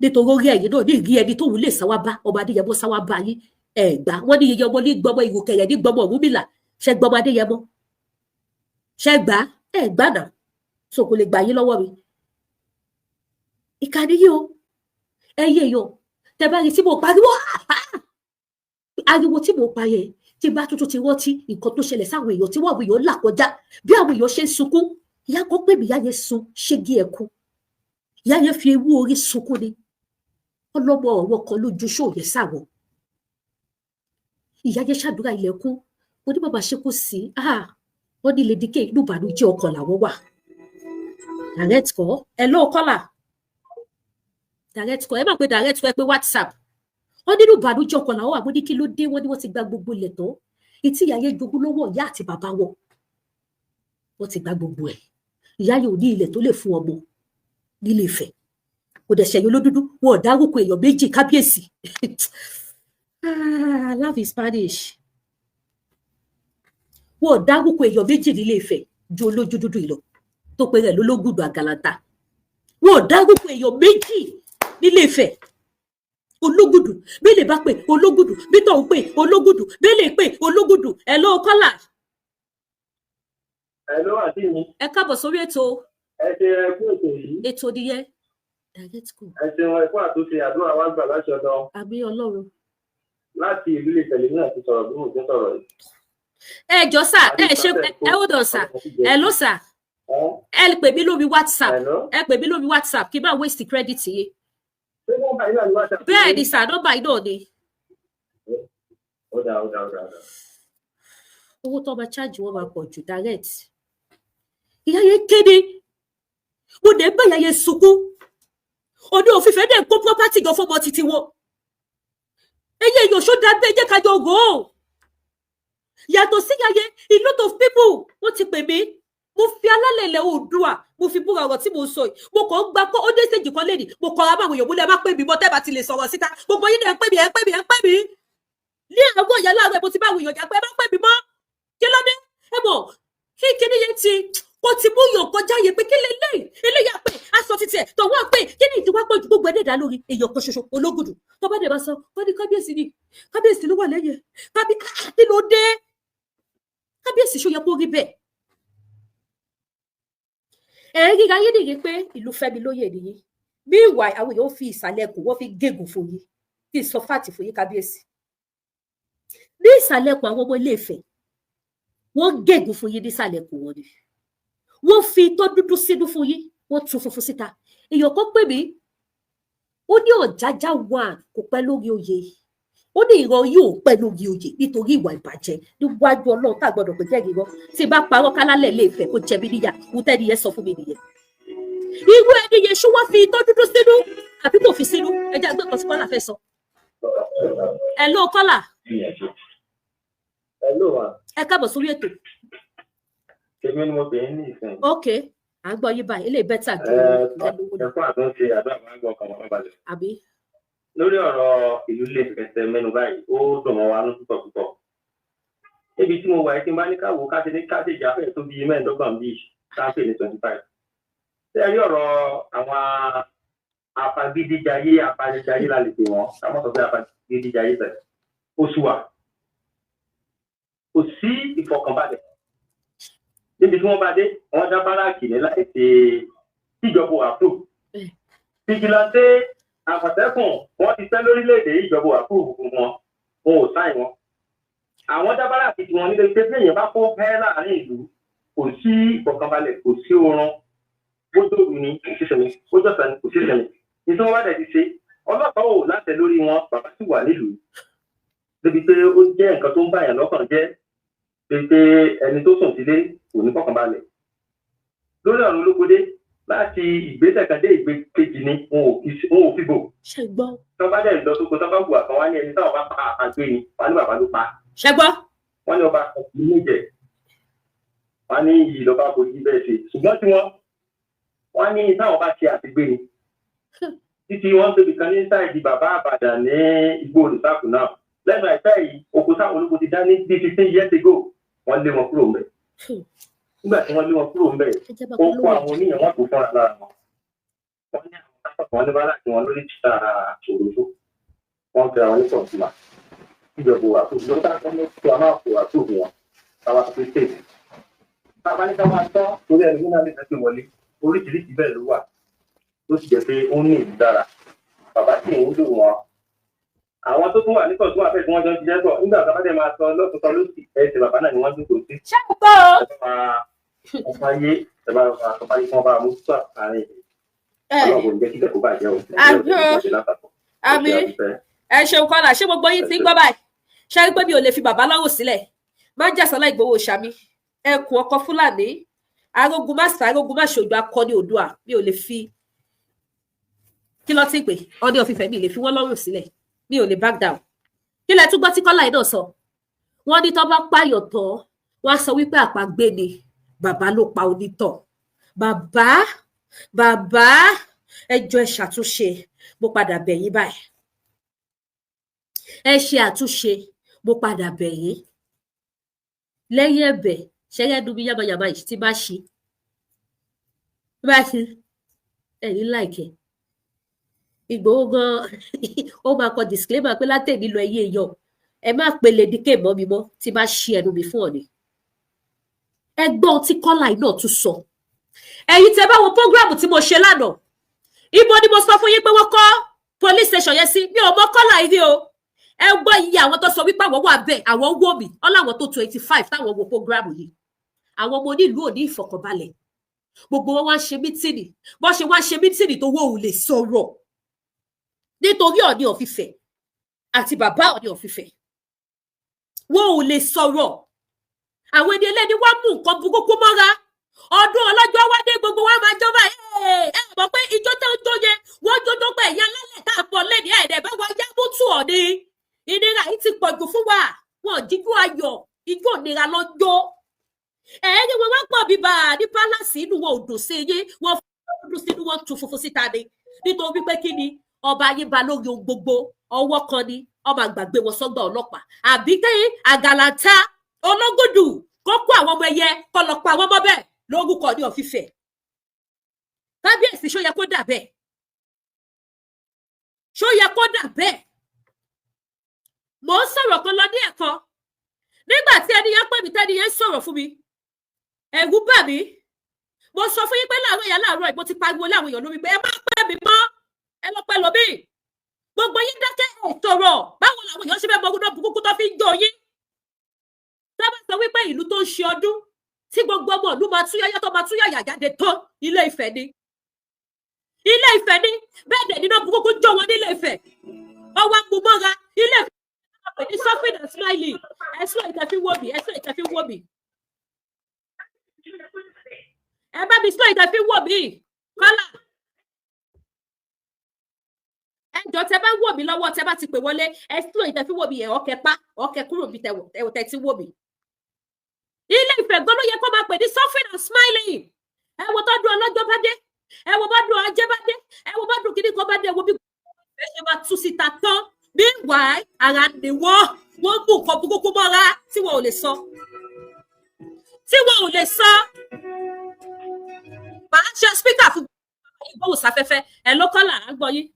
nítorí orí ẹ̀yin náà ní ìrí ẹni tóun lè sáwá bá ọmọ Adéyẹmọ, sáwá bá yín. Ẹ gbà wọn ní iye ọmọ ní gbọmọ, ìrùkẹ̀rẹ̀ ní gbọmọ Ọ̀rúnmìlà. Ṣẹ gbọmọ Adéyẹmọ? Ṣẹ gbà? Ẹ gbà náà, so kò lè gbà yín lọ́wọ́ mi. Ìkànnì yìí o, ẹ yé yọ. Tẹ bá rí tí mo pariwo, ariwo tí mo pa yẹn, tí bá tuntun ti rántí nǹkan tó ṣẹlẹ̀ sáwọn èèyàn, tí wọ́n àwọn èèyàn là kọjá, bí àwọn èèyàn ṣe ń sunkún. Ìyá kan pè mí, ìyá yẹn sun ṣégi ẹ̀kú, ìyá yẹn fi ewu orí sunkún ni. Ọlọ́mọ ọ̀wọ́ kan lójú ṣòye sáwọn. Ìyá yẹn ṣàdúrà ilẹ̀kùn. Mo ní, bàbá, ṣe kò sí? Wọ́n ní Lady K, inú ìbànújẹ́ ọkàn làwọn wà. Direct call ẹ lóò kọ́là, direct call, ẹ má pé direct call, ẹ pé WhatsApp. Wọ́n nínú ìbànújẹ́ ọkàn làwọn wà. Mo ní, kí ló dé? Wọ́n ní wọ́n ti gba gbogbo ilẹ̀ tán, ìtí ìyá yẹn jogún lọ́wọ́ ìyá àti bàbá wọn, wọ́n ti gba gbogbo ẹ̀. Ìyá yẹn ò ní ilẹ̀ tó lè fún ọmọ nílé Ifẹ̀. Kò dẹ̀ ṣẹ̀yìn olódúdú, wọn ò dárúkọ èèyàn méjì. Kábíyèsí, ah, love is Spanish. Wọn ò dárúkọ èèyàn méjì nílé Ifẹ̀ ju olójú dúdú yìí lọ, tó pe rẹ̀ lólógùdù àgàlàntà. Wọn ò dárúkọ èèyàn méjì nílé Ifẹ̀. Ológùdù bí lè bá pè ológùdù, bí tóun pè ológùdù, bí lè pè ológùdù. Ẹ ló kọ́là.
Ẹ ló wà sí mi.
Ẹ káàbọ̀ sórí ètò.
Ẹ ṣe, ẹ kú ètò yìí.
Ètò nìyẹn, direct call.
Ẹ ṣeun, ẹ kú àtúnṣe. Àdúrà wa gbà láṣọ lọ.
Àmín Ọlọ́run.
Láti ìlú Ìtẹ̀lé náà ti sọ̀rọ̀ bí mo ti ń sọ̀rọ̀ yìí.
Ẹ jọ sà, ẹ ṣe, ẹ ó dàn sà. Ẹ ló sà, ẹ pè mí lórí WhatsApp, ẹ pè mí lórí WhatsApp, kí n má waste credit yìí.
Ṣé nọ́mbà yìí náà ní WhatsApp?
Bẹ́ẹ̀ ni sà, nọ́mbà yìí náà ni.
Ó dáa, ó dáa, ó dáa, ó dáa.
Owó tó máa charge wọn máa pọ̀ jù direct. Ìyá yẹn kéde, mo dẹ̀ ń bá ìyá yẹn sunkún. Òní òfìfẹ́ dẹ̀ kó property gan fọmọ títí wọn. Ẹyẹ èèyàn, ṣó dá bẹ́ẹ̀? Jẹ́ ká jọ rò ó. Yàtọ̀ sí ìyá yẹn, a lot of people wọ́n ti pè mí. Mo fi alálẹ̀ ilẹ̀ Oòduà, mo fi búra. Ọ̀rọ̀ tí mo sọ yìí, mo kàn ń gba kó ó dé stage kan lẹ́nìí, mo kọra máa wòyàn múlẹ̀. Má pè mí mọ́ tẹ́ bá ti lè sọ̀rọ̀ síta. Gbogbo yín náà ń pè mí, ẹ̀ ń pè mí, ẹ̀ ń pè mí ní àwọn ìyá láàárọ̀. Mo ti bá àwọn èèyàn jà pé ẹ má pè mí mọ́. Kí ló dé? Ẹ mọ̀ kí kíní yẹn ti kó ti mú yàn kọjá yẹn pé kí lè lè eléyà pé aṣọ títí ẹ tọwọ́ pé kí ni ìdíwá pọ̀ ju gbogbo ẹ̀dá lórí èèyàn kan ṣoṣo ológùdù tó bá dẹ̀ bá sọ wọ́n ní kábíyèsí ni, kábíyèsí ló wà lẹ́yìn kábí. Kí ló dé? Kábíyèsí, ṣó yẹ kó rí bẹ́ẹ̀? Ẹ ríra yín nìyí pé ìlú Fẹ́mi lóye nìyí. Meanwhile, àwọn èèyàn fi ìsàlẹ̀ ẹkùn, wọ́n fi gégùn fún yín. Kí n sọ fáàtì fún yín, kábíyèsí, ní ìsàlẹ̀ ẹkùn, àwọn ọmọ Ilé Ifẹ̀ wọ́n gégùn fún yín nísàlẹ̀ ẹkùn wọn ni. Wọ́n fi itọ́ dúdú sínú fún yín, wọ́n tún funfun síta. Èèyàn kan pè mí, ó ní Ọ̀jájá one kò pẹ́ lórí oyè, ó ní ìran yóò pẹ́ lórí oyè nítorí ìwà ìbàjẹ́. Níwájú Ọlọ́run tá a gbọ́dọ̀ pé jẹ́ ìrọ́, tí bá parọ́, kálálẹ̀ lè fẹ́ kó jẹ mí níyà. Wù tẹ́ni yẹn sọ fún mi nìyẹn. Irú ẹni yẹn, ṣó wá fi itọ́ dúdú sínú àbí kò fi sínú? Ẹ jẹ́ àgbẹ̀ kan tí Kọ́lá fẹ́ sọ. Ẹ ló Kọ́lá.
Ẹ ló wà.
Ẹ káàbọ̀ sórí ètò.
Èmi ni mo pè é ní ìsìn.
Ok, à ń gbọ́ yín báyìí. Eléyìí better ju
Ẹ fún àtúnṣe, àdúrà máa ń gbọ́ ọkàn wọn balẹ̀.
Àbí.
Lórí ọ̀rọ̀ ìlú Ilé Ifẹ̀ tẹ mẹ́nu báyìí, ó dùn mọ́ wa ní púpọ̀ púpọ̀. Níbi tí mo wà yìí, tí n bá ní káwọ́ káṣe ní káṣe ìjà fẹ́ẹ̀ tó bíi 25 bíi káṣe ní 25. Ṣé ẹ rí ọ̀rọ̀ àwọn afagídíjayé, apanijayé la lè pè wọ́n, ká mọ̀ sọ pé afagídíjayé bẹ̀. Oṣù wa kò sí ìfọkànbalẹ̀ níbi tí wọ́n bá dé, wọ́n dá báràkì ní láì ṣe tíjọba approve. Vigilante, Àmọ̀tẹ́kùn, wọ́n ti pẹ́ lórílẹ̀‐èdè, ìjọba approve fún wọn, wọn ò sign wọn. Àwọn dá báràkì tí wọ́n nílé pé bí èèyàn bá kó fẹ́ láàrin ìlú, kò sí ìfọ̀kànbalẹ̀, kò sí oorun. Bójú òru ni kò sí sinmi, bójú ọ̀sán ni kò sí sinmi. Ní tí wọ́n bá dẹ̀ ti ṣe, ọlọ́pàá ò láṣẹ lórí wọn, bàbá sì wà nílùú. Débi pé ó jẹ́ nǹkan tó ń bàyàn lọ́kàn jẹ́, débi pé ẹni tó sùn sílé kò ní fọkànbalẹ̀. Lórí ọ̀run olókodé, láti ìgbésẹ̀ kan dé ìgbé kejì ni wọn ò fi bò.
Ṣe gbọ́.
Tó bá dẹ̀ lọ sóko, tó bá wù àkàn wá ní ẹni táwọn bá pa àgbé ni, wà ní bàbá ló pa.
Ṣe gbọ́.
Wọ́n ní ọba kan kì í níjẹ̀, wọ́n ní iyì lọ́ba kò yí bẹ́ẹ̀ ṣe, ṣùgbọ́n tí wọ́n ní táwọn bá ṣe àtìgbé ni títí wọ́n tóbi kan ní sáìdì bàbá Àbàdàn ní igbó olùsákù náà lẹ́nu àìpẹ́ yìí. Oko táwọn ológun ti dá ní bíi 15 years ago, wọ́n lé wọn kúrò ńbẹ̀. Nígbà tí wọ́n lé wọn kúrò ńbẹ̀,
Ẹ jẹ́ bá
ó kó
polówó
àwọn oníyàn, wọn kò fúnra lára wọn. Wọ́n ní àwọn pápá wọn ní bára tí wọn lórí títà òrùfó, wọ́n fi àwọn oníkọ̀ọ̀tùmá ìjọba wà fún ìjọba tá a ní kó a máa kó àtúntò wọn táwa tó state táwa ní ká máa tọ́ torí ẹni náà lè fẹ́ pé wọlé. Oríṣiríṣi bẹ́ẹ̀ ló wà tó sì jẹ́ pé ó ní ìdára bàbá tí ń lò wọ́n. Àwọn tó tún wà ní kọ̀ọ̀tún àfẹ́ tí wọ́n jọ ń ṣiṣẹ́ pọ̀ nígbà tó bá dẹ̀ máa sọ lọ́tún sọ lósì, ẹsẹ̀ bàbá náà ni wọ́n jókòó sí.
Ṣé ẹ gbọ́ o?
Ẹ bá máa ọ̀pá yé, ẹ bá máa ọ̀pá yé kí wọ́n bá mójútó àárín.
Ẹ
Ọlọ́run kò ní jẹ́ kí ìjẹ́ kó bàjẹ́ o.
Àmín.
Nàìjíríà ò ní bàjẹ́ lápapọ̀.
Àmín.
Ẹ ṣé, àdúpẹ́.
Ẹ ṣeun kọ́lá. Ṣé gbogbo yín ti ń gbọ́ báyìí? Ṣe rí pé mi ò lè fi bàbá lọ́rùn sílẹ̀? Má ń jàsọ́lá Ìgbòho ṣàmì ẹkùn ọkọ Fúlàní arógun má sá, arógun má ṣojú, akọni Oòduà. Mi ò lè fi kí ló ti ń pè Ọọ̀ni of Ifẹ̀, mi ò lè fi wọ́n lọ́rùn sílẹ̀, mi ò lè back down. Kí lẹ tún gbọ́ tí kọ́lá yìí náà sọ? Wọ́n ní tó bá pààyàn tán, wọ́n á sọ wípé àpagbé ni, bàbá ló pa onítọ̀. Bàbá, bàbá, ẹ jọ̀ọ́, ẹ ṣàtúnṣe. Mo padà bẹ̀ yín báyìí, ẹ ṣe àtúnṣe. Mo padà bẹ̀ yín lẹ́yìn ẹ̀bẹ̀ ṣẹgẹdùn mi yamayama yìí tí bá ṣe bá ṣe ẹ ní láìkẹ. Ìgbòho gan ó máa kọ disclaimer pé látẹ̀mí lọ, ẹyẹ èèyàn, ẹ má pe Lady K mọ́ mi mọ́ tí bá ṣí ẹnu mi fún Ọ̀ọ̀ni. Ẹ gbọ́ ohun tí kọ́lá yìí náà tún sọ. Ẹ̀yin tẹ́ bá wo program tí mo ṣe lánàá, ibo ni mo sọ fún yín pé wọ́n kọ́ police station yẹn sí? Mi ò mọ kọ́lá yìí rí o. Ẹ gbọ́ iye àwọn tó sọ wípé àwọn wà bẹ́ẹ̀, àwọn wò mí ọ́ láwọn tó 25 táwọn wo program yìí. Àwọn ọmọ onílùú ò ní ìfọ̀kànbalẹ̀. Gbogbo wọn wá ń ṣe meeting. Bọ́n ṣe wá ń ṣe meeting tó wọ́n ò lè sọ̀rọ̀ nítorí Ọọ̀ni of Ifẹ̀ àti bàbá Ọọ̀ni of Ifẹ̀. Wọn ò lè sọ̀rọ̀. Àwọn ẹni ẹlẹ́ni wá mú nǹkan burúkú mọ́ra. Ọdún ọlọ́jọ́ wá dé, gbogbo wa máa jọba. Ẹ mọ̀ pé ijó tó ń jó yẹn, wọ́n jójó pé ẹ̀yà lálẹ́ tá a bọ̀ lẹ́ni ẹ̀ẹ́dẹ̀ bá wa yá mútù. Ọ̀ni ìnira yìí ti pọ̀jù fún wa. Wọn jíjó ayọ̀, ijó ìnira lọ jó. Ẹ̀ẹ́dì wọn wá pọ̀ bíbá ní palace, inú wọn ò dùn sí yín. Wọn dùn sínú, wọn tún funfun síta ni. Nítorí pé kí ni? Ọba yín ba lórí ohun gbogbo. Ọwọ́ kan ni ọmọ àgbàgbé wọn sọ́gbà ọlọ́pàá, àbí kẹ́yìn àgàlàntà ológùdù kó kó àwọn ọmọ ẹyẹ kó lọ pa àwọn ọmọ bẹ́ẹ̀ lórúkọ ní ọ̀fífẹ́. Kábíyèsí, ṣó yẹ kó dà bẹ́ẹ̀? Ṣó yẹ kó dà bẹ́ẹ̀? Mò ń sọ̀rọ̀ kan lọ ní ẹ̀kan nígbà tí ẹni yẹn pè mí, tẹ́ni yẹn ń sọ̀rọ̀ fún mi, ẹ̀rù bà mí. Mo sọ fún yín pé láàárọ̀ yẹn, láàárọ̀ yìí, mo ti pariwo láwọn èèyàn lórí pé ẹ má pè mí mọ́, ẹ lọ pẹ́ lómi. Gbogbo yín dákẹ́, ẹ̀ sọ̀rọ̀. Báwo làwọn èèyàn ṣe fẹ́ mọ ọdún burúkú tó fi ń jó yín? Tá bá sọ wípé ìlú tó ń ṣe ọdún tí gbogbo ọmọ ìlú máa túyáyá tó máa túyàyà jáde tán, Ilé Ifẹ̀ ni. Ilé Ifẹ̀ ni. Bẹ́ẹ̀ dẹ̀ nínú burúkú jó wọn nílé Ifẹ̀, ọwọ́ amúmọ́ra Ilé Ifẹ̀ ní suffering and smiling. Ẹ̀sùn ìtẹ̀fí wò mí, ẹ̀sùn ìtẹ̀fí wò mí, ẹ bá mi sọ ìtẹ̀fí wò mí. Kọ́lá, ẹ jọ, tẹ bá wò mí lọ́wọ́, tẹ bá ti pè wọlé, ẹ sọ ìtẹ̀fí wò mí. Ẹ ọkẹ pa ọkẹ kúrò bí tẹ ti wò mí. Ilé Ifẹ̀ gan ló yẹ kó máa pè ní suffering and smiling. Ẹ wo tọdún ọlọ́jọ́ bá dé, ẹ wo bá dùn ajé bá dé, ẹ wo bá dùn kíní kan bá dé, ẹ wo bí ẹ ṣe máa tú síta tán. Meanwhile, ara ni wọ́n wọ́n mú nǹkan burúkú mọ́ra tí wọn ò lè sọ, tí wọn ò lè sọ. Màá ṣe speaker fún ìgbóhùnsáfẹ́fẹ́. Ẹ ló kọ́là, á gbọ́ yín.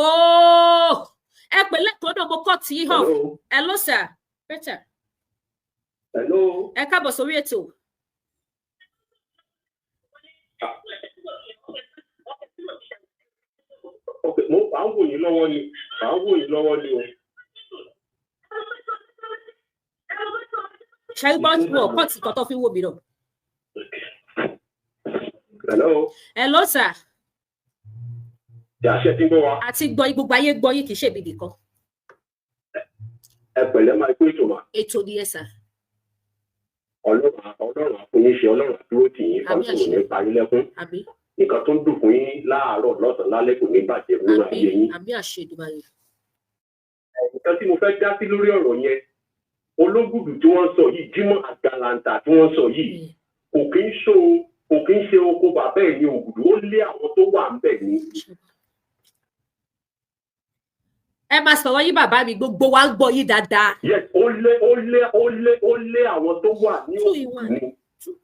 Ooo, ẹ pè lẹ́kọ̀ọ́ náà, mo kọ́ tí hàn. Hello sir, Peter.
Hello.
Ẹ káàbọ̀ sórí ètò.
Ok, mo à ń wò yín lọ́wọ́ ni, à ń wò yín lọ́wọ́ ni o.
Ṣẹ́gbọ́n wọn kọ́ tí nǹkan tó fi ń wò mí náà.
Hello.
Hello sir.
Ṣé ti ń gbọ́ wa?
Àti gbọ́ yín, gbogbo ayé gbọ́ yín, kì í ṣèmi nìkan.
Ẹ pẹ̀lẹ́, máa kó ètò mà.
Ètò ni ẹ sà.
Ọlọ́run á fún yín ṣe, Ọlọ́run á dúró tì yín,
Àmín.
Ọlọ́run ò ní parí lẹ́kún.
Àmín.
Nǹkan tó ń dùn fún yín láàárọ̀, lọ́sàn-án, lálẹ́ kò ní bàjẹ́ nínú ayé
Àmín.
yín.
Àmín, àṣẹ Èdùmàrè.
Nǹkan tí mo fẹ́ dá sí lórí ọ̀rọ̀ yẹn, Ológùdù tí wọ́n sọ yìí, Jimoh Àgàlàǹtà tí wọ́n sọ yìí, kò kí ń ṣe oko bàbá ẹ̀ ní Ògùdù, ó lé àwọn tó wà ń bẹ̀ ní.
Ẹ máa sọ̀rọ̀ yín, bàbá mi, gbogbo wa ń gbọ́ yín dáadáa.
Yes, ó lé àwọn tó wà ní
Two in
Ògùdù
one.
ní.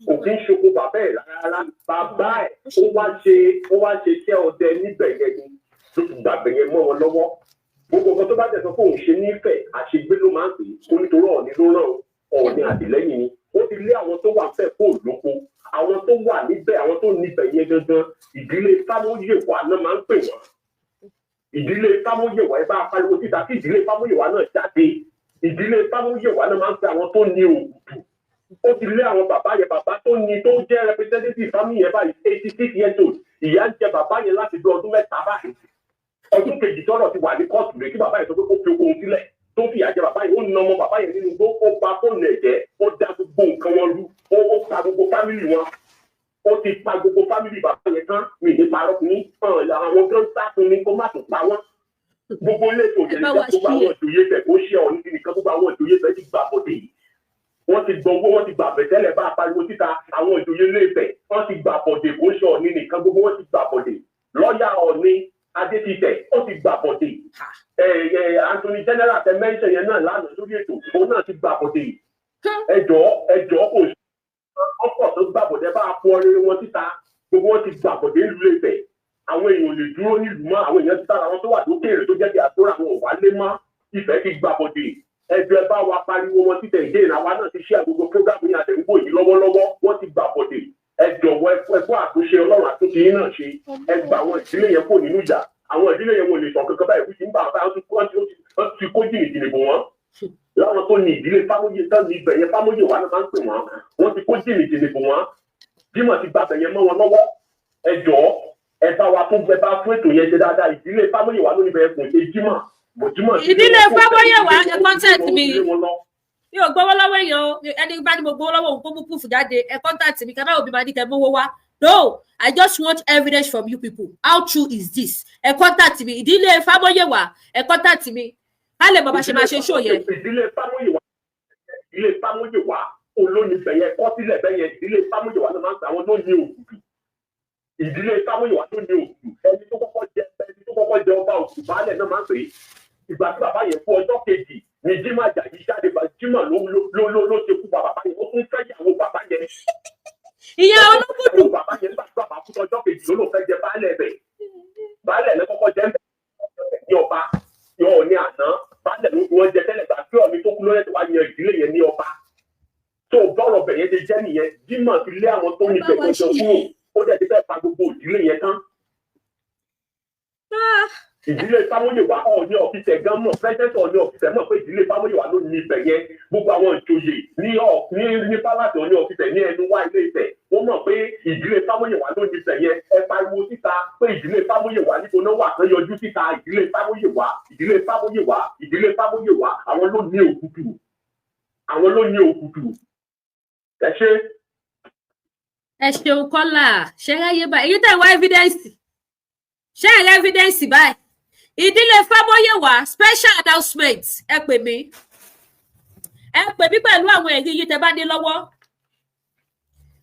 Kò kí ń ṣoko bàbá ẹ̀ rárá. Bàbá ẹ̀ ó wá ṣe iṣẹ́ ọdẹ níbẹ̀ yẹn ni ló fi gbàgbé yẹn mọ́ wọn lọ́wọ́. Gbogbo nǹkan tó bá tẹ̀sán fóun ṣe nífẹ̀ẹ́, àṣegbé ló máa ń pè é, ó nítorí Ọ̀ọ̀ni ló ràn, Ọ̀ọ̀ni àtìlẹ́yìn ni. Ó ti lé àwọn tó wà fẹ́ kó lóko. Àwọn tó wà níbẹ̀, àwọn tó níbẹ̀ yẹn gangan, ìdílé Fámúyèwá náà máa ń pè wọ́n, ìdílé Fámúyèwá. Ẹ bá pariwo síta kí ìdílé Fámúyèwá náà jáde. Ìdílé Fámúyèwá náà máa ń pè àwọn tó ní Ògùdù. Ó ti lé àwọn bàbá yẹn. Bàbá tó ní, tó jẹ́ representative family yẹn báyìí, 86 years old. Ìyá ń jẹ bàbá yẹn láti bí ọdún 3 báyìí. Ọdún kejì tọ́rọ̀ ti wà ní kóòtù rẹ̀ kí bàbá yẹn sọ pé kó fi okòó sílẹ̀, tó fìyà jẹ bàbá yẹn. Ó na ọmọ bàbá yẹn nínú igbó, ó ba fóònù ẹ̀ jẹ́, ó da gbogbo nǹkan wọn rú, ó pa gbogbo family wọn. Ó ti pa gbogbo family bàbá yẹn tán. Mi ní parọ́ fún yín, àwọn kan sá fún mi kó má tún pa wọ́n. Gbogbo ilé ètò
Ẹ bá wa
ìjẹ̀lẹ̀, gbogbo àwọn ìjòyè fẹ̀ kó ṣe Ọ̀ọ̀ni nìkan, gbogbo àwọn ìjòyè fẹ̀ ti gbà bọ̀dé yìí, wọ́n ti gbọ́ owó, wọ́n ti gbà bẹ̀tẹ́lẹ̀. Bá a pariwo síta, àwọn ìjòyè ilé Ifẹ̀ wọ́n ti gbà bọ̀dé. Kó ṣe Ọ̀ọ̀ni nìkan, gbogbo wọn ti gbà bọ̀dé. Lọ́ọ̀yà Ọ̀ọ̀ni Adétìtẹ̀, ó ti gbà bọ̀dé. Anthony General tẹ mẹ́ńṣẹ̀ yẹn náà lánàá lórí ètò, òun náà ti gbà bọ̀dé. Ẹ jọ̀ọ́, ẹ jọ̀ọ́, kò sí ọ̀pọ̀ tó gbà bọ̀dé. Bá a fọ rere wọn síta. Gbogbo wọn ti gbà bọ̀dé nílùú Ifẹ̀. Àwọn èèyàn ò lè dúró nílùú mọ́. Àwọn èèyàn ti sára, àwọn tó wà lókèèrè tó jẹ́ bí àtúrà, àwọn ò wálé mọ́. Ifẹ̀ ti gbà bọ̀dé. Ẹjọ́, ẹ bá wa pariwo wọn títẹ̀ ìdè ìràwá náà ti ṣe àgbogbo program yìí àtẹ̀wò yìí lọ́wọ́lọ́wọ́. Wọ́n ti gbà bọ̀dé. Ẹ jọ̀wọ́, ẹ kú àtúnṣe. Ọlọ́run àtúnṣe yín náà ṣe. Ẹ gba àwọn ìdílé yẹn kó nínú ìjà. Àwọn ìdílé yẹn wọn lè sọ kankan báyìí. Kú sí ń bá wọ́n ti kó jìnnìjìnnì bò wọ́n. Láwọn tó ní ìdílé Fámóyè tán ní ibẹ̀ yẹn, Fámóyè wà náà máa ń pè wọ́n. Wọ́n ti kó jìnnìjìnnì bò wọ́n. Jimoh ti gba bẹ̀yẹn mọ́ wọn lọ́wọ́. Ẹ jọ̀ọ́, ẹ bá wa tún, ẹ bá fún ètò yẹn ṣe dáadáa. Ìdílé Fámóyè wà lónìí bẹ̀yẹn, kò ṣe Jimoh bò Jimoh.
Ìdílé Fámóyèwá, ẹ contact mi. Mi ò gbowó lọ́wọ́ èèyàn o. Ẹni bá ní mo gbowó lọ́wọ́ òun, kó mú proof jáde. Ẹ contact mi kẹ́ bá òbí máa ní kẹ́ mówó wá. No, I just want evidence from you people. How true is this? Ẹ contact mi. Ìdílé Fámóyèwá, ẹ contact mi, ká lè mọ bá ṣe máa ṣe show yẹn.
Ìdílé Fámóyèwá, ìdílé Fámóyèwá olóyin bẹ̀yẹ kọ́ sílẹ̀ bẹ́yẹn. Ìdílé Fámóyèwá ló máa ń pè àwọn ló ní Ògùdù. Ìdílé Fámóyèwá ló ní Ògùdù. Ẹni tó kọ́kọ́ jẹ ọba Ògùdù, baálẹ̀ náà máa ń pè é. Ìgbà tí bàbá yẹn kú, ọjọ́ kejì ni Jimoh Àjàyí jáde. Bá Jimoh ló ṣe kú bàbá yẹn. Ó tún fẹ́ yàwó bàbá yẹn.
Ìyẹn Ológùdù.
Bàbá yẹn, nígbà tí bàbá kú, ọjọ́ kejì ló ló fẹ́ jẹ baálẹ̀ bẹ̀. Baálẹ̀ ló kọ́kọ́ jẹ́ ní ọba yọ ní àná. Baálẹ̀ ló fi wọ́n jẹ tẹ́lẹ̀. Gbà tí Ọ̀ọ̀ni tó kú lóyè tó wá yan ìdílé yẹn ní ọba tó bọ́rọ̀ bẹ̀ yẹn ti jẹ́ nìyẹn. Jimoh ti lé àwọn tó ní bẹ̀ tó jọ kúrò. Ó dẹ̀ ti fẹ́ pa gbogbo ìdílé yẹn tán. Ìdílé Fámóyèwá, Ọọ̀ni of Ifẹ̀ gan mọ̀, president Ọọ̀ni of Ifẹ̀ mọ̀ pé ìdílé Fámóyèwá ló ní ibẹ̀ yẹn. Gbogbo àwọn ìjòyè ní ọ ní ní palace Ọọ̀ni of Ifẹ̀ ní ẹnu wá ilé Ifẹ̀, wọ́n mọ̀ pé ìdílé Fámóyèwá ló ní ibẹ̀ yẹn. Ẹ pariwo síta pé ìdílé Fámóyèwá níbo náà wà, kán yọjú síta. Ìdílé Fámóyèwá, ìdílé Fámóyèwá, ìdílé Fámóyèwá, àwọn ló ní Ògùdù, àwọn ló ní Ògùdù. Ẹ ṣé.
Ẹ ṣeun. Kọ́là ṣẹ́ráyé báyìí, èyí tẹ̀ wá evidence, ṣé ẹ evidence báyìí? Ìdílé Fámóyèwá, special announcement. Ẹ pè mí, ẹ pè mí pẹ̀lú àwọn ẹ̀rí yìí tẹ́ bá ní lọ́wọ́.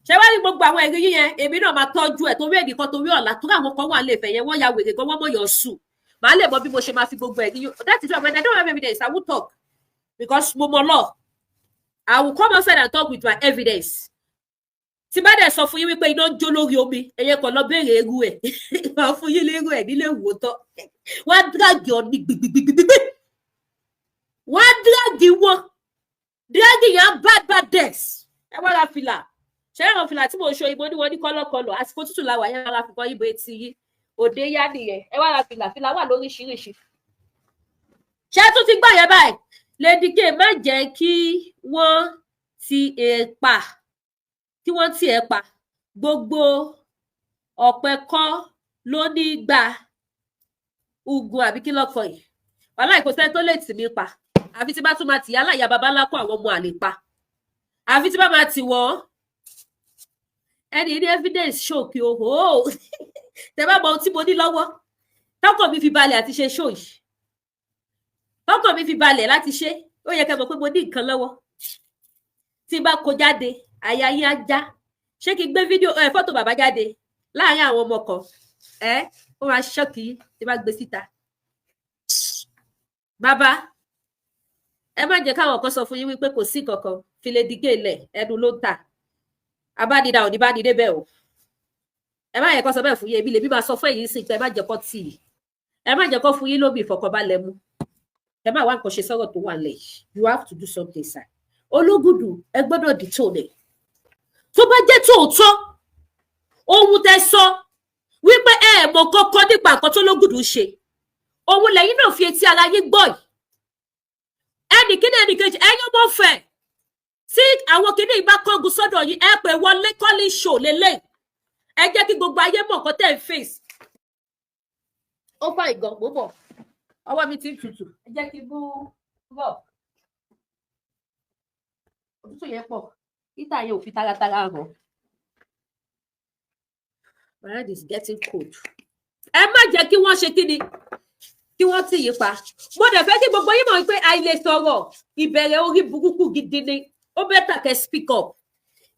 Ṣé wá ní gbogbo àwọn ẹ̀rí yìí yẹn, èmi náà máa tọ́jú ẹ̀ torí èdè kan, torí ọ̀la, torí àwọn kan wà lè fẹ̀ yẹn, wọ́n ya wèrè gan, wọ́n mọ̀ yàn sùn. Màá lè mọ bí mo ṣe máa fi gbogbo ẹ̀rí yìí. That is why when I don't have evidence, I won't talk, because mo mọ law. I will come outside and talk with my evidence. Tí bá dẹ̀ sọ fún yín wípé iná ń jó lórí omi, ẹ̀yẹ kan lọ béèrè eru ẹ̀, máa fún yín lérò ẹ̀ nílé ìwòtọ́. Wọ́n á drag ọ ní gbìgbìgbìgbì, wọ́n á drag wọn, drag yẹn bad bad death. Ẹ wá ra fìlà. Ṣé àwọn fìlà tí mo ṣe ìbọn ní wọn ní kọ́lọ́kọlọ̀? Àsìkò tútù la wà yẹn. Ra fìkan ìbò etí yín òde yá nìyẹn. Ẹ wá ra fìlà. Fìlà wà lóríṣiríṣi. Ṣé tún ti gbọ́ yẹn báyìí? Lady K, má jẹ́ kí wọ́n ti ẹ̀ pa, kí wọ́n tiẹ̀ pa. Gbogbo ọ̀pẹ kọ́ ló ní gbà ugun àbí kí lọ́kọ̀ yìí. Wàhálà, kò sẹ́ni tó lè tì mí pa, àfi tí bá tún máa tì yálà ìyá baba ńlá kó àwọn ọmọ àlè pa, àfi tí bá máa tì wọ́n. Ẹni ní evidence show kí o hò ó. Tẹ bá mọ ohun tí mo ní lọ́wọ́ tọkàn mi fi balẹ̀ àti ṣe show yìí. Tọkàn mi fi balẹ̀ láti ṣe. Ó yẹ kẹ́ mọ̀ pé mo ní nǹkan lọ́wọ́ tí n bá kó jáde, àyà yín á já. Ṣé kí n gbé fídíò ẹ, fọ́tò bàbá jáde láàrin àwọn ọmọ kan? Ẹ ó máa ṣọ́ọ̀kì tí n bá gbé síta. Bàbá, ẹ má jẹ́ káwọn kan sọ fún yín wípé kò sí kankan filedige ilẹ̀, ẹnu ló ń tà, abánidá ò ní bá ní débẹ̀ o. Ẹ má yẹ kó sọ bẹ́ẹ̀ fún yín. Èmi lèmi máa sọ fún ẹ̀yin sí pé ẹ má jẹ́ kó tì í, ẹ má jẹ́ kó fún yín lómi ìfọ̀kànbalẹ̀ mu. Ẹ má wá nǹkan ṣe sọ̀rọ̀ tó wà lẹ̀. You have to do something, sir. Ológùdù, ẹ gbọ́dọ̀ dìtò rẹ̀. Tó bá jẹ́ tòótọ́ ohun tẹ́ sọ wípé ẹ mọ̀ kọ́kọ́ nípa nǹkan tó lógùdù ń ṣe, òun lẹ́yìn náà fi etí ara yín gbọ́ yìí. Ẹnì kíní, ẹnì kejì, ẹ̀yin ọmọ fẹ́ tí àwọn kíní yìí bá kángun sọ́dọ̀ yìí, ẹ pè wọlé. Calling show lélẹ̀, ẹ jẹ́ kí gbogbo ayé mọ̀ nǹkan tẹ́ ń face. Ó fà ìgàn mò ń bọ̀, ọwọ́ mi ti ń tutù. Ẹ jẹ́ kí n mú rọ̀, òtútù yẹn pọ̀, heater yẹn ò fi taratara hàn. My hand is getting cold. Ẹ má jẹ́ kí wọ́n ṣe kíni, kí wọ́n tì yín pa. Mo dẹ̀ fẹ́ kí gbogbo yín mọ̀ pé àìlè sọ̀rọ̀, ìbẹ̀rẹ̀ orí burúkú gidi ni. Ó better kẹ́ speak up,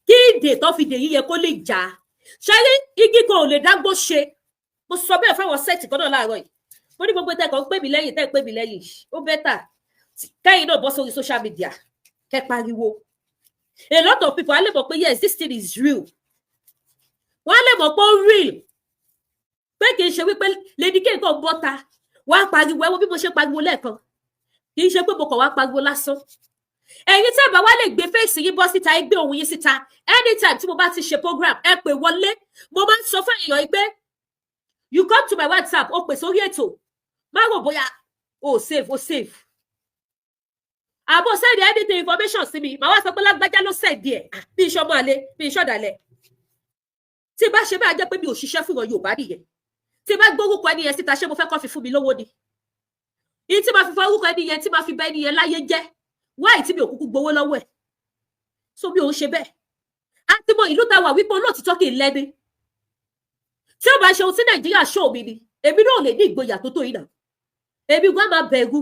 kí ìdè tó fi dè yín yẹ kó lè já. Ṣẹ́rí, igi kan ò lè dágbó ṣe. Mo sọ bẹ́ẹ̀ fáwọn set kan náà láàárọ̀ yìí. Mo ní gbogbo tẹ́kọ̀ ń pè mí lẹ́yìn, tẹ́ ń pè mí lẹ́yìn, ó better kẹ́yìn náà bọ́ sórí social media, kẹ́ pariwo. A lot of people á lè mọ̀ pé yes, this thing is real. Wọ́n á lè mọ̀ pé ó real, pé kì í ṣe wípé Lady K kan bọ́ta wá pariwo. Ẹ wo bí mo ṣe pariwo lẹ́ẹ̀kan, kì í ṣe pé mo kàn wá pariwo lásán. Ẹ̀yin tí ẹ bá wá lè gbé face yín bọ́ síta, ẹ gbé ohùn yín síta. Anytime tí mo bá ti ṣe program, ẹ pè wọlé. Mo máa ń sọ fún èèyàn yìí pé you come to my WhatsApp, ó pè sórí ètò, má rò bóyá o save, o save àbò send anything information sí mi, màá wá sọ pé lágbájá ló send ẹ̀. Bí iṣẹ́ ọmọ àlè, bí iṣẹ́ ọ̀dàlẹ̀, tí bá ṣe báyà jẹ́ pé mi ò ṣiṣẹ́ fún ìran Yorùbá nìyẹn. Tí bá gbórúkọ ẹni yẹn síta, ṣé mo fẹ́ kọ́ fi fún mi lówó ni? Ìyí tí màá fi fọ orúkọ ẹni yẹn, tí màá fi bá ẹni yẹn láyé jẹ́, wáyé tí mi ò kúkú gbowó lọ́wọ́ ẹ̀? So mi ò ń ṣe bẹ́ẹ̀. A ti mọ ìlú táwa wípé olóòtítọ́ kì í lẹ́ni. Tí ó bá ṣe ohun tí Nàìjíríà ṣó mi ni, èmi náà lè ní ìgboyà tó tó yìí náà, èmi gan máa bẹ̀rù.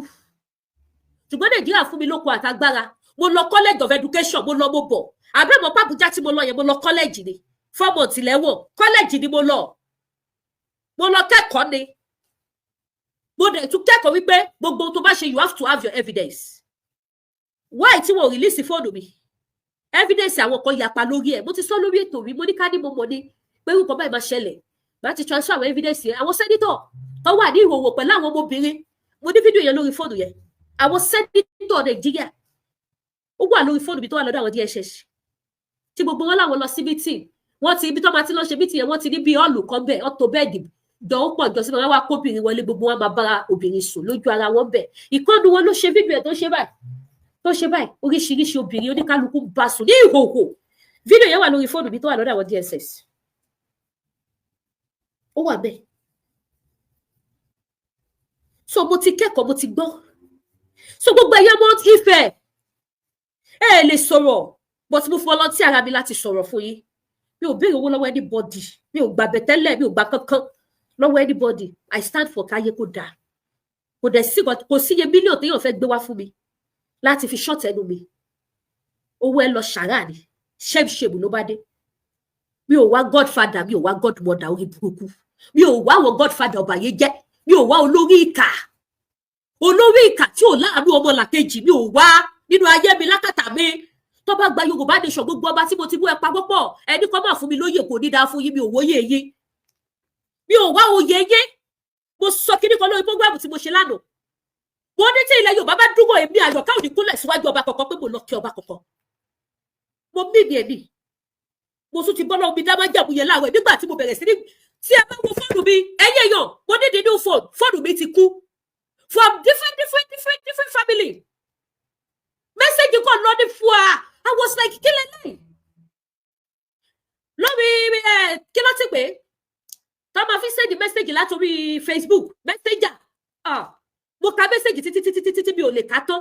Ṣùgbọ́n Nàìjíríà fún mi lóko àtagbára. Mo lọ College of Education, mo lọ, mo bọ̀. Àbẹ́ mọ̀ pàbújá tí mo lọ yẹn, mo lọ college ni, 4 months lẹ́wọ̀n. College ni mo lọ, mo lọ kẹ́kọ̀ọ́ ni. Mo dẹ̀ tún kẹ́kọ̀ọ́ wípé gbogbo ohun tó bá ṣe, you have to have your evidence. Why tí wọn ò release fóònù mi? Evidence àwọn kan yapa lórí ẹ̀. Mo ti sọ lórí ètò mi, mo ní ká ní mo mọ̀ ni pé irú kan báyìí máa ṣẹlẹ̀, bá ti transfer àwọn evidence yẹn. Àwọn senator tó wà ní ìhòòhò pẹ̀lú àwọn ọmọbìnrin, mo ní fídíò yẹn lórí fóònù yẹn. Àwọn senator Nàìjíríà, ó wà lórí fóònù mi tó wà lọ́dọ̀ àwọn DSS, tí gbogbo wọn láwọn lọ sí meeting. Wọ́n ti ibi tó máa ti lọ ṣe meeting yẹn, wọ́n ti ní bí hall kan bẹ́ẹ̀, ọ̀tọ̀ bed jọ ó pọ̀ jọ sínú. Wọn wá kóbìnrin wọlé, gbogbo wọn máa bára obìnrin sùn lójú ara wọn bẹ́ẹ̀. Ìkànnì wọn ló ṣe fídíò ẹ̀ tó ṣe báyìí, tó ṣe báyìí. Oríṣiríṣi obìnrin, oníkálukú bá sùn ní ìhòòhò. Fídíò yẹn wà lórí fóònù mi tó wà lọ́dọ̀ àwọn DSS, ó wà bẹ́ẹ̀. So mo ti kẹ́kọ̀ọ́, mo ti gbọ́. So gbogbo ẹ̀yẹ́ mọ́ Ifẹ̀, ẹ lè sọ̀rọ̀, but mo fún ọlọ́tí ara mi láti sọ̀rọ̀ fún yín. Mi ò béèrè owó lọ́wọ́ anybody, mi ò gbàbẹ̀ tẹ́lẹ̀, mi ò gbà kankan lọ́wọ́ anybody. I stand for káyé kó dáa. Kò dẹ̀ sí, kò síye mílíọ̀nù téèyàn fẹ́ gbé wá fún mi láti fi shut ẹnu mi. Owó ẹ lọ ṣàrà ni, ṣẹ́bṣẹ́bù ló bá dé. Mi ò wá godfather, mi ò wá godmother orí burúkú, mi ò wá àwọn godfather ọ̀bàyéjẹ́, mi ò wá olórí ìkà, olórí ìkà tí ò láàánú ọmọlàkejì, mi ò wá nínú ayé mi lákàtà mi. Tó bá gba Yorùbá nation, gbogbo ọba tí mo ti mú ẹ pawọ́pọ̀, ẹni kọ́ máa fún mi lóyè, kò ní dáa fún yín. Mi ò wóyè yín, mi ò wá oyè yín. Mo sọ kíní kan lórí program tí mo ṣe lánàá. Mo ní tí ilẹ̀ Yorùbá bá dúró, èmi Àyọ̀ká ò ní kúnlẹ̀ síwájú ọba kankan pé mo lọ kí ọba kankan. Mo mí mi ẹ̀mí, mo tún ti bọ́ lọ́wọ́ mi dá májàmú yẹn láàárọ̀ nígbà tí mo bẹ̀rẹ̀ sí ní. Tí ẹ bá wo fóònù mi, ẹ̀yin èèyàn, mo ní the new phone. Fóònù mi ti kú from different, different, different, different family. Message kan lọ ní fún wa. I was like, kí lélẹ́yìí lórí ẹ? Kí ló ti pè é tó máa fi send message látòrí Facebook Messenger? Ah, mo ka message títí títí títí tí mi ò lè kà tán.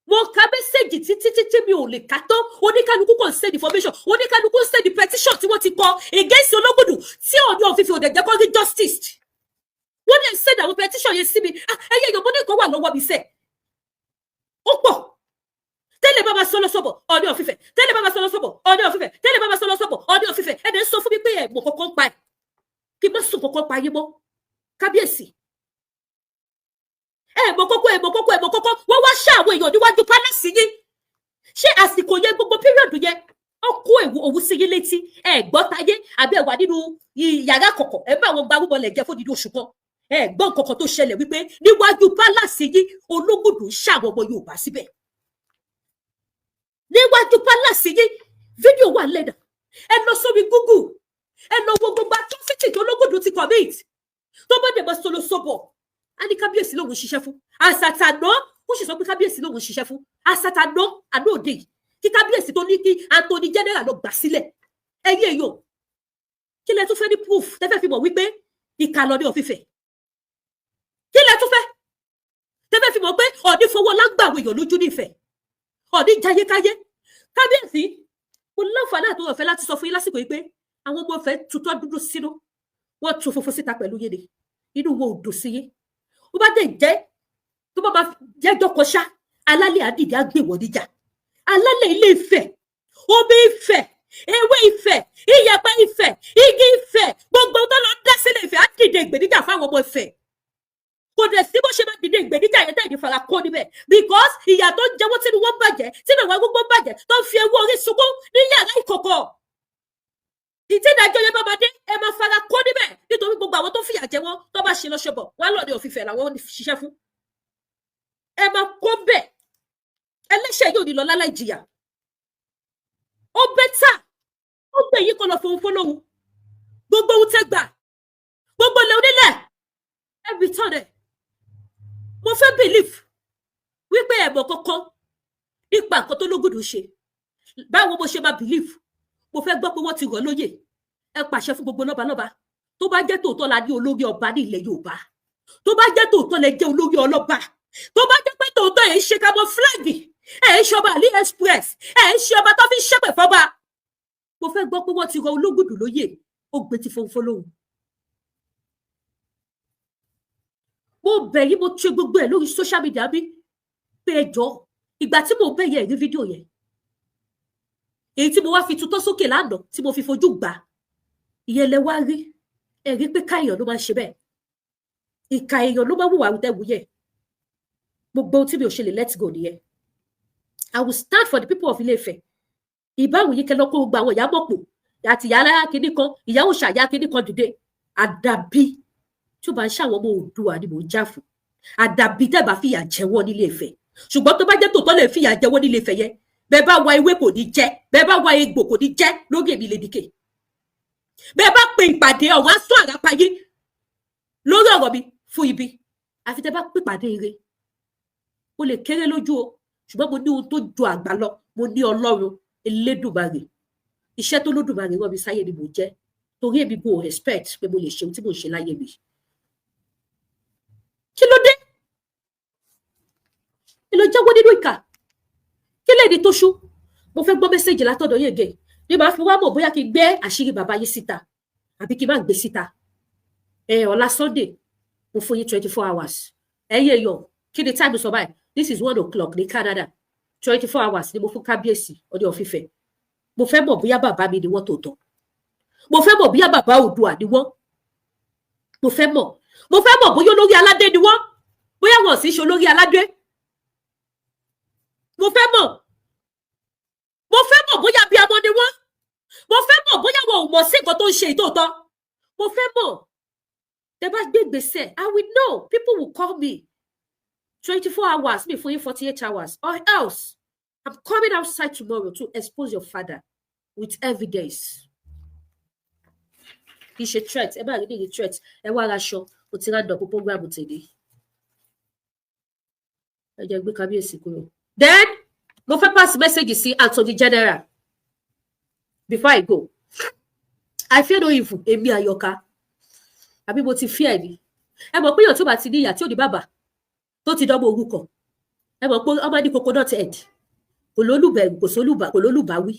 Mo ka message títí títí mi ò lè kà tán. Oníkálukú kò send information, oníkálukú send petition tí wọ́n ti kọ against Ológùdù, tí Ọọ̀ni of Ifẹ̀ òdẹ̀ jẹ́ kó rí justice. Wọ́n dẹ̀ send àwọn petition yẹn sí mi. Ah, ẹ̀yẹ èèyàn, mo ní nǹkan wà lọ́wọ́ mi sẹ́, ó pọ̀. Tẹ́lẹ̀ bá ma sọ lọ́sọ̀bọ̀ Ọọ̀ni of Ifẹ̀, tẹ́lẹ̀ bá ma sọ lọ́sọ̀bọ̀ Ọọ̀ni of Ifẹ̀, tẹ́lẹ̀ bá ma sọ lọ́sọ̀bọ̀ Ọọ̀ni of Ifẹ̀. Ẹ̀dẹ̀ ń sọ fún mi pé ẹ̀ mọ̀ kọ́kọ́ ń pa ẹ̀, kí n má sùn kọ́kọ́ pa ayé mọ́. Kábíyèsí, ẹ̀ mọ̀ kọ́kọ́, ẹ̀ mọ̀ kọ́kọ́, ẹ̀ mọ̀ kọ́kọ́. Wọ́n wá ṣá àwọn èèyàn níwájú palace yín. Ṣé àsìkò yẹn, gbogbo period yẹn, ó kó òwú sí yín létí, ẹ gbọ́ tayé, àbí ẹ wà nínú yàrá kọ̀kọ̀, ẹ bá àwọn gbarúmọlẹ̀ jẹ́ fódìdí oṣù kan, ẹ gbọ́ nǹkan kan tó ṣẹlẹ̀ wípé níwájú palace yín, Ológùdù ń ṣàwọn ọmọ Yorùbá síbẹ̀ níwájú palace yín? Fídíò wà lẹ́nà. Ẹ lọ sórí Google, ẹ lọ wo gbogbo atrocity tó Ológùdù ti commit. Tó bá dẹ̀ bọ́ solo sọ́bọ̀, á ní kábíyèsí lòun ṣiṣẹ́ fún àṣàtàná. Ó sì sọ pé kábíyèsí lòun ṣiṣẹ́ fún àṣàtàná àná òde yìí, kí kábíyèsí tó ní kí Attorney General lọ gbà sílẹ̀. Ẹ̀yin èèyàn, kí lẹ tún fẹ́ ní proof tẹ́fẹ́ fi mọ̀ wípé ìkà lọ ní ọ̀fífẹ́? Kí lẹ tún fẹ́ tẹ́fẹ́ fi mọ̀ pé Ọ̀ní fowó lágbàwọ̀ èèyàn lójú nífẹ̀ẹ́, Ọ̀ní jayékáyé? Kábíyèsí, mo láǹfààní àti ọ̀fẹ́ láti sọ fún yín lásìkò yìí pé àwọn ọmọ ọ̀fẹ́ tutọ́ dúdú sínú, wọ́n tu funfun síta pẹ̀lú yín ni. Inú wo ò dùn sí yín. Ó bá dé jẹ́ tó bá máa jẹ́jọ́ kọṣá, alálẹ̀ àdìdì á gbé wọ́n níjà. Alálẹ̀ Ilé Ifẹ̀, omi Ifẹ̀, ewé Ifẹ̀, iyẹ̀pẹ̀ Ifẹ̀, igi Ifẹ̀, gbogbo tó lọ dá sílẹ̀ Ifẹ̀ á dìde ìgbèníjà fáwọn ọmọ Ifẹ̀. Kò dẹ̀ sí bó ṣe máa dìde ìgbèníjà yẹn tẹ̀yìn fara kó níbẹ̀, because ìyà tó ń jẹwọ́, tí wọ́n bàjẹ́, tí àwọn gbogbo bàjẹ́, tó ń fi ewu orí sunkún ní yàrá ìkọ̀kọ̀, ìtìdájọ́ yẹn bá máa dé, ẹ máa fara kó níbẹ̀, nítorí gbogbo àwọn tó fìyà jẹ wọ́n, tó bá ṣe lọ́ṣọ̀bọ̀ wọ́n á lọ́ọ̀dẹ òfìfẹ́ làwọn ṣiṣẹ́ fún. Ẹ máa kó bẹ́ẹ̀. Ẹlẹ́ṣẹ̀ yóò ní lọ láláì jìyà. Ó better ó gbé yín kó lọ fohùn fọlọ́hún. Gbogbo ohun tẹ́ gbà, gbogbo ilẹ̀ onílẹ̀, ẹ return ẹ̀. Mo fẹ́ believe wípé ẹ mọ̀ kankan nípa nǹkan tó Lógùdù ṣe. Báwo mo ṣe máa believe? Mo fẹ́ gbọ́ pé wọ́n ti rọ̀ lóyè. Ẹ pàṣẹ fún gbogbo lọ́balọ́ba. Tó bá jẹ́ tòótọ́ la ní olórí ọba ní ilẹ̀ Yorùbá, tó bá jẹ́ tòótọ́ lẹ jẹ́ olórí ọlọ́ba, tó bá jẹ́ pé tòótọ́ ẹ̀ ń ṣe camouflage, ẹ̀ ń ṣọba AliExpress, ẹ̀ ń ṣe ọba tó fi ń ṣépè fọba, mo fẹ́ gbọ́ pé wọ́n ti rọ Ológùdù lóyè. Ó gbé ti fọnfọn lóhùn. Mo bẹ̀ yín, mo ṣe gbogbo ẹ̀ lórí social media bí pé ẹ jọ. Ìgbà tí mo bẹ̀ yẹ rí fídíò yẹn, èyí tí mo wá fi tutọ́ sókè lánàá, tí mo fi fojú gbà, ìyẹn lẹ wá rí. Ẹ rí pé káyọ̀ ló máa ń ṣe bẹ́ẹ̀, ìka èèyàn ló máa wùwà tẹ̀wù yẹ. Gbogbo ohun tí mi ò ṣe lè let go nìyẹn. I will stand for the people of Ilé-Ifẹ̀. Ìbáwò yìí kẹlọ kó gbogbo àwọn ìyá mọ̀pọ̀ àti ìyá aláya kínní kan, ìyá òòṣà, ìyá kínní kan dìde. Àdàbí tí ó bá ń ṣàwọn ọmọ Oòduà ni mò ń jà fún, àdàbí tẹ́ bá fìyà jẹ wọ́n nílé Ifẹ̀. Ṣùgbọ́n tó bá jẹ́ tòótọ́ lè fìyà jẹ wọ́n nílé Ifẹ̀ yẹn, bẹ́ẹ̀ bá wa ewé kò ní jẹ́, bẹ́ẹ̀ bá wa egbò kò ní jẹ́ lórí èmi Lady K. Bẹ́ẹ̀ bá pe ìpàdé ọ̀hún, á sún àràpáyé lórí ọ̀rọ̀ mi fún ibi. Àfi tẹ́ bá pè ìpàdé ire. Ó lè kéré lójú o, ṣùgbọ́n mo ní ohun tó ju àgbà lọ. Mo ní Ọlọ́run Elédùmarè. Iṣẹ́ tó lódùmarè rán mi sáyé ni mò ń jẹ́, torí èmi kò expect pé mo lè ṣe ohun tí mò ń ṣe láyé mi. Kí ló dé? Kí ló jáwọ́ nínú ìkà? Kí lè ní tó ṣú? Mo fẹ́ gbọ́ message látọ̀dọ̀ yín again ní màá fi wá mọ̀ bóyá kí n gbé àṣírí bàbá yín síta àbí kí n má gbé síta. Ẹ ọ̀la Sunday, mo fún yín 24 hours. Ẹ̀yin èèyàn, kí ni time sọ báyìí? This is 1 o'clock ní Canada. 24 hours ni mo fún kábíyèsí Ọọ̀ni of Ifẹ̀. Mo fẹ́ mọ̀ bóyá bàbá mi ni wọ́n tòótọ́. Mo fẹ́ mọ̀ bóyá bàbá Oòduà ni wọ́n. Mo fẹ́ mọ̀ bóyá olórí aládé ni wọ́n, bóyá wọn sì ṣe olórí aládé. Mo fẹ́ mọ̀ bóyá abiyamọ ni wọ́n. Mo fẹ́ mọ̀ bóyá wọn ò mọ̀ sí nǹkan tó ń ṣe ìtòótọ́. Mo fẹ́ mọ̀. Tẹ bá gbé ìgbésẹ̀, I will know. People will call me. 24 hours mi fún yín, 48 hours, or else I'm coming outside tomorrow to expose your father with evidence. Kì í ṣe threat. Ẹ bá rí ní threat. Ẹ wá aṣọ mo ti rán dọ̀pọ̀ program tèmi. Ẹ jẹ́ gbé kábíyèsí kúrò. Then mo fẹ́ pass message sí Attorney General before I go. I fear no evil. Èmi Àyọ̀ká, àbí mo ti fear ni? Ẹ mọ̀ pé èèyàn tó bá ti ní ìyá, tí ò ní bàbá, tó ti dánmọ́ orúkọ, ẹ mọ̀ pé ọmọ ní coconut head, kò lólùbẹ̀rù, kò sólùbà, kò lólùbáwí,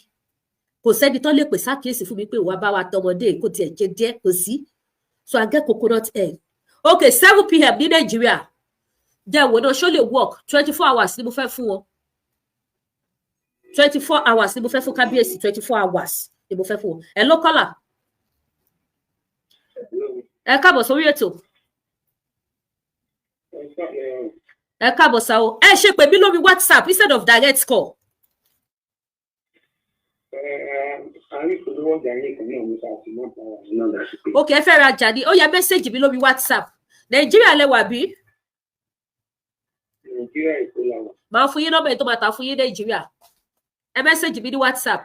kò sẹ́ni tó lè pè sákìyèsí fún mi pé ìwà bá wa tọmọdé kò tiẹ̀ jẹ díẹ̀, kò sí. So I get coconut head. Ok, 7 p.m. ní Nàìjíríà. Jẹ́ ìwé náà, ṣó lè work? 24 hours ni mo fẹ́ fún wọn. 24 hours ni mo fẹ́ fún kábíyèsí. 24 hours ni mo fẹ́ fún wọn. Ẹ ló kọ́là, ẹ káàbọ̀ sórí ètò. Ẹ káàbọ̀ sáwọ́. Ẹ ṣe pè mí lórí WhatsApp instead of direct call. Ok, ẹ fẹ́ rajà ni. Ó yá, message mi lórí WhatsApp. Nàìjíríà lẹ wà bí?
Nàìjíríà, Èkó la wà.
Màá fún yín nọ́mbà yìí tó máa tà fún yín Nàìjíríà. Ẹ message mi ní WhatsApp.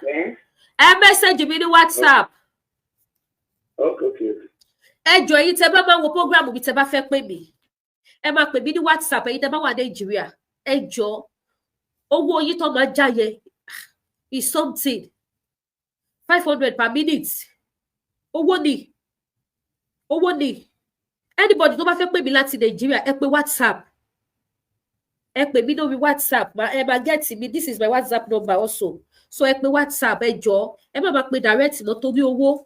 Ẹ message mi ní WhatsApp.
Ok.
Ẹ jọ̀ọ́, ẹ̀yin tẹ́ bá máa wo program mi, tẹ́ bá fẹ́ pè mí, ẹ máa pè mí ní WhatsApp. Ẹ̀yin tẹ́ bá wà Nàìjíríà, ẹ jọ̀ọ́, owó yín tó máa jáyẹ is something 500 per minute. Owó ni, owó ni. Anybody tó bá fẹ́ pè mí láti Nàìjíríà, ẹ pè WhatsApp, ẹ pè mí lórí WhatsApp. Ẹ máa get mi. This is my WhatsApp number also, so ẹ pè WhatsApp. Ẹ jọ̀ọ́, ẹ má máa pè direct mọ́ torí owó.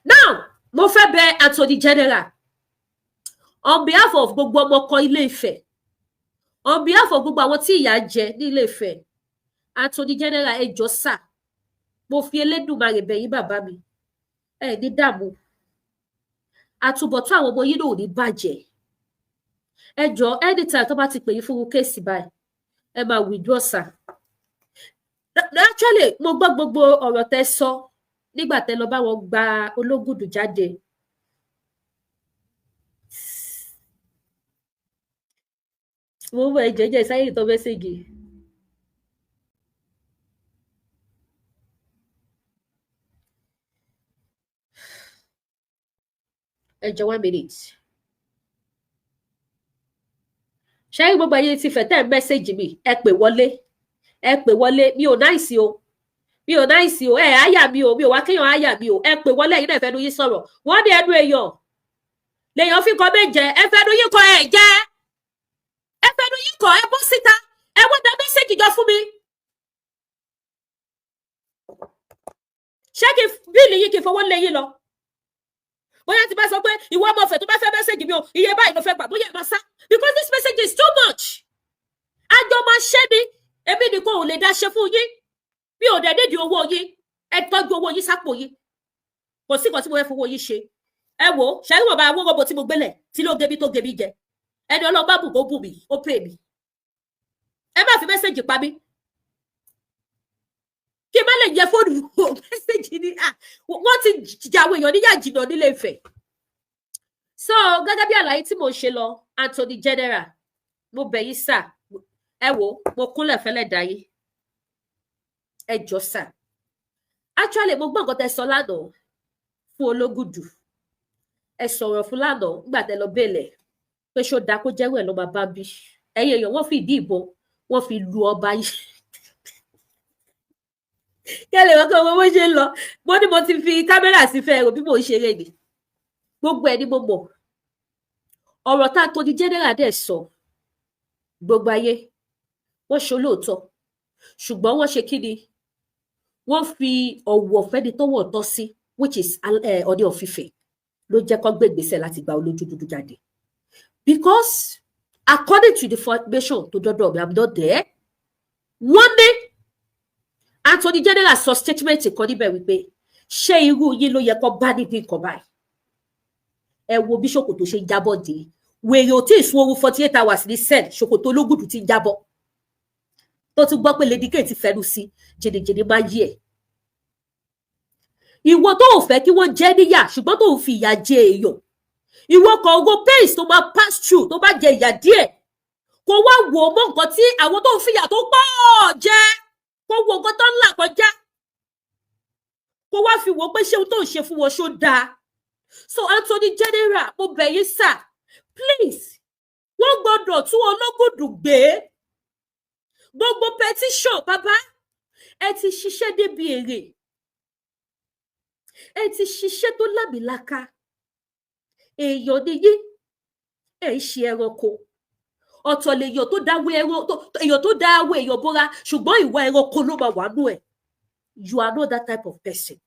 Now, mo fẹ́ bẹ̀ Attorney General on behalf of gbogbo ọmọ ọkọ Ilé Ifẹ̀, on behalf of gbogbo àwọn tí ìyà ń jẹ ní Ilé Ifẹ̀. Attorney General, ẹ jọ̀ọ́ sà, mo fi Elédùmarè bẹ̀ yín. Bàbá mi, ẹ ní dààmú, àtúbọ̀tán àwọn ọmọ yín náà ò ní bàjẹ́. Ẹ jọ̀ọ́, anytime tó bá ti pè yín fún case báyìí, ẹ máa withdraw, sir. Actually, mo gbọ́ gbogbo ọ̀rọ̀ tẹ́ sọ nígbà tẹ́ lọ bá wọn gba Ológùdù jáde. Mo ń bọ, ẹ jẹ́jẹ́ sáyé ìtọ́ message. Ẹ jọ̀ọ́, one minute. Ṣé gbogbo ẹ̀yin ti fẹ́ tẹ́ message mi, ẹ pè wọlé, ẹ pè wọlé. Mi ò nice o, mi ò nice o. Ẹ àyà mi o, mi ò wá kéèyàn àyà mi o. Ẹ pè wọlé, ẹ̀yin náà fẹnu yín sọ̀rọ̀. Wọ́n ní ẹnu èèyàn lèèyàn fi kọ méje. Ẹ fẹnu yín kọ, ẹ jẹ, ẹ fẹnu yín kọ, ẹ bọ́ síta, ẹ wọ́n da message jọ fún mi. Ṣé kí bill yín kí n fowó lé yín lọ? Bóyá tí bá sọ pé ìwọ ọmọ ọ̀fẹ́ tó bá fẹ́ message mi o, iye báyìí ló fẹ́ gbà, bóyá ẹ máa sá, because this message is too much. Àjọ máa ṣẹ́ ni, èmi nìkan ò lè dá ṣe fún yín. Mi ò dẹ̀ nídìí owó yín. Ẹ tọ́jú owó yín sápò yín. Kò sí nǹkan tí mo fẹ́ fowó yín ṣe. Ẹ wò ó, ṣẹ́rí wọ̀n bá owó rọ́bọ tí mo gbélẹ̀ tí ló gebi tó gebi jẹ. Ẹni Ọlọ́run bá bù kó bù mí, ó pè mí. Ẹ má fi message pa mí kí n má lè yẹ fóònù wò. Message ni wọ́n ti jà àwọn èèyàn níyà jìnnà nílé Ifẹ̀. So gẹ́gẹ́ bí àlàyé tí mo ń ṣe lọ, Attorney General, mo bẹ̀ yín sà. Ẹ wò, mo kúnlẹ̀ fẹ́lẹ̀ dáyé. Ẹ jọ sà, actually, mo gbọ́ nǹkan tẹ́ sọ lánàá fún Ológùdù. Ẹ sọ̀rọ̀ fún lánàá nígbà tẹ́ lọ bẹ̀lẹ̀ pé ṣó dáa kó jẹ́rú ẹ̀ ló máa bá bí. Ẹ̀yin èèyàn, wọ́n fi ìdí ìbọn, wọ́n fi lu ọba yìí. Kẹ́lẹ̀ wọ́n kọ́ bó ṣe ń lọ. Mo ní mo ti fi kámẹ́rà sí fẹ́ rò bí mò ń ṣeré ni. Gbogbo ẹ̀ ni mo mọ̀. Ọ̀rọ̀ tá a tó di general dẹ̀ sọ, gbogbo ayé wọ́n ṣe olóòótọ́, ṣùgbọ́n wọ́n ṣe kí ni, wọ́n fi ọ̀wọ̀ fẹ́ni tọ́wọ̀ tọ́ sí, which is Ọọ̀ni of Ifẹ̀, ló jẹ́ kó gbé ìgbésẹ̀ láti gba olójú dúdú jáde, because according to the information tó dọ́dọ̀ mi, I'm not there, wọ́n ní Attorney General sọ statement kan níbẹ̀ wípé ṣé irú yín ló yẹ kó bá níbi nǹkan báyìí? Ẹ wo bí ṣòkòtò ṣe ń jábọ́ dé. Wèrè ò tí ì sun oorun 48 hours ní cell, ṣòkòtò Ológùdù ti ń jábọ́. Tó tún gbọ́ pé Lady K ti fẹnu sí jìnnìjìnnì máa yí ẹ̀. Ìwọ tó ò fẹ́ kí wọ́n jẹ́ níyà, ṣùgbọ́n tó ń fi ìyà jẹ èèyàn, ìwọ kan ogo pains tó máa pass through tó bá jẹ ìyà díẹ̀, kó wá wò ó mọ́ nǹkan tí àwọn tó ń fìyà tó pọ̀ jẹ, kó wo nǹkan tó ń là kọjá, kó wá fi wò ó pé ṣé ohun tó ń ṣe fún wọn ṣó dáa. So Attorney General, mo bẹ̀ yín sà, please, wọ́n gbọ́dọ̀ tún Ológùdù gbé. Gbogbo petition, bàbá, ẹ ti ṣiṣẹ́ débi èrè, ẹ ti ṣiṣẹ́ tó lámìlaka. Èèyàn ni yín, ẹ ń ṣe ẹranko. Ọ̀tọ̀ lèèyàn tó dáwọ́ ẹran, èèyàn tó dáwọ́ èèyàn bóra, ṣùgbọ́n ìwà ẹranko ló máa wà nú ẹ̀. You are not that type of person,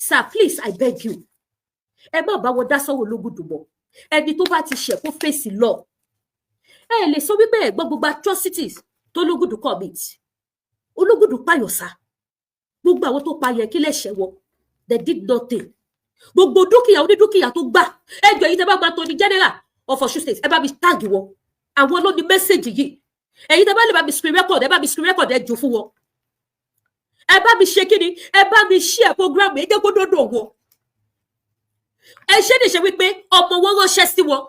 sir. Please, I beg you, ẹ má bá wọn dá sọ́wọ́ Ológùdù mọ́. Ẹni tó bá ti ṣẹ̀, kó fèsì lọ. Ẹ lè sọ wípé ẹ gbọ́ gbogbo atrocities tó Ológùdù commit. Ológùdù pààyàn sá. Gbogbo àwọn tó pa yẹn, kí lẹ̀ṣẹ̀ wọn? They did nothing. Gbogbo dúkìá onídúkìá tó gbà, ẹjọ yìí, tẹ bá máa Attorney General of Ọ̀ṣun State, ẹ bá mi tag wọn. Àwọn ló ní message yìí. Ẹ̀yin tẹ bá lè bá mi screen record, ẹ bá mi screen record, ẹ jù fún wọn. Ẹ bá mi ṣe kíni, ẹ bá mi share program, ẹ jẹ́ kó dọ́dọ̀ wọn. Ẹ ṣe ní ṣe wípé ọmọ wọn ránṣẹ́ sí wọn,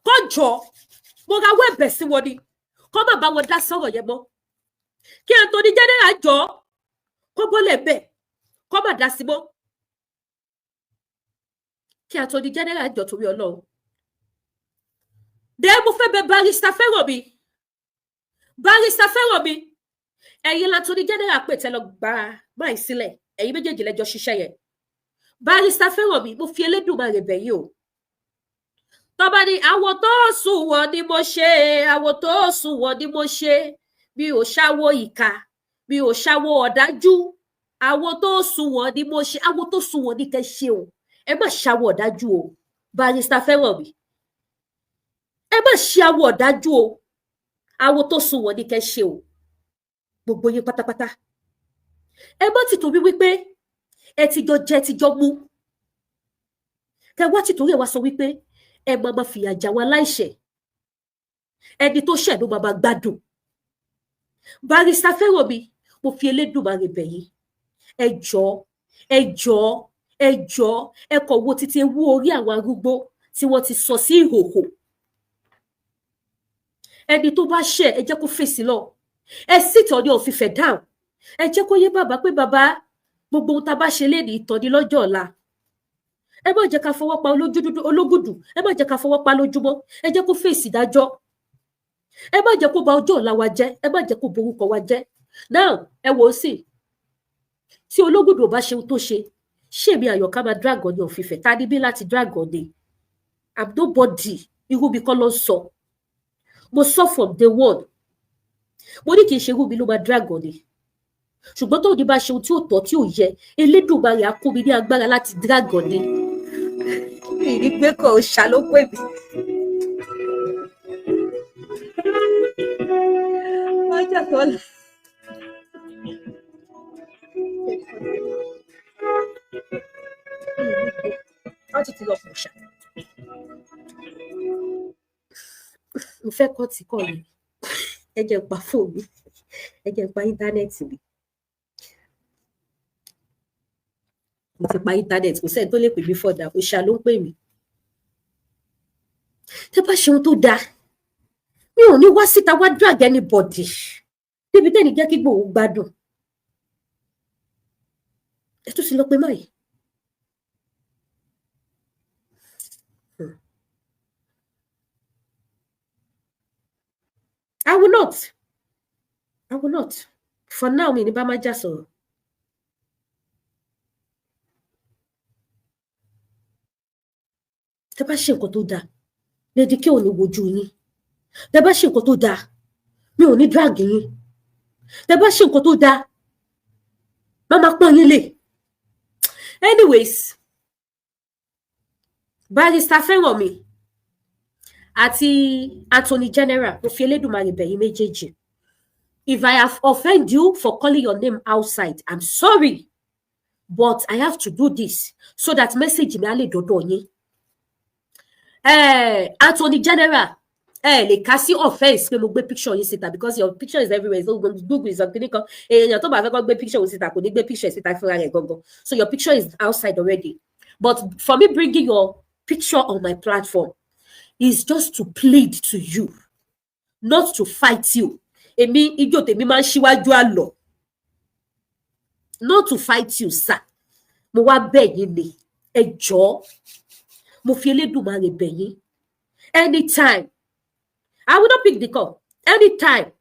kó jọ, mo rawọ́ ẹ̀bẹ̀ sí wọn ni, kó má bá wọn dá sọ̀rọ̀ yẹn mọ́. Kí Attorney General jọ, kó bọ́lẹ̀ bẹ́ẹ̀, kó má dá sí mọ́. Kí Attorney General jọ, torí Ọlọ́run. Dẹ́ mo fẹ́ bẹ̀ Barrister Fẹ́rànmi. Barrister Fẹ́rànmi, ẹ̀yin l'Attorney General pè tẹ́ lọ gba báyìí sílẹ̀. Ẹ̀yin méjèèjì lẹ́jọ́ ṣiṣẹ́ yẹn. Barrister Fẹ́rànmi, mo fi Elédùmarè bẹ̀ yín o. Tọ́ba ní àwọn tó sùn wọ́n ni mo ṣe, àwọn tó sùn wọ́n ni mo ṣe. Mi ò ṣàwó ìka, mi ò ṣàwó ọ̀dájú. Àwọn tó sùn wọ́n ni mo ṣe. Àwọn tó sùn wọ́n ní kẹ́ ṣe o. Ẹ má ṣàwó ọ̀dájú o. Barrister Fẹ́rànmi, ẹ má ṣe àwọ̀ ọ̀dájú o. Àwọn tó sùn wọ́n ní kẹ́ ṣe o. Gbogbo yín pátápátá, ẹ má ti torí wípé ẹ ti jọ jẹ, ti jọ mú, kẹ wá ti torí ẹ wá sọ wípé ẹ máa ma fìyà jà wọn aláìṣẹ̀. Ẹni tó ṣẹ̀ ló máa ma gbádùn. Barrister Fẹ́rànmi, mo fi Elédùmarè bẹ̀ yín. Ẹ jọ̀ọ́, ẹ jọ̀ọ́, ẹ jọ̀ọ́, ẹ kọ̀ wo títí ewu orí àwọn arúgbó tí wọ́n ti sọ sí ìhòhò. Ẹni tó bá ṣẹ̀, ẹ jẹ́ kó fèsì lọ. Ẹ sì Ọọ̀ni of Ifẹ̀ down. Ẹ jẹ́ kó yé bàbá pé, bàbá, gbogbo ohun tá a bá ṣe léni, ìtàn ní lọ́jọ́ ọ̀la. Ẹ má jẹ́ ká fọwọ́ pa olójú dúdú Ológùdù, ẹ má jẹ́ ká fọwọ́ pa lójúmọ́. Ẹ jẹ́ kó fèsì ìdájọ́. Ẹ má jẹ́ kó ba ọjọ́ ọ̀la wa jẹ́, ẹ má jẹ́ kó borúkọ wa jẹ́. Now, ẹ wò ó sì, tí Ológùdù ò bá ṣe ohun tó ṣe, ṣé èmi Àyọ̀ká máa drag Ọọ̀ni of Ifẹ̀? Ta ni bí láti drag Ọọ̀ni? I'm nobody. Irú mi kọ́ ló ń sọ. Mo sọ from day one, mo ní kì í ṣe irú mi ló máa drag Ọọ̀ni, ṣùgbọ́n tóun ní bá ṣe ohun tí ò tọ́, tí ò yẹ, Elédùmarè á kún mi ní agbára láti drag Ọọ̀ni. Mi ní gbé kọ̀ ṣá ló pè mí. Ọjọ́ kan lọ. Wọ́n ti lọ kò ṣá. Mo fẹ́ kọ́ tí kọ́ mi. Ẹ jẹ́ n pa fóònù mi, ẹ jẹ́ n pa internet mi. Mo ti pa internet, kò sẹ́ni tó lè pè mí fọ̀dà. Òṣà ló ń pè mí. Tẹ́ bá ṣe ohun tó dáa, mi ò ní wá síta wá drag anybody débi tẹ́ni jẹ́ kí Ìgbòho gbádùn. Ẹ tún ti lọ pé máyì. I will not. I will not. For now, mi ní bá má já sọ̀rọ̀. Tẹ́ bá ṣe nǹkan tó dáa, Lady K ò ní wojú yín. Tẹ́ bá ṣe nǹkan tó dáa, mi ò ní drag yín. Tẹ́ bá ṣe nǹkan tó dáa, má máa pọ́n yín lé. Anyways, Barrister Fẹ́rànmi àti Attorney General, mo fi Elédùmarè bẹ̀ yín méjèèjì. If I have offended you for calling your name outside, I'm sorry, but I have to do this so that message mi á lè dọ́dọ̀ yín. Attorney General, ẹ lè kà sí offence pé mo gbé picture yín síta, because your picture is everywhere. So Google is on kan. Èèyàn tó bá fẹ́ kọ́ gbé picture yín síta, kò ní gbé picture síta fúnra rẹ̀ gangan. So your picture is outside already, but for me bringing your picture on my platform is just to plead to you, not to fight you. Èmi, ijó tèmi máa ń ṣíwájú àlọ. Not to fight you, sir. Mo wá bẹ̀ yín ni. Ẹ jọ̀ọ́, mo fi Elédùmarè bẹ̀ yín. Anytime, I will not pick the call. Anytime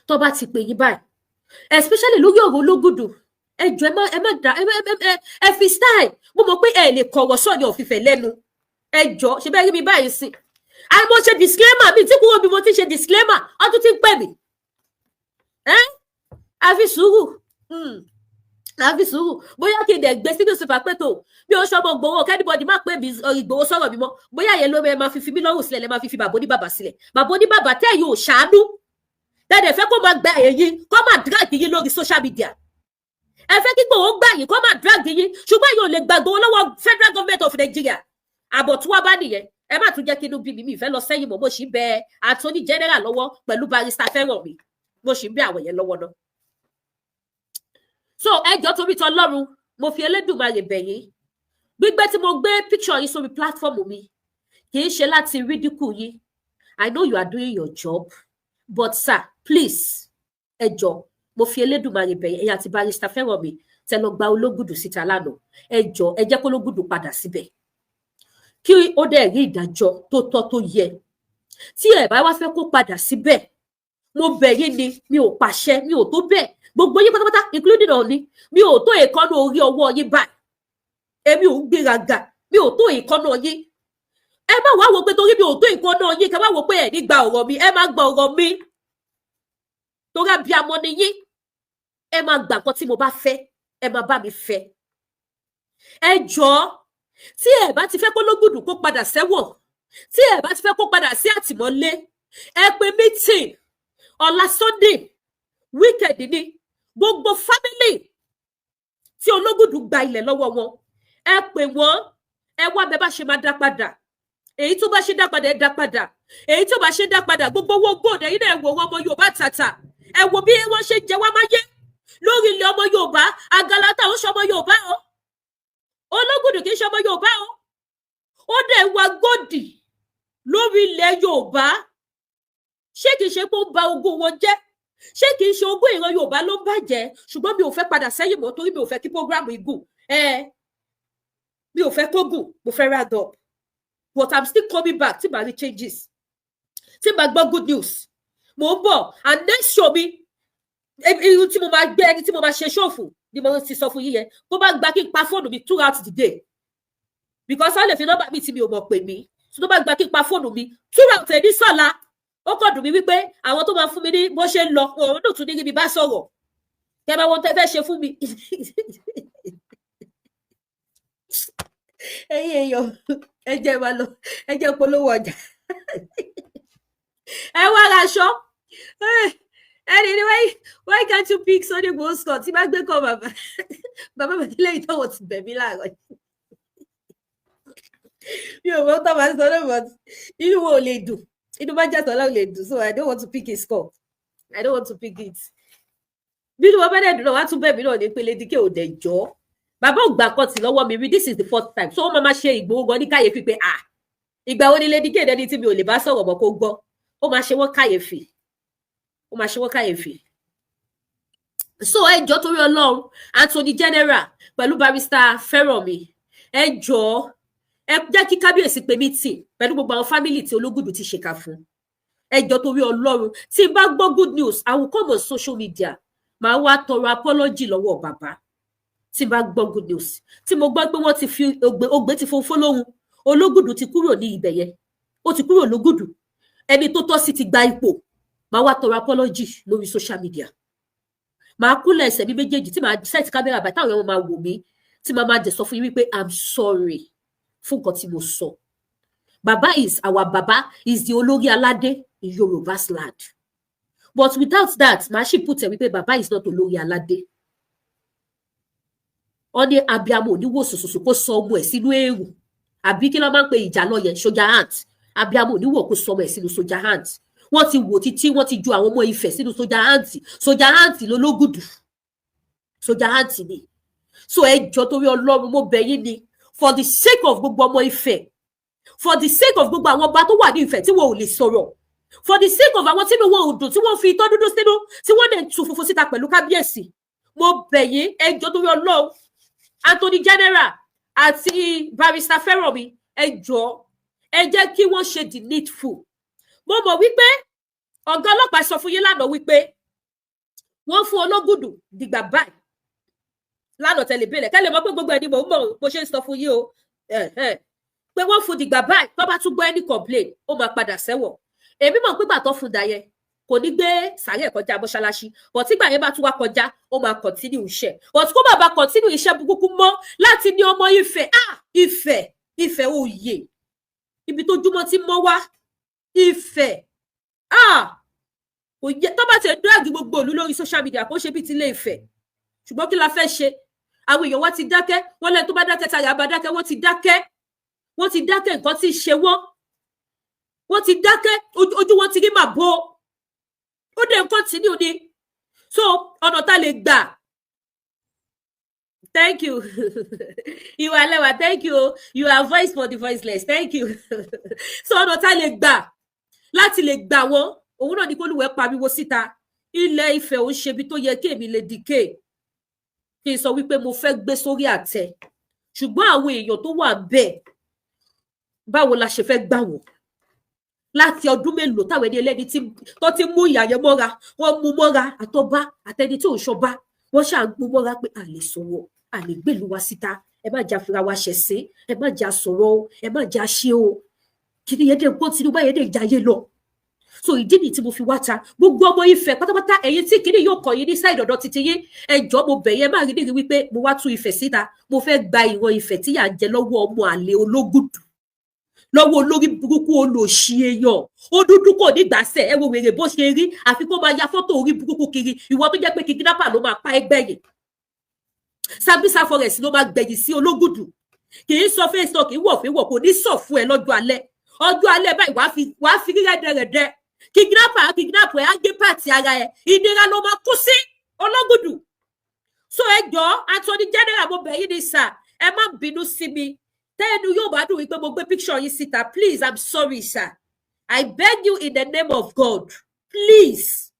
tó bá ti pè yín báyìí, especially lórí ọ̀rọ̀ Ológùdù, ẹ jọ̀ọ́, ẹ má, ẹ má dá ẹ ẹ ẹ fi style. Mo mọ̀ pé ẹ lè kọ̀rọ̀ sọ̀ni ọ̀fìfẹ́ lẹ́nu. Ẹ jọ̀ọ́, ṣe bẹ́ẹ̀ rí mi báyìí sí, àmọ́ ṣe disclaimer mi tí kúrò bí mo ti ṣe disclaimer, ọdún tí ń pè mí. Ẹ àfi sùúrù. Àfi sùúrù, bóyá kí n dẹ̀ gbé sínú super pé tó bí o ṣọmọ Ìgbòho, kí anybody má pè mí Ìgbòho sọ̀rọ̀ mi mọ́. Bóyá yẹn ló máa fi fi mí lọ́rùn sílẹ̀, lẹ́ máa fi fi bàbá oníbàbà sílẹ̀. Bàbá oníbàbà tẹ́ yóò ṣàánú dẹ́dẹ̀ fẹ́ kó máa gba èyí, kó máa drag yín lórí social media. Ẹ fẹ́ kí Ìgbòho gbà yín, kó máa drag yín, ṣùgbọ́n yóò lè gba Ìgbòho lọ́wọ́ federal government of Nigeria. Àbọ̀ tí wọ́n bá nìyẹn, ẹ má tún jẹ́ kí inú bí mi. Mi ìfẹ́ lọ sẹ́yìn mọ́. Mo sì ń bẹ Attorney General lọ́wọ́ pẹ̀lú Barrister Fẹ́rànmi. Mo sì ń bẹ àwọn yẹn lọ́wọ́ náà. So ẹ jọ̀ọ́, torí tọlọ́run, mo fi Elédùmarè bẹ̀ yín. Gbígbé tí mo gbé picture yín sórí platform mi kì í ṣe láti ridicule yín. I know you are doing your job, but sir, please, ẹ jọ̀ọ́, mo fi Elédùmarè bẹ̀ yín. Ẹ̀yin àti Barrister Fẹ́rànmi tẹ́ lọ gba Ológùdù síta lánàá, ẹ jọ̀ọ́, ẹ jẹ́ kó Ológùdù padà síbẹ̀, kí ó dẹ̀ rí ìdájọ́ tó tọ́ tó yẹ. Tí ẹ bá wá fẹ́ kó padà síbẹ̀, mo bẹ̀ yín ni, mi ò pàṣẹ, mi ò tó bẹ́ẹ̀. Gbogbo yín pátápátá, including Ọọ̀ni, mi ò tó èékánná orí ọwọ́ yín báyìí. Èmi ò ń gbéraga, mi ò tó èékánná yín. Ẹ má wá wo pé torí mi ò tó èékánná yín, kẹ má wo pé ẹ ní gba ọ̀rọ̀ mi. Ẹ má gba ọ̀rọ̀ mi torí abiyamọ ni yín. Ẹ má gbà nǹkan tí mo bá fẹ́, ẹ má bá mi fẹ́. Ẹ jọ̀ọ́, tí ẹ bá ti fẹ́ kó Lógùdù kó padà sẹ́wọ̀n, tí ẹ bá ti fẹ́ kó padà sí àtìmọ́lé, ẹ pè meeting ọ̀la Sunday weekend ni. Gbogbo family tí Ológùdù gba ilẹ̀ lọ́wọ́ wọn, ẹ pè wọ́n. Ẹ wá bẹ bá ṣe máa dá padà. Èyí tó bá ṣe dá padà, ẹ dá padà. Èyí tó bá ṣe dá padà, gbogbo owó gold, ẹ̀yin náà ẹ wò wọ́n. Ọmọ Yorùbá tàtà, ẹ wò bí wọ́n ṣe jẹ wá máyé lórí ilẹ̀ ọmọ Yorùbá. Àgàlátà ó ṣọmọ Yorùbá o, Ológùdù kì í ṣọmọ Yorùbá o, ó dẹ̀ wá gold lórí ilẹ̀ Yorùbá. Ṣé kìí ṣe pé ó ń ba ogún wọn jẹ́? Ṣé kìí ṣe ogún ìran Yorùbá ló ń bàjẹ́? Ṣùgbọ́n mi ò fẹ́ padà sẹ́yìn mọ́, torí mi ò fẹ́ kí program igun ẹ, mi ò fẹ́ kó gùn. Mo fẹ́ round up, but I'm still coming back tí màá rí changes, tí màá gbọ́ good news. Mo ń bọ̀, and next show mi, irú tí mo máa gbé, ẹni tí mo máa ṣe ṣòfò ni mo ti sọ fún yín yẹn. Tó bá gba kí n pa fóònù mi throughout the day, because wọ́n lè fi nọ́mbà mi tí mi ò mọ̀ pè mí, tó bá gba kí n pa fóònù mi throughout ẹni sọ̀la. Ó kàn dùn mí wípé àwọn tó máa fún mi ní bó ṣe ń lọ, òun náà tún ní rí mi bá sọ̀rọ̀. Kẹ máa wọn tẹ fẹ́ ṣe fún mi. Ẹ̀yin èèyàn, ẹ jẹ́ máa lọ, ẹ jẹ́ polówó ọjà. Ẹ wá ra aṣọ. Ẹni ní why can't you pick Sunday Igboho Scott? Tí bá gbé kọ bàbá bàbá mi lẹ́yìn tọ́wọ́ ti bẹ̀ mí láàárọ̀, mi ò mọ̀ tó máa sọ náà, but inú wo ò lè dùn, inú bá jẹ́ tọ́lá ò lè dùn. So I don't want to pick his call, I don't want to pick it. Bí inú wọn bá dẹ̀ dùn náà, wá tún bẹ̀ mí náà ní pé Lady K ò dẹ̀ jọ́. Bàbá ò gbà kan tì lọ́wọ́ mi rí. This is the fourth time, so ó máa ma ṣe Ìgbòho gan ní kàyéfì pé, ah, ìgbà wo ni Lady K dẹni tí mi ò lè bá sọ̀rọ̀ mọ́ kó gbọ́? Ó máa ṣe wọ́n kàyéfì, ó máa ṣe wọ́n kàyéfì. So ẹ jọ̀ọ́, torí Ọlọ́run, Attorney General pẹ̀lú Barrister Fẹ́rànmi, ẹ jọ̀ọ́, ẹ jẹ́ kí kábíyèsí pè meeting pẹ̀lú gbogbo àwọn family tí Ológùdù ti ṣèkà fún. Ẹ jọ̀ọ́, torí Ọlọ́run, tí n bá gbọ́ good news, I will come on social media, màá wá tọrọ apology lọ́wọ́ bàbá. Tí n bá gbọ́ good news, tí mo gbọ́ pé wọ́n ti fi ògbé ògbé ti fún fọlọ́hún, Ológùdù ti kúrò ní ibẹ̀ yẹn, ó ti kúrò lógùdù, ẹni tó tọ́ sí ti gba ipò, màá wá tọrọ apology lórí social media. Màá kúnlẹ̀ ẹsẹ̀ mi méjèèjì, tí màá set camera báyìí, táwọn èèyàn máa wò mí, tí màá máa jẹ sọ fún yín wípé I'm sorry fún nǹkan tí mo sọ. Baba is our baba, is the olórí aládé in Yorùbá's land. But without that, màá sì put ẹ wípé baba is not olórí aládé. Wọ́n ní abiamọ oníwò sòsòsò kó sọ ọmọ ẹ̀ sínú èrò, àbí kí ló máa ń pe ìjà lọ yẹn, soldier ant. Abiamọ oníwò kó sọ ọmọ ẹ̀ sínú soldier ant. Wọ́n ti wò títí, wọ́n ti ju àwọn ọmọ Ifẹ̀ sínú soldier ant. Soldier ant lológùdù, soldier ant ni. So ẹ jọ, torí Ọlọ́run, mo bẹ̀ yín ni, for the sake of gbogbo ọmọ Ifẹ̀, for the sake of gbogbo àwọn ọba tó wà ní Ifẹ̀ tí wọn ò lè sọ̀rọ̀, for the sake of àwọn tínú wọn ò dùn, tí wọ́n fi itọ́ dúdú sínú, tí wọ́n dẹ̀ tu funfun síta pẹ̀lú kábíyèsí, mo bẹ̀ yín, ẹ jọ, torí Ọlọ́run, Attorney General àti Barrister Fẹ́rànmi, ẹ jọ, ẹ jẹ́ kí wọ́n ṣe the needful. Mo mọ̀ wípé ọ̀gá ọlọ́pàá sọ fún yín lánàá wípé wọ́n fún Ológùdù dìgbà báyìí lánàá. Tẹ̀lé bẹ́lẹ̀ kẹ́lẹ́ mọ̀ pé gbogbo ẹni mò ń mọ̀ bó ṣe ń sọ fún yín o, pé wọ́n fún dìgbà báyìí, tó bá tún gbọ́ ẹni complain, ó máa padà sẹ́wọ̀n. Èmi mọ̀ pé gbà tó fún dà yẹn Kò ní gbé sàárẹ̀ kọjá mọ́ṣáláṣí, but tígbà yẹn bá tún wá kọjá, ó máa continue iṣẹ́, but kó má bàa continue iṣẹ́ burúkú mọ́ láti ní ọmọ Ifẹ̀. Ah, Ifẹ̀, Ifẹ̀ òye ibi tó júmọ́ ti mọ́ wá Ifẹ̀. Ah, kò yẹ tó bá ti drag gbogbo ìlú lórí social media kó ṣe bíi ti ilé Ifẹ̀. Ṣùgbọ́n kí la fẹ́ ṣe? Àwọn èèyàn wa ti dákẹ́. Wọ́n lẹ́nu tó bá dákẹ́ tayà bá dákẹ́. Wọ́n ti dákẹ́, wọ́n ti dákẹ́. Nǹkan tí ń ṣe wọ́n, wọ́n ti dákẹ́. Ojú wọn ti rí màbo, ó dé nǹkan tí ní òní. So ọ̀nà tá lè gbà. Thank you, ìwà lẹ́wà, thank you. You are voice for the voiceless, thank you. So ọ̀nà tá lè gbà láti lè gbà wọ́n, òun náà ní kólúwẹ̀ pariwo síta. Ilẹ̀ Ifẹ̀ ò ń ṣe ibi tó yẹ kí èmi lè dìke kí n sọ wípé mo fẹ́ gbé sórí àtẹ. Ṣùgbọ́n àwọn èèyàn tó wà bẹ́ẹ̀, báwo la ṣe fẹ́ gbà wọ́n? Láti ọdún mélòó táwọn ẹni ẹlẹ́ni tó ti mú ìyà yẹn mọ́ra, wọ́n mú mọ́ra, àtọba àtẹni tí ò ń ṣọba, wọ́n ṣáà ń mú mọ́ra pé à lè sọ̀rọ̀, à lè gbèlú wa síta. Ẹ má jà fira wa ṣẹ̀sín, ẹ má jà sọ̀rọ̀ o, ẹ má jà ṣe o. Kí ni yẹn dé nǹkan Tinubu yẹn dé jayé lọ? So ìdí nìyí tí mo fi wá ta gbogbo ọmọ Ifẹ̀ pátápátá. Ẹ̀yin tí kìíní yóò kọ yín ní side ọ̀dọ̀ títí yín, ẹ jọ̀ọ́, mo bẹ̀ yẹn, má rí nírí wípé mo wá tú Ifẹ̀ síta. Mo fẹ́ gba ìran Ifẹ̀ tí yà ń jẹ lọ́wọ́ ọmọ àlè Ológùdù, lọ́wọ́ olórí burúkú, olòṣì èèyàn. Ó dúdú, kò ní gbàsẹ̀. Ẹ wo wèrè bó ṣe rí, àfi kó máa ya fọ́tò orí burúkú kiri. Ìwọ tó jẹ́ pé kidnapper ló máa pa ẹgbẹ́ yìí, Sambisa Forest ló máa gbẹ̀yìn sí. Ológùdù kì í sọ face talk, kì í wọ̀ fún wọ̀, kò ní sọ fún ẹ lọ́jọ́ alẹ́. Ọjọ́ alẹ́ báyìí, wàá fi rí rẹ́dẹ̀rẹ́dẹ́. Kidnapper, kidnapper ẹ á gé part ara ẹ. Ìnira ló máa kú sí, Ológùdù. So ẹ jọ̀ọ́, Attorney General, mo bẹ̀ yín ní sà, ẹ má bínú sí mi. Tẹ́nu yóò bá dùn wípé mo gbé picture yín síta, please, I'm sorry, sir. I beg you in the name of God, please.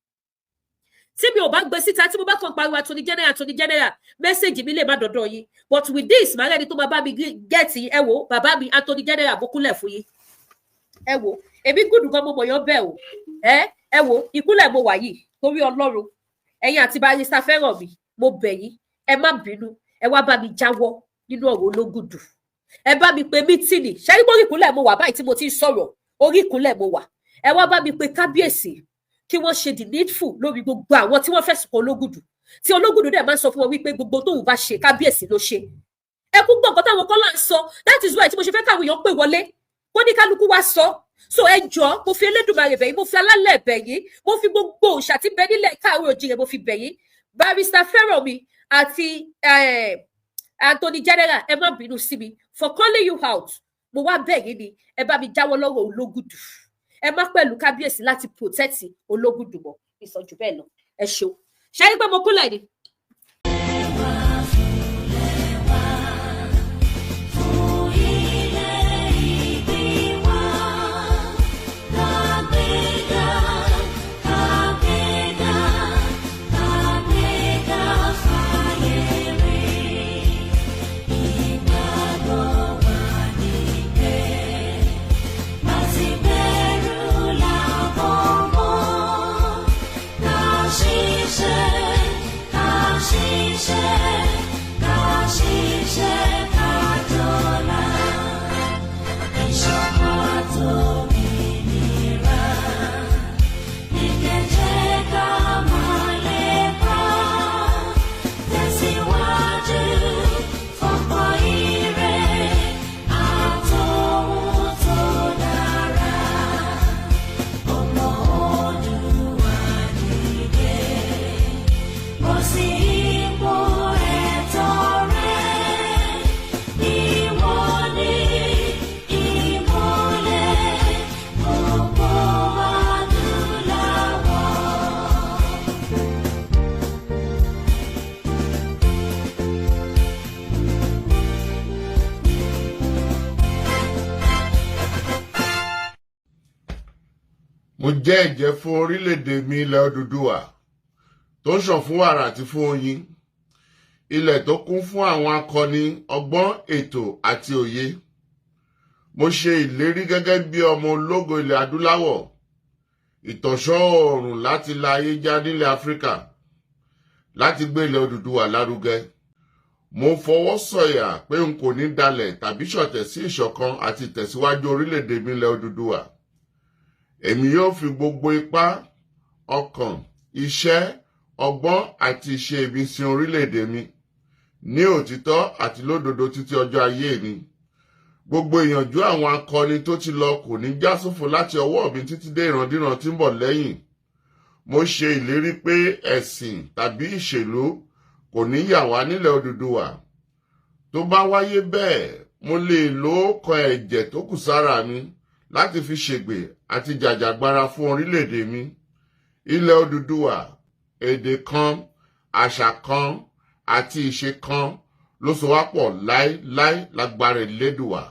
Tí mi ò bá gbé síta, tí mo bá kàn pariwo Attorney General, Attorney General, message mi lè má dọ̀dọ̀ yín. But with this, màá rẹ́ni tó máa bá mi get yín. Ẹ wo bàbá mi, Attorney General, mo kúnlẹ̀ fún yín. Ẹ wo, èmi gùdù gan, mo mọ̀ yán bẹ́ẹ̀ o. Ẹ wo, ìkúnlẹ̀ mo wà yìí torí Ọlọ́run. Ẹ̀yin àti Barrister fẹ́ràn mi, mo bẹ̀ yín, ẹ má bínú. Ẹ wá bá mi jáwọ́ nínú ọ̀rọ̀ Ológùdù. Ẹ bá mi pe meeting. Ṣẹ́rí mórí ìkúnlẹ̀ mo wà báyìí tí mo ti ń sọ̀rọ̀? Orí ìkúnlẹ̀ mo wà. Ẹ wá bá mi pe kábíyèsí kí wọ́n ṣe the needful lórí gbogbo àwọn tí wọ́n fẹ̀sùn kan Ológùdù, tí Ológùdù dẹ̀ máa ń sọ fún wọn wípé gbogbo tóun bá ṣe, kábíyèsí ló ṣe. Ẹ kú gbọ́ nǹkan táwọn kọ́ là ń sọ. That is why tí mo ṣe fẹ́ káwọn èèyàn pè wọlé, kó ní kálukú wá sọ. So ẹ jọ̀ọ́, mo fi Elédùmarè bẹ̀ yín, mo fi alálẹ̀ bẹ̀ yín, mo fi gbogbo òòṣà tí bẹ nílẹ̀ káàárọ̀ òjìrè, mo fi bẹ̀ yín. Barrister Fẹ́rànmi àti Attorney General, ẹ má bínú sí mi for calling you out. Mo wá bẹ̀ yín ni, ẹ bá mi jáwọ́ lọ́rọ̀ Ológùdù. Ẹ má pẹ̀lú kábíyèsí láti protect Ológùdù mọ́. Ìsọjù bẹ́ẹ̀ lọ. Ẹ ṣeun. Ṣe é rí pé mo kúnlẹ̀ ni?
Fún ilẹ̀ ìbí wa, kàgbéga, kàgbéga, kàgbéga fáyé rí. Ìgbàgbọ́ wa ní pé láti bẹ̀rù làbọ̀ mọ́, ká ṣiṣẹ́, ká ṣiṣẹ́, ká ṣiṣẹ́, ká dọ́là. Ìṣọ̀kan àtòmìnira ní kẹ̀jẹ́ ká máa lépa, tẹ̀síwájú fọ́pọ̀ ire àtòhun tó dára. Ọmọ Oòduà dìde, bọ́ sí ipò ẹ̀tọ́ rẹ. Ìwọ ni ìmọ́lẹ̀ gbogbo adúláwọ̀.
Mo jẹ́ ẹ̀jẹ́ fún orílẹ̀-èdè mi, ilẹ̀ Odùduwà tó ń ṣàn fún wàrà àti fún oyin, ilẹ̀ tó kún fún àwọn akọni, ọgbọ́n, ètò àti òye. Mo ṣe ìlérí gẹ́gẹ́ bí ọmọ ológo ilẹ̀ adúláwọ̀, ìtànṣán oòrùn láti la ayé já nílẹ̀ Áfíríkà, láti gbé ilẹ̀ Odùduwà lárugẹ. Mo fọwọ́ sọ̀yà pé n kò ní dalẹ̀ tàbí ṣọ̀tẹ̀ sí ìṣọ̀kan àti ìtẹ̀síwájú orílẹ̀-èdè mi, ilẹ̀ Odùduwà. Èmi yóò fi gbogbo ipá ọkàn, iṣẹ́, ọgbọ́n àti ìṣe mi sin orílẹ̀-èdè mi ní òtítọ́ àti lódodo títí ọjọ́ ayé mi. Gbogbo ìyànjú àwọn akọni tó ti lọ kò ní já sófo láti ọwọ́ mi títí dé ìrandíran tí ń bọ̀ lẹ́yìn. Mo ṣe ìlérí pé ẹ̀sìn tàbí ìṣèlú kò ní yà wá nílẹ̀ Odùduwà. Tó bá wáyé bẹ́ẹ̀, mo lè lo kan ẹ̀jẹ̀ tó kù sára mi láti fi ṣègbè àti jàjàgbara fún orílẹ̀-èdè mi. Ilẹ̀ Odùduwà, èdè kan, àṣà kan àti ìṣe kan ló so wá pọ̀ láéláé lágbára Elédùwà.